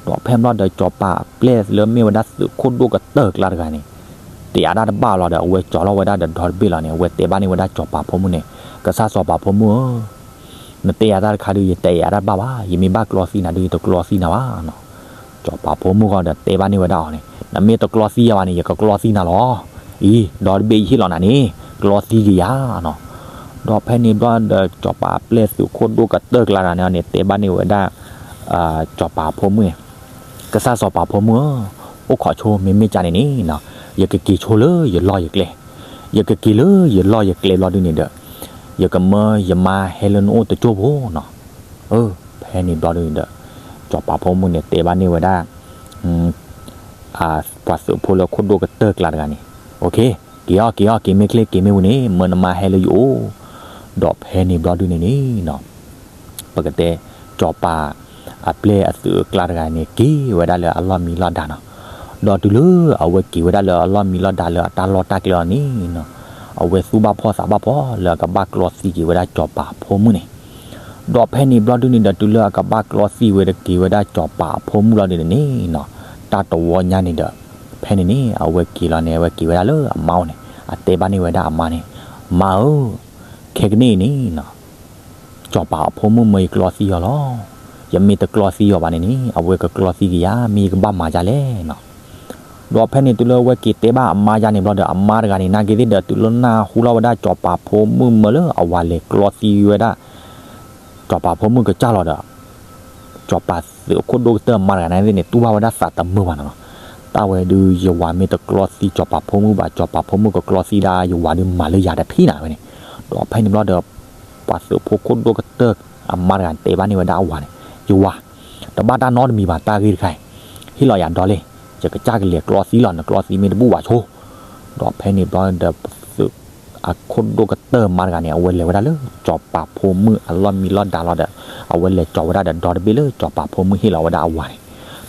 ဒီးဖဲန့ၣ်ဘျီဒီး စီၤပၤအပျဲၢ်လၢမ့ၢ်ဝဲဒၣ်သုးခိၣ်ဒိၣ်ကတၢၢ်ကျါတဂၤန့ၣ် တဲယၤတၢ်တဘၣ်လီၤဒီး အဝဲကၠီၤလီၤဝဲဒၣ်ဒီးဒီတဘ့ၣ်လီၤန့ၣ် အဝဲတဲဘၣ်န့ၢ်ဝဲဒၣ်စီၤပၤဖိမုၣ်န့ၣ်, ကစၢ်စီၤပၤဖိမုၣ်ဧၢ, နတဲယၤတၢ်တခါဒုး ယတဲယၤတၢ်တဘၣ်ဘၣ်, ယမ့ၢ်ဘၣ်ကျီသံနၤဒုး ယတကျီသံနၤဘၣ်နီၤ. စီၤပၤဖိမုၣ်ဃီဒီးတဲဘၣ်န့ၢ်ဝဲဒၣ်အီၤန့ၣ်, နမ့ၢ်တကျီသံယၤဘၣ်န့ၣ် ယကကျီသံနၤလီၤ. အံၤ ဒီတဘ့ၣ်ယဟ့ၣ်လီၤနၤန့ၣ် ကျီသံက့ၤယၤနီၤ. ဒီးဖဲန့ၣ်ဘျီဒီး စီၤပၤအပျဲၢ်သုးခိၣ်ဒိၣ်ကတၢၢ်ကျါတဂၤန့ၣ်န့ၣ် တဲဘၣ်န့ၢ်ဝဲဒၣ် စီၤပၤဖိမုၣ်န့ၣ်, ကစၢ်စီၤပၤဖိမုၣ်ဧၢ, အိၣ်ခိးဆိ မ့မ့ၢ်ကန့ၣ်န့ၣ်နီၤ, ယကက့ၤဆိလၢယလီၢ်ယကျဲ, ယကက့ၤလၢယလီၢ်ယကျဲဘျီဒုန့ၣ်ဒီး ယကမၢယမါဟဲလၢနအိၣ်တကၠိၢ်ဖိနီၤ. အၢ ဖဲန့ၣ်ဘျီဒုန့ၣ်ဒီး စီၤပၤဖိမုၣ်န့ၣ် တဲဘၣ်န့ၢ်ဝဲဒၣ် ပှၤသုးဖိလၢခိၣ်ဒိၣ်ကတၢၢ်ကျါတဂၤန့ၣ်, က့ၤအီၤ က့ၤအီၤ က့ၤမ့ၢ်ချ့ က့ၤမ့ၢ်ဝံၤန့ၣ် မၢနမါဟဲလၢယအိၣ်. ဒီးဖဲန့ၣ်ဘျီဒုန့ၣ်န့ၣ်နီၤ ပကတဲ စီၤပၤအပျဲၢ်အသုးအကျါတဂၤန့ၣ် က့ၤဝဲဒၣ်လၢအလီၢ်မံလီၢ်ဒါနီၤ. ဒီးတုၤလၢအဝဲက့ၤဝဲဒၣ်လၢအလီၢ်မံလီၢ်ဒါလၢအတၢ်လီၢ်တၢ်ကျဲလီၤန့ၣ်နီၤ, အဝဲသူၣ်ဘၣ်ဖှီၣ်သးဘၣ်ဖှီၣ်လၢအကဘၣ်ကျီသံက့ၤဝဲဒၣ်စီၤပၤဖိမုၣ်န့ၣ်. ဒီးဖဲန့ၣ်ဘျီဒုန့ၣ်ဒီး တုၤလၢအကဘၣ်ကျီသံဝဲတက့ၤဝဲဒၣ်စီၤပၤအဖိမုၣ်လီၤဒုန့ၣ်န့ၣ်နီၤ, တၢ်တဝီညါန့ၣ်ဒီး ဖဲန့ၣ်န့ၣ် အဝဲက့ၤလီၤန့ၣ် အဝဲက့ၤဝဲဒၣ်လၢအမါအိၣ်န့ၣ် အတဲဘၣ်န့ၢ်ဝဲဒၣ်အမါန့ၣ်, မါဧၢ, ခဲကနံၣ်အံၤန့ၣ်နီၤ စီၤပၤအဖိမုၣ်မၢယကျီသံအီၤလီၤ. ယမ့ၢ်တကျီသံအီၤဘၣ်န့ၣ်န့ၣ် အဝဲကကျီသံက့ၤယၤ မ့ၢ်ယကဘၣ်မၤဒ်လဲၣ်နီၤ. ဒီးဖဲန့ၣ်တုၤလၢအဝဲက့ၤတဲဘၣ်အမါယါန့ၣ်ဘျီဒီး အမါတဂၤန့ၣ် နာ်က့သ့ၣ်ဒီး တုၤလၢနၢ်ဟူလီၤဝဲဒၣ်စီၤပၤဖိမုၣ်မၢလၢအဝၤလဲၤကျီသံဝဲဒၣ် စီၤပၤဖိမုၣ်ကစၢ်လီၤဒီး စီၤပၤသုးခိၣ်ဒိၣ်ကတၢၢ်မါတဂၤန့ၣ်သ့ၣ်န့ၣ် တူၢ်ဘၣ်ဝဲဒၣ်သးတမုာ်ဘၣ်နီၤ. တၢ်ဝဲဒုး ယဝၤမ့ၢ်တကျီသံစီၤပၤဖိမုၣ်ဘၣ် စီၤပၤဖိမုၣ်ကကျီသံဒၣ်ယဝၤဒုး မၤလၢယၤတထံၣ်နၤဝဲန့ၣ်. ဒီးဖဲန့ၣ်ဘျီဒီး ပှၤသုးဖိခိၣ်ဒိၣ်ကတၢၢ်အမါတဂၤတဲဘၣ်န့ၢ်ဝဲဒၣ်အဝၤန့ၣ်, ယဝၤ, တဘၣ်တၢ်နီတမံၤဘၣ် တၢ်ဂ့ၢ်တခါအံၤ, ဟ့ၣ်လီၤယၤဒီလ့ၣ်, ယကစၢ်ကလဲၤကျီသံလီၤ နကျီသံမ့ၢ်တဘူၣ်ဘၣ်ဆိ. ဒီးဖဲန့ၣ်ဘျီဒီး သုး အခိၣ်ဒိၣ်ကတၢၢ်မါတဂၤန့ၣ် အဝဲလဲၤဝဲဒၣ်လၢစီၤပၤဖိမုၣ်အလီၢ်မံလီၢ်ဒါလီၤဒီး အဝဲလဲၤကၠီၤဝဲဒၣ်ဒီးဒီတဘ့ၣ်လၢစီၤပၤဖိမုၣ်ဟ့ၣ်လီၤဝဲဒၣ်အဝၤန့ၣ်.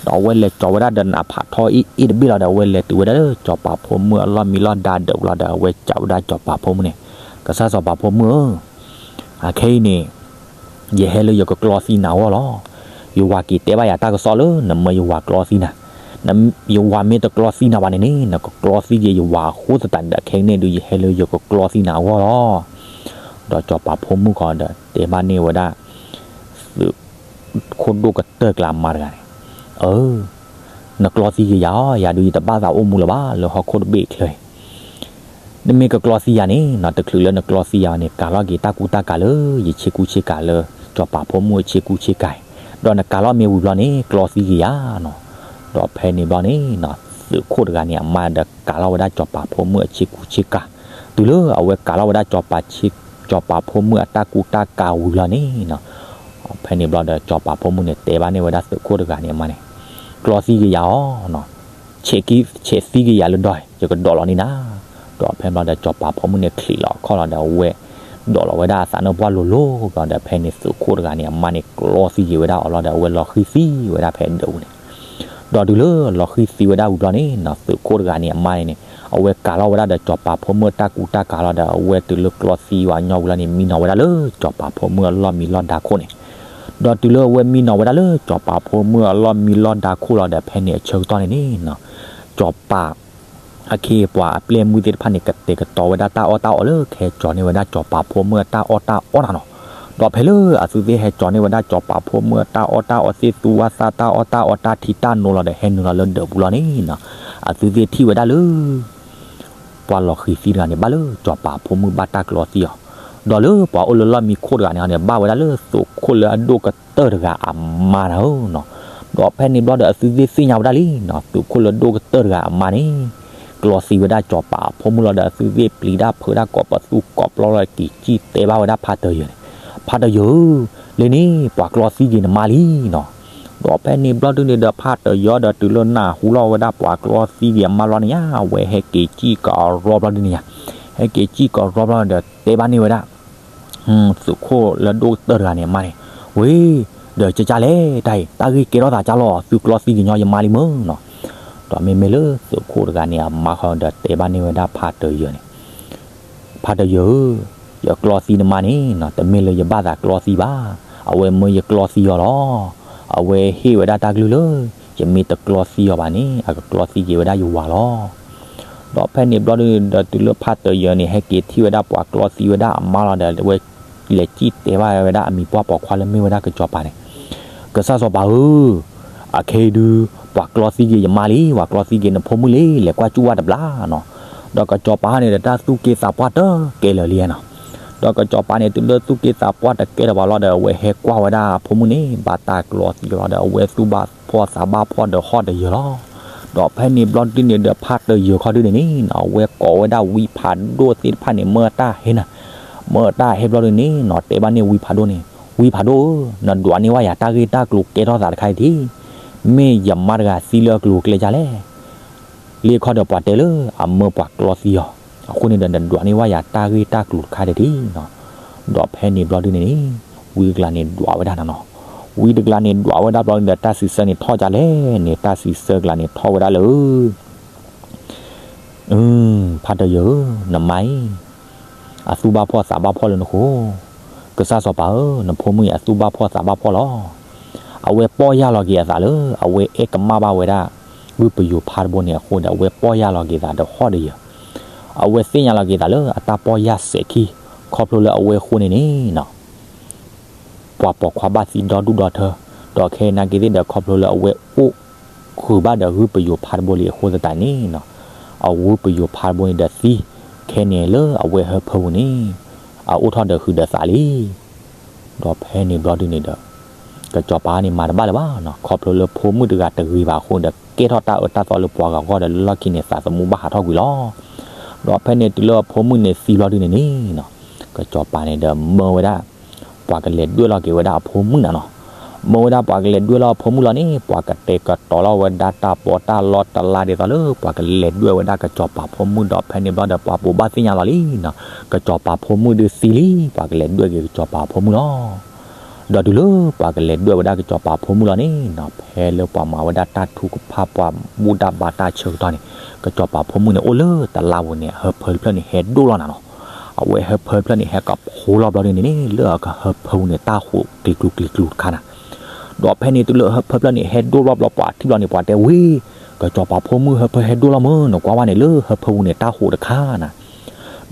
ဒီးအဝဲလဲၤကၠီၤဝဲဒၣ်ဒီးနဖးထီအ့ၣ်အ့ၣ်တဘ့ၣ်လီၤဒီး အဝဲလဲၤတုၤဝဲဒၣ်လၢစီၤပၤဖိမုၣ်အလီၢ်မံလီၢ်ဒါဒီးဝံၤလီၤဒီး အဝဲစံးဝဲဒၣ်စီၤပၤဖိမုၣ်န့ၣ်, ကစၢ်စီၤပၤဖိမုၣ်ဧၢ, အခဲအံၤန့ၣ် ယဟဲလၢယကကျီသံနၤအဂီၢ်လီၤ. ယဝၤက့ၤတဲဘၣ်ယၤတၢ်ကစီၣ်လၢနမၢယဝၤကျီသံနၤ, ယဝၤမ့ၢ်တကျီသံနၤဘၣ်န့ၣ်န့ၣ် နကကျီသံက့ၤယဝၤအဃိသတးန့ၣ်ဒီး ခဲကနံၣ်ဒုး ယဟဲလၢယကကျီသံနၤအဂီၢ်လီၤ. ဒီးစီၤပၤဖိမုၣ်ခီဒီး တဲဘၣ်န့ၢ်ဝဲဒၣ် သုး ခိၣ်ဒိၣ်ကတၢၢ်ကျါမါတဂၤန့ၣ်, အၢ နကျီသံက့ၤယၤအီၤ, ယၤဒုးယတဘၣ်သးအိၣ်မူလၢၤဘၣ် လၢဟီၣ်ခိၣ်တဘ့ၣ်အချၢအံၤ. နမ့ၢ်ကကျီသံယၤန့ၣ်နီၤ တချုးလၢနကျီသံယၤန့ၣ် ကၤလီၤက့ၤတၢ်ကူတၢ်ကၤလၢယဆ့ကူဆ့ကၤလၢ စီၤပၤဖိမုၣ်အဆ့ကူဆ့ကၤအံၤ, ဒီးနကၤလီၤမ့ၢ်ဝံၤဘျီန့ၣ် ကျီသံက့ၤယၤနီၤ. ဒီးဖဲန့ၣ်ဘျီန့ၣ်နီၤ သုးခိၣ်တဂၤန့ၣ်အမါဒီးကၤလီၤဝဲဒၣ်စီၤပၤဖိမုၣ်အဆ့ကူဆ့ကၤ, တုၤလၢအဝဲကၤလီၤဝဲဒၣ်စီၤပၤဆ့ စီၤပၤဖိမုၣ်အတၢ်ကူတၢ်ကၤဝံၤလီၤန့ၣ်နီၤ, ဖဲန့ၣ်ဘျီဒီး စီၤပၤဖိမုၣ်န့ၣ် တဲဘၣ်န့ၢ်ဝဲဒၣ်သုးခိၣ်တဂၤန့ၣ်အမါန့ၣ်, ကျီသံက့ၤယၤအီၤနီၤ, ဆဲးသံက့ၤယၤလၢဒီး ယကဒိးလီၤန့ၢ်နၤ. ဒီးဖဲဘျီဒီး စီၤပၤဖိမုၣ်န့ၣ် ချံးလီၤအခီၣ်လီၤဒီး အဝဲ ဒိးလီၤဝဲဒၣ်အသးနၢၣ်ပှၢ်လိၤလိၤဘျီဒီး ဖဲန့ၣ်သုးခိၣ်တဂၤန့ၣ်အမါန့ၣ် ကျီသံက့ၤဝဲဒၣ်အီၤလီၤဒီး အဝဲလီၤဃံၤသံဝဲဒၣ်ဖဲဒၢးပူၤန့ၣ်. ဒီးတုၤလၢလီၤဃံၤသံဝဲဒၣ်ဝံၤဘျီန့ၣ်နီၤ သုးခိၣ်တဂၤန့ၣ်အမါန့ၣ်န့ၣ် အဝဲကၤလီၤဝဲဒၣ်ဒီးစီၤပၤဖိမုၣ်အတၢ်ကူတၢ်ကၤလီၤဒီး အဝဲတုၤလၢကျီသံဝဲညီဝံၤလီၤန့ၣ် မံနီၤဝဲဒၣ်လၢစီၤပၤဖိမုၣ်အလီၢ်မံလီၢ်ဒါခိၣ်န့ၣ်. ဒီးတုၤလၢအဝဲမံနီၤဝဲဒၣ်လၢ စီၤပၤဖိမုၣ်အလီၢ်မံလီၢ်ဒါခိၣ်လီၤဒီး ဖဲန့ၣ်အဆၢကတီၢ်န့ၣ်န့ၣ်နီၤ စီၤပၤ အခ့အပှၤအပျဲၢ်မုၣ်သ့ၣ်တဖၣ်န့ၣ် ကတဲာ်ကတီၤဝဲဒၣ်တၢ်အီၣ်တၢ်အီလၢ ကဟဲကၠီၤန့ၢ်ဝဲဒၣ်စီၤပၤဖိမုၣ်အတၢ်အီၣ်တၢ်အီတၢ်နီၤ. ဒီးဖဲလၢအသုသ့ၣ်ဟဲကၠီၤန့ၢ်ဝဲဒၣ်စီၤပၤဖိမုၣ်အတၢ်အီၣ်တၢ်အီသ့ၣ်သူဝၣ်သၣ်တၢ်အီၣ်တၢ်အီတၢ်ထံတၢ်နိလီၤဒီး ဟဲနုာ်လီၤလၢဒၢးပူၤလီၤန့ၣ်နီၤ အသုသ့ၣ်ထံၣ်ဝဲဒၣ်လၢ ပှၤလီၤဃံၤသံတဂၤန့ၣ် ဘၣ်လၢစီၤပၤဖိမုၣ်ဘၣ်တၢ်ကျီသံအီၤ, ဒီးလၢပှၤအိၣ်လၢလီၢ်မံခိၣ်တဂၤန့ၣ်န့ၣ် ဘၣ်ဝဲဒၣ်လၢသုးခိၣ်လၢအဒိၣ်ကတၢၢ်တဂၤအမါနၤဧၢနီၤ. ဒီးဖဲန့ၣ်ဘျီဒီးအသုသ့ၣ်သ့ၣ်ညါဝဲဒၣ်လံနီၤ သုးခိၣ်လၢဒိၣ်ကတၢၢ်တဂၤအမါန့ၣ် ကျီသံဝဲဒၣ်စီၤပၤဖိမုၣ်လီၤဒီး အသုသ့ၣ်ပျံၤတၢ်ဖုးတၢ်ကိးပသူကိးပျီလီၤဒီး က့ၤစံၣ်တဲဘၣ်ဝဲဒၣ်ဖါတယၢၤန့ၣ်, ဖါတယၢၤဧၢ, လၢန့ၣ် ပှၤကျီသံက့ၤနမါလံနီၤ. ဒီးဖဲန့ၣ်ဘျီဒုန့ၣ်ဒီး ဖါတယၢၤဒီးတုၤလၢနၢ်ဟူလီၤဝဲဒၣ်ပှၤကျီသံက့ၤအမါလီၤန့ၣ်ဧါ အဝဲဟဲက့ၤစံၣ်ကရီဘျီဒုန့ၣ်ဧါ, ဟဲက့ၤစံၣ်ကရီဘျီဒီးတဲဘၣ်န့ၢ်ဝဲဒၣ် သုးခိၣ်လၢဒိၣ်ကတၢၢ်တဂၤန့ၣ်အမါန့ၣ်, ဝ့ၢ်, ဒီးကကၢ်လဲၣ် တၢ်အံၤ တၢ်ဂ့ၢ်ကဲထီၣ်သးကၢ်လီၤ သုကျီသံကညီယမါလံမ့ၢ်နီၤ. ဒီးမ့မ့ၢ်လၢသုးခိၣ်တဂၤန့ၣ်အမါဃီဒီးတဲဘၣ်န့ၢ်ဝဲဒၣ်ဖါတယၢၤန့ၣ်, ဖါတယၢၤဧၢ, ယကျီသံနမါန့ၣ်နီၤ တမ့ၢ်လၢယဘၣ်သးကျီသံဘၣ်, အဝဲမၢယကျီသံအီၤလီၤ. အဝဲဟ့ၣ်ဝဲဒၣ်တၢ်ကလုၢ်လၢ ယမ့ၢ်တကျီသံအီၤဘၣ်န့ၣ် အကကျီသံက့ၤဝဲဒၣ်ယဝၤလီၤ. ဒီးဖဲန့ၣ်ဘျီဒုန့ၣ်ဒီး တုၤလၢဖါတယၢၢ်န့ၣ် ဟဲက့ၤထံၣ်ဝဲဒၣ်ပှၤကျီသံဝဲဒၣ်အမါလီၤဒီး အဝဲလဲၤစံၣ်တဲဘၣ်ဝဲဒၣ်အမံၤပှၢ်ပိာ်ခွါလၢမ့ၢ်ဝဲဒၣ်ကစီၤပၤန့ၣ်, ကစၢ်စီၤပၤဧၢ, အခဲအံၤဒု ပှၤကျီသံက့ၤယမါလံ, ပှၤကျီသံက့ၤနဖိမုၣ်လံ, လဲၤကွၢ်စူၣ်ဝဲတဘျီနီၤ. ဒီးကစီၤပၤန့ၣ်ဒီး တၢ်သူၣ်က့သးပှၢ်တကဲလၢာ်လံနီၤ. ဒီးကစီၤပၤန့ၣ် တုၤလၢသူၣ်က့သးပှၢ်တကဲလၢၤဘၣ်လီၤဒီး အဝဲဟဲကွၢ်ဝဲဒၣ်အဖိမုၣ်န့ၣ် ဘၣ်တၢ်ကျီသံလီၤဒီး အဝဲသူၣ်ဘၣ်ဖှီၣ်သးဘၣ်ဖှီၣ်ဒီးဟီၣ်တယၢၤလီၤ. ဒီးဖဲန့ၣ်ဘျီဒုန့ၣ်ဒီး ဖါတယၢၢ်ခီဒုန့ၣ်န့ၣ်နီၤ အဝဲကိးဝဲဒၣ်ဝံဖးဒိၣ်သ့ၣ်တဖၣ်န့ၣ် မၢတၢ်ဟဲနၤ, မၢတၢ်ဟဲဘျီဒုန့ၣ်နီၤ တဲဘၣ်န့ၣ်ဝံဖးဒိၣ်န့ၣ်, ဝံဖးဒိၣ်ဧၢ, နဒွးန့ၢ်ဝဲယၤတၢ်ဂ့ၢ်တၢ်ကျိၤကဲထီၣ်သးတခါအံၤဒၣ်, မ့ၢ်ယမါတဂၤသံလၢအကျိၤအကျဲဒ်လဲၣ်. လၢခီဒီးပှၤတဲလၢအမၢပှၤကျီသံအီၤ, အဃိန့ၣ်ဒီး နဒွးန့ၢ်ဝဲယၤတၢ်ဂ့ၢ်တၢ်ကျိၤတခါဒၣ်ဒ်နီၤ. ဒီးဖဲန့ၣ်ဘျီဒုန့ၣ်န့ၣ် ဝံတကျါန့ၣ်ဒွးဝဲဒၣ်နီၤနီၤ. ဝံတကျါန့ၣ်ဒွးဝဲဒၣ်ဘျီဒုဒီး တၢ်စံးဆၢန့ၣ်ထီၣ်ကလဲၣ်န့ၣ် တၢ်စံးဆၢကျါန့ၣ်ထီၣ်ဝဲဒၣ်လၢ ဖါတယၢၢ်ဧၢ, နမါအံၤ အသူၣ်ဘၣ်ဖှီၣ်သးဘၣ်ဖှီၣ်လၢနဃိ, ကစၢ်စီၤပၤဧၢ, နဖိမုၣ်အံၤအသူၣ်ဘၣ်ဖှီၣ်သးဘၣ်ဖှီၣ်လီၤ. အဝဲပီၢ်ယၢ်လီၤက့ၤအသးလၢ အဝဲအဲၣ်ကမၣ်ဘၣ်ဝဲဒၣ် ဂုၢ်ပယိၤဖါတဘိန့ၣ်အဃိဒီး အဝဲပီၢ်ယၢ်လီၤက့ၤသးဒီးဟီၣ်တယၢၤ, အဝဲသ့ၣ်ညါလီၤက့ၤသးလၢအတၢ်ပီၢ်ယၢ်စဲးခံ, ခီဖျိလၢအဝဲအဃိန့ၣ်န့ၣ်နီၤ ပှၤပိာ်ခွါဘၣ်သံဒီဒူၣ်ဒီထၢ, ဒီးခဲအံၤနာ်က့သ့ၣ်ဒီး ခီဖျိလၢအဝဲအိၣ်ဃုာ်ဘၣ်ဒီးဂုၢ်ပယိၤဖါတဘိလံအဃိသတးန့ၣ်နီၤ, အဂုၢ်ပယိၤဖါတဘိန့ၣ်ဒီးသံ, ခဲန့ၣ်လၢအဝဲဟၢဖၢပူၤန့ၣ် အအိၣ်ထီၣ်ဒီးဟုးဒီးသးလံ. ဒီးဖဲန့ၣ်ဘျီဒုန့ၣ်ဒီး ကစီၤပၤန့ၣ်မၤတဘၣ်လၢၤဘၣ်နီၤ, ခီဖျိလၢဖိမုၣ်တဂၤတဂ့ၤဘၣ်အဃိဒီး ကဲထီၣ်တၢ်အၢတၢ်သီလၢပှၤဂၤအဂီၢ်ဒီး လၢလီၢ်ခံန့ၣ် သးသမူဘၣ်ဟးထီၣ်ကွံာ်လီၤ. ဒီးဖဲန့ၣ်တုၤလၢအဖိမုၣ်န့ၣ်သံဘျီဒုန့ၣ်န့ၣ်နီၤ, ကစီၤပၤန့ၣ်ဒီးမၢဝဲဒၣ် ပှၤကလဲၤဒွဲၣ်လီၤက့ၤဝဲဒၣ်အဖိမုၣ်နၤနီၤ. မၢဝဲဒၣ်ပှၤကလဲၤဒွဲၣ်လီၤအဖိမုၣ်လီၤန့ၣ် ပှၤကတဲာ်ကတီၤလီၤဝဲဒၣ်တၢ်ပီးတၢ်လီတလါဒ်သိးလၢ ပှၤကလဲၤဒွဲၣ်ဝဲဒၣ်ကစီၤပၤဖိမုၣ်ဒီး ဖဲန့ၣ်ဘျီဒီး ပှၤပိာ်ဘၣ်သ့ၣ်ညါလီၤလံနီၤ, ကစီၤပၤဖိမုၣ်ဒုးသံလံ, ပှၤကလဲၤဒွဲၣ်က့ၤကစီၤပၤဖိမုၣ်လီၤ. ဒီးတုၤလၢပှၤကလဲၤဒွဲၣ်ဝဲဒၣ်ကစီၤပၤဖိမုၣ်လီၤန့ၣ်နီၤ, ဖဲလၢပှၤမၤဝဲဒၣ်တၢ်ထုကဖၣ်ပှၤဘူၣ်တၢ်ဘါတၢ်ဆၢကတီၢ်န့ၣ်, ကစီၤပၤဖိမုၣ်န့ၣ် အိၣ်လၢတလါပူၤန့ၣ် အဟၢဖၢတဖျၢၣ်န့ၣ် ဟဲဒိၣ်လီၤနၤနီၤ. အဝဲဟၢဖၢတဖျၢၣ်န့ၣ် ဟဲကဖိလီၤဘျီဒုန့ၣ်န့ၣ် လၢအဟၢဖၢပူၤန့ၣ် တၢ်ဟူးကျံၤကျူၤကျံၤကျူၤတခါနၤ. ဒီးဖဲန့ၣ်တုၤလၢဟၢဖၢတဖျၢၣ်န့ၣ် ဟဲဒိၣ်လီၤဘျီ ပှၤထံၣ်ဘျီန့ၣ် ပှၤတဲဝဲ ကစီၤပၤဖိမုၣ်ဟၢဖၢဟဲဒိၣ်လီၤမၢ်, နကွၢ်ဝဲန့ၣ် လၢဟၢဖၢပူၤန့ၣ် တၢ်ဟူးတခါနၤ.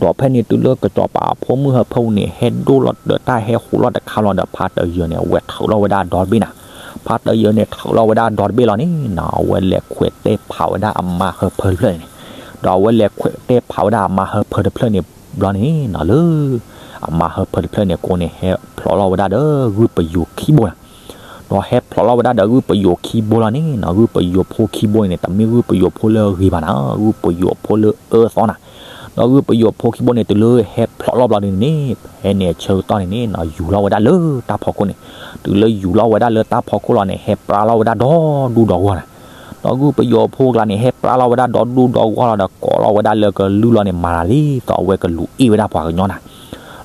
ဒီးဖဲန့ၣ်တုၤလၢကစီၤပၤဖိမုၣ်ဟၢဖၢပူၤန့ၣ် ဟဲဒိၣ်လီၤဒီးတၢ်ဟဲဟူးလီၤတခါလီၤဒီး ဖါတယၢၢ်န့ၣ် အဝဲထုးလီၤဝဲဒၣ်ဒီတဘ့ၣ်နၤ. ဖါတယၢၢ်န့ၣ်ထုးလီၤဝဲဒၣ်ဒီတဘ့ၣ်လီၤန့ၣ်နီၤ, အဝဲလဲၤခွဲးတဲဖးဝဲဒၣ်အမါဟၢဖၢတဖျၢၣ်န့ၣ်. ဒီးအဝဲလဲၤခွဲးတဲဖးဝဲဒၣ်အမါဟၢဖၢတဖျၢၣ်န့ၣ်ဘျီန့ၣ်နီၤ, လၢအမါဟၢဖၢတဖျၢၣ်န့ၣ်ကိးန့ၣ် ဟဲဖျိးလီၤဝဲဒၣ်ဒီးဂုၢ်ပယိၤခံဘိနၤ. ဒီးဟဲဖျိးလီၤဝဲဒၣ်ဒီးဂုၢ်ပယိၤခံဘိလီၤန့ၣ်နီၤ, ဂုၢ်ပယိၤဖိခံဘိန့ၣ် တမ့ၢ်ဂုၢ်ပယိၤဖိလၢအဂ့ၤဘၣ်နၤ, ဂုၢ်ပယိၤဖိလၢအၢသီနၤ. ဒီးဂုၢ်ပယိၤဖိခံဘိန့ၣ် တုၤလၢဟဲဖျိးလီၤဘျီဒုန့ၣ်န့ၣ် ဖဲန့ၣ်အဆၢကတီၢ်န့ၣ်န့ၣ်နီၤ ယူၤလီၤဝဲဒၣ်လၢတၢ်ဖီခိၣ်န့ၣ်. တုၤလၢယူၤလီၤဝဲဒၣ်လၢတၢ်ဖီခိၣ်လီၤန့ၣ် ဟဲပြါလီၤဝဲဒၣ်ဒီဒူၣ်ဒီဂီၢ်နၤ. ဒီးဂုၢ်ပယိၤဖိကျါန့ၣ် ဟဲပြါလီၤဝဲဒၣ်ဒီဒူၣ်ဒီဂီၢ်လီၤဒီး ကိးလီၤဝဲဒၣ်လၢကလုၢ်လီၤန့ၣ် မၤလီၤလံ သိးအဝဲကလူၤအ့ၣ်ဝဲဒၣ်ပှၤကညီနၤ.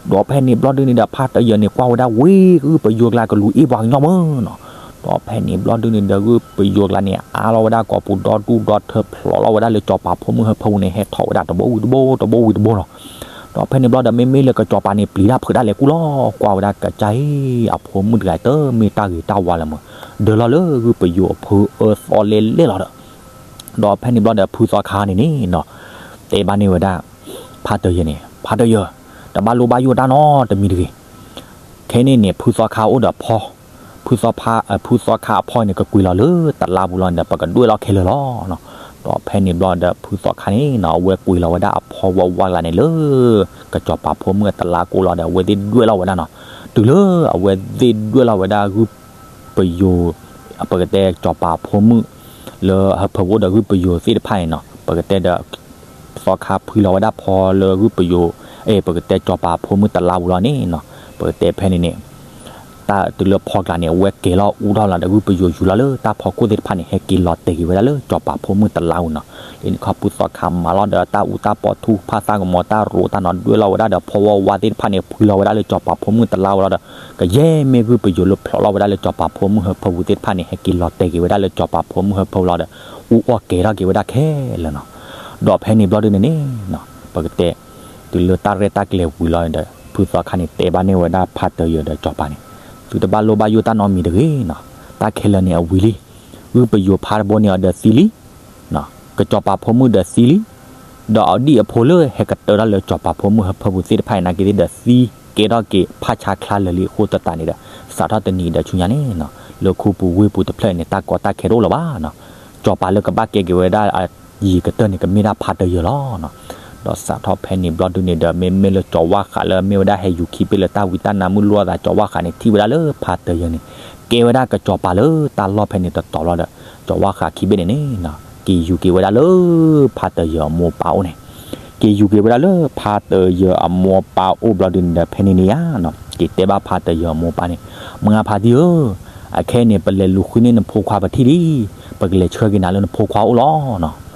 ဒီးဖဲန့ၣ်ဘျီဒုန့ၣ်ဒီး ဖါတယၢၢ်န့ၣ် ကွၢ်ဝဲဒၣ်ဝဲ ဂုၢ်ပယိၤကျါကလူၤအ့ၣ်ပှၤကညီမၢ်နီၤ. ဒီးဖဲန့ၣ်ဘျီဒုန့ၣ်ဒီး ဂုၢ်ပယိၤကျါန့ၣ် အါလီၤဝဲဒၣ်ကိာ်ပူၤဒီဒူၣ်ဒီထၢ ဖျိးလီၤဝဲဒၣ်လၢကစီၤပၤဖိမုၣ်ဟၢဖၢပူၤန့ၣ် ဟဲထီၣ်ဝဲဒၣ်တဘိဝံၤတဘိ တဘိဝံၤတဘိလီၤ. ဒီးဖဲန့ၣ်ဘျီဒီး မ့မ့ၢ်လၢကစီၤပၤန့ၣ် ပျံၤတၢ်ဖုးတၢ်လဲၤကူၣ်လီၤ. ကွၢ်ဝဲဒၣ်ကစၢ်အံၤ အဖိမုၣ်တဂၤအံၤ တမ့ၢ်တၢ်ဂ့ၤတၢ်ဝါလၢၤမၢ်, ဒၢလီၤလၢဂုၢ်ပယိၤအဖုအၢသီလဲလဲလီၤဒီး ဒီးဖဲန့ၣ်ဘျီဒီး ဖုသီခါန့ၣ်န့ၣ်နီၤ တဲဘၣ်န့ၢ်ဝဲဒၣ် ဖါတယၢၢ်န့ၣ်, ဖါတယၢၢ်, တဘၣ်လိၣ်ဘၣ်ယိၣ်တၢ်နီတမံၤတဂ့ၤ. ခဲန့ၣ်န့ၣ် ဖုသီခါအိၣ်ဒီးဖီ, ဖုသီဖါ, ဖုသီခါအဖီန့ၣ် ကကွံာ်လီၤလၢတလါပူၤလီၤန့ၣ်ဒီး ပကဒွဲၣ်လီၤခဲလၢာ်လီၤ. ဒီးဖဲန့ၣ်ဘျီဒီး ဖုသီခါန့ၣ်နီၤ အဝဲကွံာ်လီၤဝဲဒၣ်အဖီဝါဝါကျါန့ၣ်လၢ ကစီၤပၤဖိမုၣ်အတလါကိၢ်လီၤဒီး အဝဲသ့ၣ်ဒွဲၣ်လီၤဝဲဒၣ်နီၤ. တုၤလၢအဝဲသ့ၣ်ဒွဲၣ်လီၤဝဲဒၣ်ဂုၢ်ပယိၤ, ပကတဲစီၤပၤဖိမုၣ် လၢဟၢဖၢပူၤအိၣ်ဒီးဂုၢ်ပယိၤသ့ၣ်တဖၣ်န့ၣ်နီၤ, ပကတဲဒီး သီခါဖှံလီၤဝဲဒၣ်ဖီလၢဂုၢ်ပယိၤ, အဲ ပကတဲစီၤပၤဖိမုၣ်တလါပူၤလီၤန့ၣ်နီၤ, ပကတဲဖဲန့ၣ်န့ၣ် တၢ်တုၤလၢဖီကျါန့ၣ် အဝဲကဲၤလီၤအူထီၣ်လီၤဒီး ဂုၢ်ပယိၤယူၤလီၤလၢတၢ်ဖီခိၣ်သ့ၣ်တဖၣ်န့ၣ် ဟဲက့ၤလီၤတဲာ်က့ၤဝဲဒၣ်လၢစီၤပၤဖိမုၣ်တလါပူၤနီၤ. လၢန့ၣ်ခီဖုသီခါမၤလီၤဒီးတၢ်အူတၢ်ပီ ထုကဖၣ်သၣ်ကမီၤ တၢ်ရိးတၢ်နီၤ ဒွဲၣ်လီၤဝဲဒၣ်ဒီးဖီဝါဝါသ့ၣ်တဖၣ်န့ၣ် ဖှံလီၤဝဲဒၣ်လၢစီၤပၤဖိမုၣ်တလါပူၤလီၤဒီး ကယဲၢ်မ့ၢ်ဂုၢ်ပယိၤလၢဖျိးလီၤဝဲဒၣ်လၢစီၤပၤဖိမုၣ်ဟၢဖၢပူၤသ့ၣ်တဖၣ်န့ၣ် ဟဲက့ၤလီၤတဲာ်က့ၤဝဲဒၣ်လၢစီၤပၤဖိမုၣ်ဟၢဖၢပူၤလီၤဒီး အူအီၣ်ကဲၤထီၣ်က့ၤဝဲဒၣ်ခဲလၢာ်နီၤ. ဒီးဖဲန့ၣ်ဘျီဒုန့ၣ်န့ၣ် ပကတဲ တုၤလၢတၢ်ရဲၣ်တၢ်ကျဲၤဝံၤလီၤဒီး ဖုသီခါန့ၣ် တဲဘၣ်န့ၢ်ဝဲဒၣ်ဖါတယၢၢ်ဒီးစီၤပၤန့ၣ်, သုတဘၣ်လိၣ်ဘၣ်ယိၣ်တၢ်နီတမံၤတဂ့ၤနီၤ, တၢ်ခဲလၢာ်န့ၣ်အဝံၤလံ, ဂုၢ်ပယိၤဖါတဘိန့ၣ်အီၤဒီးသံလံ, ကစီၤပၤဖိမုၣ်ဒီးသံလံ, ဒီးအဒံၣ်အဖိလၢဟဲကတၢၢ်ထီၣ်လၢစီၤပၤဖိမုၣ်ဟၢဖၢပူၤသ့ၣ်တဖၣ်အံၤ နာ်က့ၤသ့ၣ်ဒီးသံကဲထီၣ်က့ၤဖးဆါချါလၢာ်လံအဃိသတးန့ၣ်ဒီး စးထီၣ်တနံၤဒီးဆူညါန့ၣ်နီၤ လၢခူပူၤဝ့ၢ်ပူၤတဖျၢၣ်အံၤန့ၣ် တၢ်ကီတၢ်ခဲတအိၣ်လၢၤဘၣ်နီၤ. စီၤပၤလၢကဘၣ်ကဲက့ၤဝဲဒၣ်အယံၤကတၢၢ်န့ၣ် ကမ့ၢ်ဒၣ်ဖါတယၢၤလီၤနီၤ. ဒီးစးထီၣ်ဖဲန့ၣ်ဘျီဒုန့ၣ်ဒီး မ့မ့ၢ်လၢစီၤဝၣ်ဃးလၢအမ့ၢ်ဝဲဒၣ်ဟဲယူၤခံဘ့ၣ်လၢတၢ်ဝံတၢ်နါမုၢ်လိာ်အသး စီၤဝၣ်ဃးန့ၣ် ထံၣ်ဝဲဒၣ်လၢဖါတယၢၤန့ၣ် ကဲဝဲဒၣ်ကစီၤပၤလၢတၢ်လီၢ်ဖဲန့ၣ်တတီၤလီၤဒီး စီၤဝၣ်ဃးခံဘ့ၣ်န့ၣ်န့ၣ်နီၤ က့ၤယူၤက့ၤဝဲဒၣ်လၢဖါတယၢၤအမိၢ်အပၢ်အိၣ်န့ၣ် က့ၤယူၤက့ၤဝဲဒၣ်လၢဖါတယၢၤအမိၢ်အပၢ်အိၣ်ဘျီဒုန့ၣ်ဒီး ဖဲန့ၣ်န့ၣ်ဧါနီၤ က့ၤတဲဘၣ်ဖါတယၢၤအမိၢ်အပၢ်န့ၣ် မုၢ်ဂၤဖါတံၢ်ဧၢ, အခဲအံၤန့ၣ် ပလဲၤလူၤဃုန့ၢ်နဖိခွါပထံၣ်လံ, ပကလဲၤဆှၢက့ၤနၤလၢနဖိခွါအိၣ်လီၤနီၤ.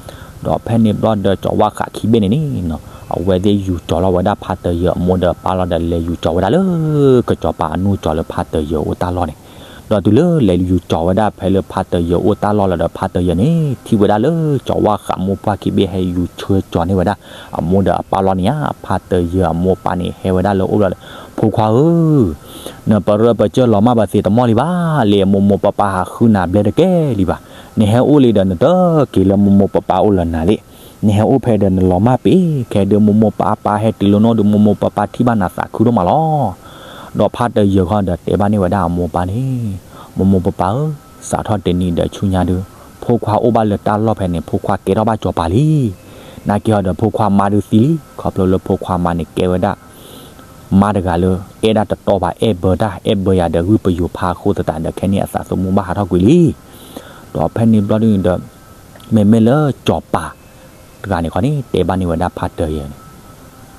ဒီးဖဲန့ၣ်ဘျီဒီးစီၤဝၣ်ဃးခံဘ့ၣ်န့ၣ်န့ၣ်နီၤ အဝဲသ့ၣ်ယူၤကၠီၤလီၤဝဲဒၣ်ဖါတယၢၤအမိၢ်ဒီးအပၢ်လီၤဒီး လဲၤယူၤကၠီၤဝဲဒၣ်လၢ ကစီၤပၤအနီၢ်ကၠီၤလၢဖါတယၢၤအိၣ်တၢ်လီၢ်န့ၣ် ဒီးတုၤလၢလဲၤယူၤကၠီၤဝဲဒၣ်ဖဲလၢဖါတယၢၤအိၣ်တၢ်လီၢ်လီၤဒီး ဖါတယၢၤန့ၣ် ထံၣ်ဝဲဒၣ်လၢစီၤဝၣ်ဃးမိၢ်ပှၢ်ခံဘ့ၣ်ဟဲယူၤဆှၢကၠီၤန့ၢ်ဝဲဒၣ် အမိၢ်ဒီးအပၢ်လီၤန့ၣ်ဧါ, ဖါတယၢၤအမိၢ်အပၢ်န့ၣ် ဟဲဝဲဒၣ်လၢအအိၣ်ဘျီဒီး ဖိခွါဧၢ, နပရၢပကၢၢ်လီၤမၢ်ပသ့တမီၢ်လံဘၣ်, လၢမိၢ်မိၢ်ပၢ်ပၢ်ဟးဃုနၤဘျဲတကဲလံဘၣ်. နဟဲအိၣ်လံဒီးနတက့ၤလၢမိၢ်မိၢ်ပၢ်ပၢ်အိၣ်လၢၤနၤလံ. နဟဲအိၣ်ဖဲဒီးနလီၤမၢ်ပ့ၤ, ခဲဒုးမိၢ်မိၢ်ပၢ်ပၢ်ဟဲတုၤလၢနအိၣ်ဒီး မိၢ်မိၢ်ပၢ်ပၢ်ထံၣ်ဘၣ်နၤသးခုဒိၣ်မးလီၤ. ဒီးဖါတယၢၤခီဒီးတဲဘၣ်န့ၢ်ဝဲဒၣ်အမိၢ်ပၢ်န့ၣ်, မိၢ်မိၢ်ပၢ်ပၢ်ဧၢ, စးထီၣ်တနံၤဒီးဆူညါဒုး ဖိခွါအိၣ်ဘၣ်လၢတၢ်လီၢ်ဖဲန့ၣ် ဖိခွါကဲထီၣ်ဘၣ်စီၤပၤလံ. နာ်က့ၤဟီဒီးဖိခွါမါဒုးသံလံ, ခီဖျိလၢဖိခွါမါန့ၣ်ကဲဝဲဒၣ် မါတဂၤလၢ အဲၣ်ဒၣ်တတီဘၣ် အဲၣ်ဘၢတၢ် အဲၣ်ဘၢယၤဒီးဂုၢ်ပယိၤဖးအဃိသတးဒီး ခဲန့ၣ်အသးသမူဘၣ်ဟးထီၣ်ကွံာ်လံ. ဒီးဖဲန့ၣ်ဘျီဒုးန့ၣ်ဒီး မ့မ့ၢ်လၢစီၤပၤတဂၤန့ၣ်ခီန့ၣ် တဲဘၣ်န့ၢ်ဝဲဒၣ်ဖါတယၢၤန့ၣ်,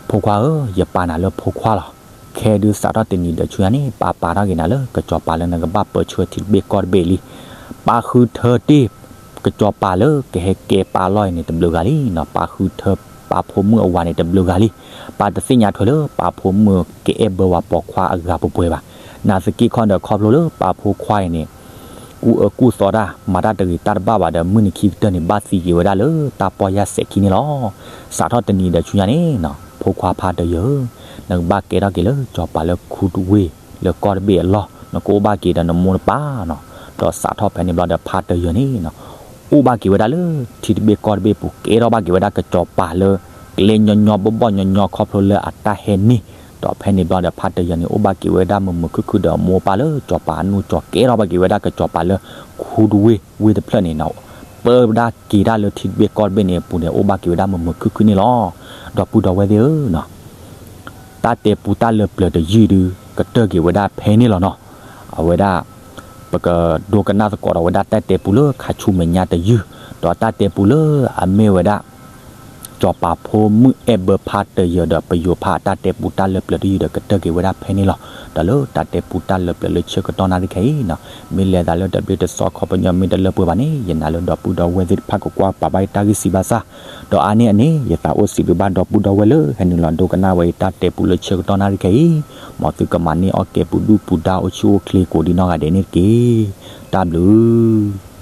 ဖိခွါဧၢ, ယပာ်နၤလၢဖိခွါလီၤ. ခဲဒုးစးထီၣ်တနံၤဒီးဆူညါန့ၣ် ပာ်ပာ်ထီၣ်က့ၤနၤလၢကစီၤပၤလၢနကဘၣ်ပၢဆှၢထံတဘ့ၣ်ကီၢ်တဘ့ၣ်လံ. ပၢ်ဃုထၢတ့ၢ် ကစီၤပၤလၢကဟဲကဲပၢ်လီၢ်အံၤန့ၣ် တဘျုးဂၤလံနီၤ. ပၢ်ဃုထၢပၢ်ဖိမုၣ်အဝၤန့ၣ် တဘျုးဂၤလံ. ပၢ်တသ့ၣ်ညါထွဲလၢပၢ်ဖိမုၣ်ကအဲၣ်ဘၢဝဲပိာ်ခွါအဂၤပှဲၤပှဲၤဘၣ်. နာ်သက့ခီဒီး ခီဖျိလၢပၢ်ဖိခွါအံၤန့ၣ် ကူၣ်အၢကူၣ်သီတၢ် မၤတၢ်တဂ့ၤတၢ်တဘၣ်ဘၣ်ဒီး မုၢ်နံၤခံကတၢၢ်န့ၣ် ဘၣ်သံက့ၤဝဲဒၣ်လၢတၢ်ပီၢ်ယၢ်စဲးခံန့ၣ်လီၤ. စးထီၣ်တနံၤဒီးဆူညါန့ၣ်နီၤ ဖိခွါဖါတယၢၤဧၢ, နကဘၣ်ကဲထီၣ်က့ၤလၢစီၤပၤလၢခူတဝ့ၢ်လၢကီၢ်တဘ့ၣ်အလီၢ်, နကအိၣ်ဘၣ်က့ၤဒီးနမိၢ်နပၢ်နီၤ. ဒီးစးထီၣ်ဖဲန့ၣ်ဘျီဒီးဖါတယၢၤန့ၣ်နီၤ အိၣ်ဘၣ်က့ၤဝဲဒၣ်လၢထံတဘ့ၣ်ကီၢ်တဘ့ၣ်ပူၤ ကဲထီၣ်ဘၣ်က့ၤဝဲဒၣ်ကစီၤပၤလၢ ကျဲညီညီဘီၣ်ဘီၣ်ညီညီခီဖျိလၢအတၢ်ဟဲန့ၢ်. ဒီးဖဲန့ၣ်ဘျီဒီးဖါတယၢၤန့ၣ် အိၣ်ဘၣ်က့ၤဝဲဒၣ်မုာ်မုာ်ခုၣ်ခုၣ်ဒီးအမိၢ်အပၢ်လၢစီၤပၤအနီၢ်ကၠီၤ ကဲထီၣ်ဘၣ်က့ၤဝဲဒၣ်ကစီၤပၤလၢခူတဝ့ၢ်ဝ့ၢ်တဖျၢၣ်န့ၣ်နီၤ ပၢဒၣ်က့ၤတၢ်လၢထံတဘ့ၣ်ကီၢ်တဘ့ၣ်န့ၣ်အပူၤန့ၣ် အိၣ်ဘၣ်က့ၤဝဲဒၣ်မုာ်မုာ်ခုၣ်ခုၣ်န့ၣ်လီၤ. ဒီပုၢ်ဒီဝဲၢ်သ့ၣ်ဧၢနီၤ တၢ်တဲပူတၢ်လၢပျၢၤတယုၢ်ဒုး ကတၢၢ်က့ၤဝဲဒၣ်ဖဲန့ၣ်လီၤနီၤ. အဝဲဒၣ် ပကဒိကနၣ်သကိးဒီးဝဲဒၣ်တၢ်တဲပူလၢခါဆူမဲာ်ညါတယုၢ်, ဒီးတၢ်တဲပူလၢအမ့ၢ်ဝဲဒၣ် စီၤပၤဖိမုၣ်အဲၣ်ဘၢဖါတယၢၤဒီးပယိၤဖးအတၢ်တဲပူတၢ်လၢပျၢၤတယုၢ်ဒီးကတၢၢ်က့ၤဝဲဒၣ်ဖဲန့ၣ်လီၤ. ဒီးလၢတၢ်တဲပူတၢ်လၢပျၢၤလၢဆၢကတီၢ်နၣ်ရံၣ်ခဲအံၤနီၤ မ့ၢ်လဲၤသးလၢတဘျ့တစီခီပညီမ့ၢ်တလၢပှဲၤဘၣ်န့ၣ် ယနာ်လၢဒီပုၢ်ဒီဝဲၢ်သ့ၣ်တဖၣ်ကကွၢ်ပာ်ဘၣ်ယတၢ်ဂံၢ်စံးဘၣ်ဆၣ်, ဒီးအါန့ၢ်အန့ၣ် ယသးအိၣ်စံးဘျုးဘၣ်ဒီပုၢ်ဒီဝဲၢ်လၢဟဲနုာ်လီၤဒိကနၣ်ဝဲအတၢ်တဲပူလၢဆၢကတီၢ်နၣ်ရံၣ်ခဲအံၤ, မ်သုကမၤန့ၢ်အီၣ်ကဲပူၤဒုၣ်ပူၤဒါအိၣ်ဆူၣ်အိၣ်ချ့ကိးဒံနီၢ်ဂၤဒဲးန့ၣ်တက့ၢ်. တၢ်ဘျုး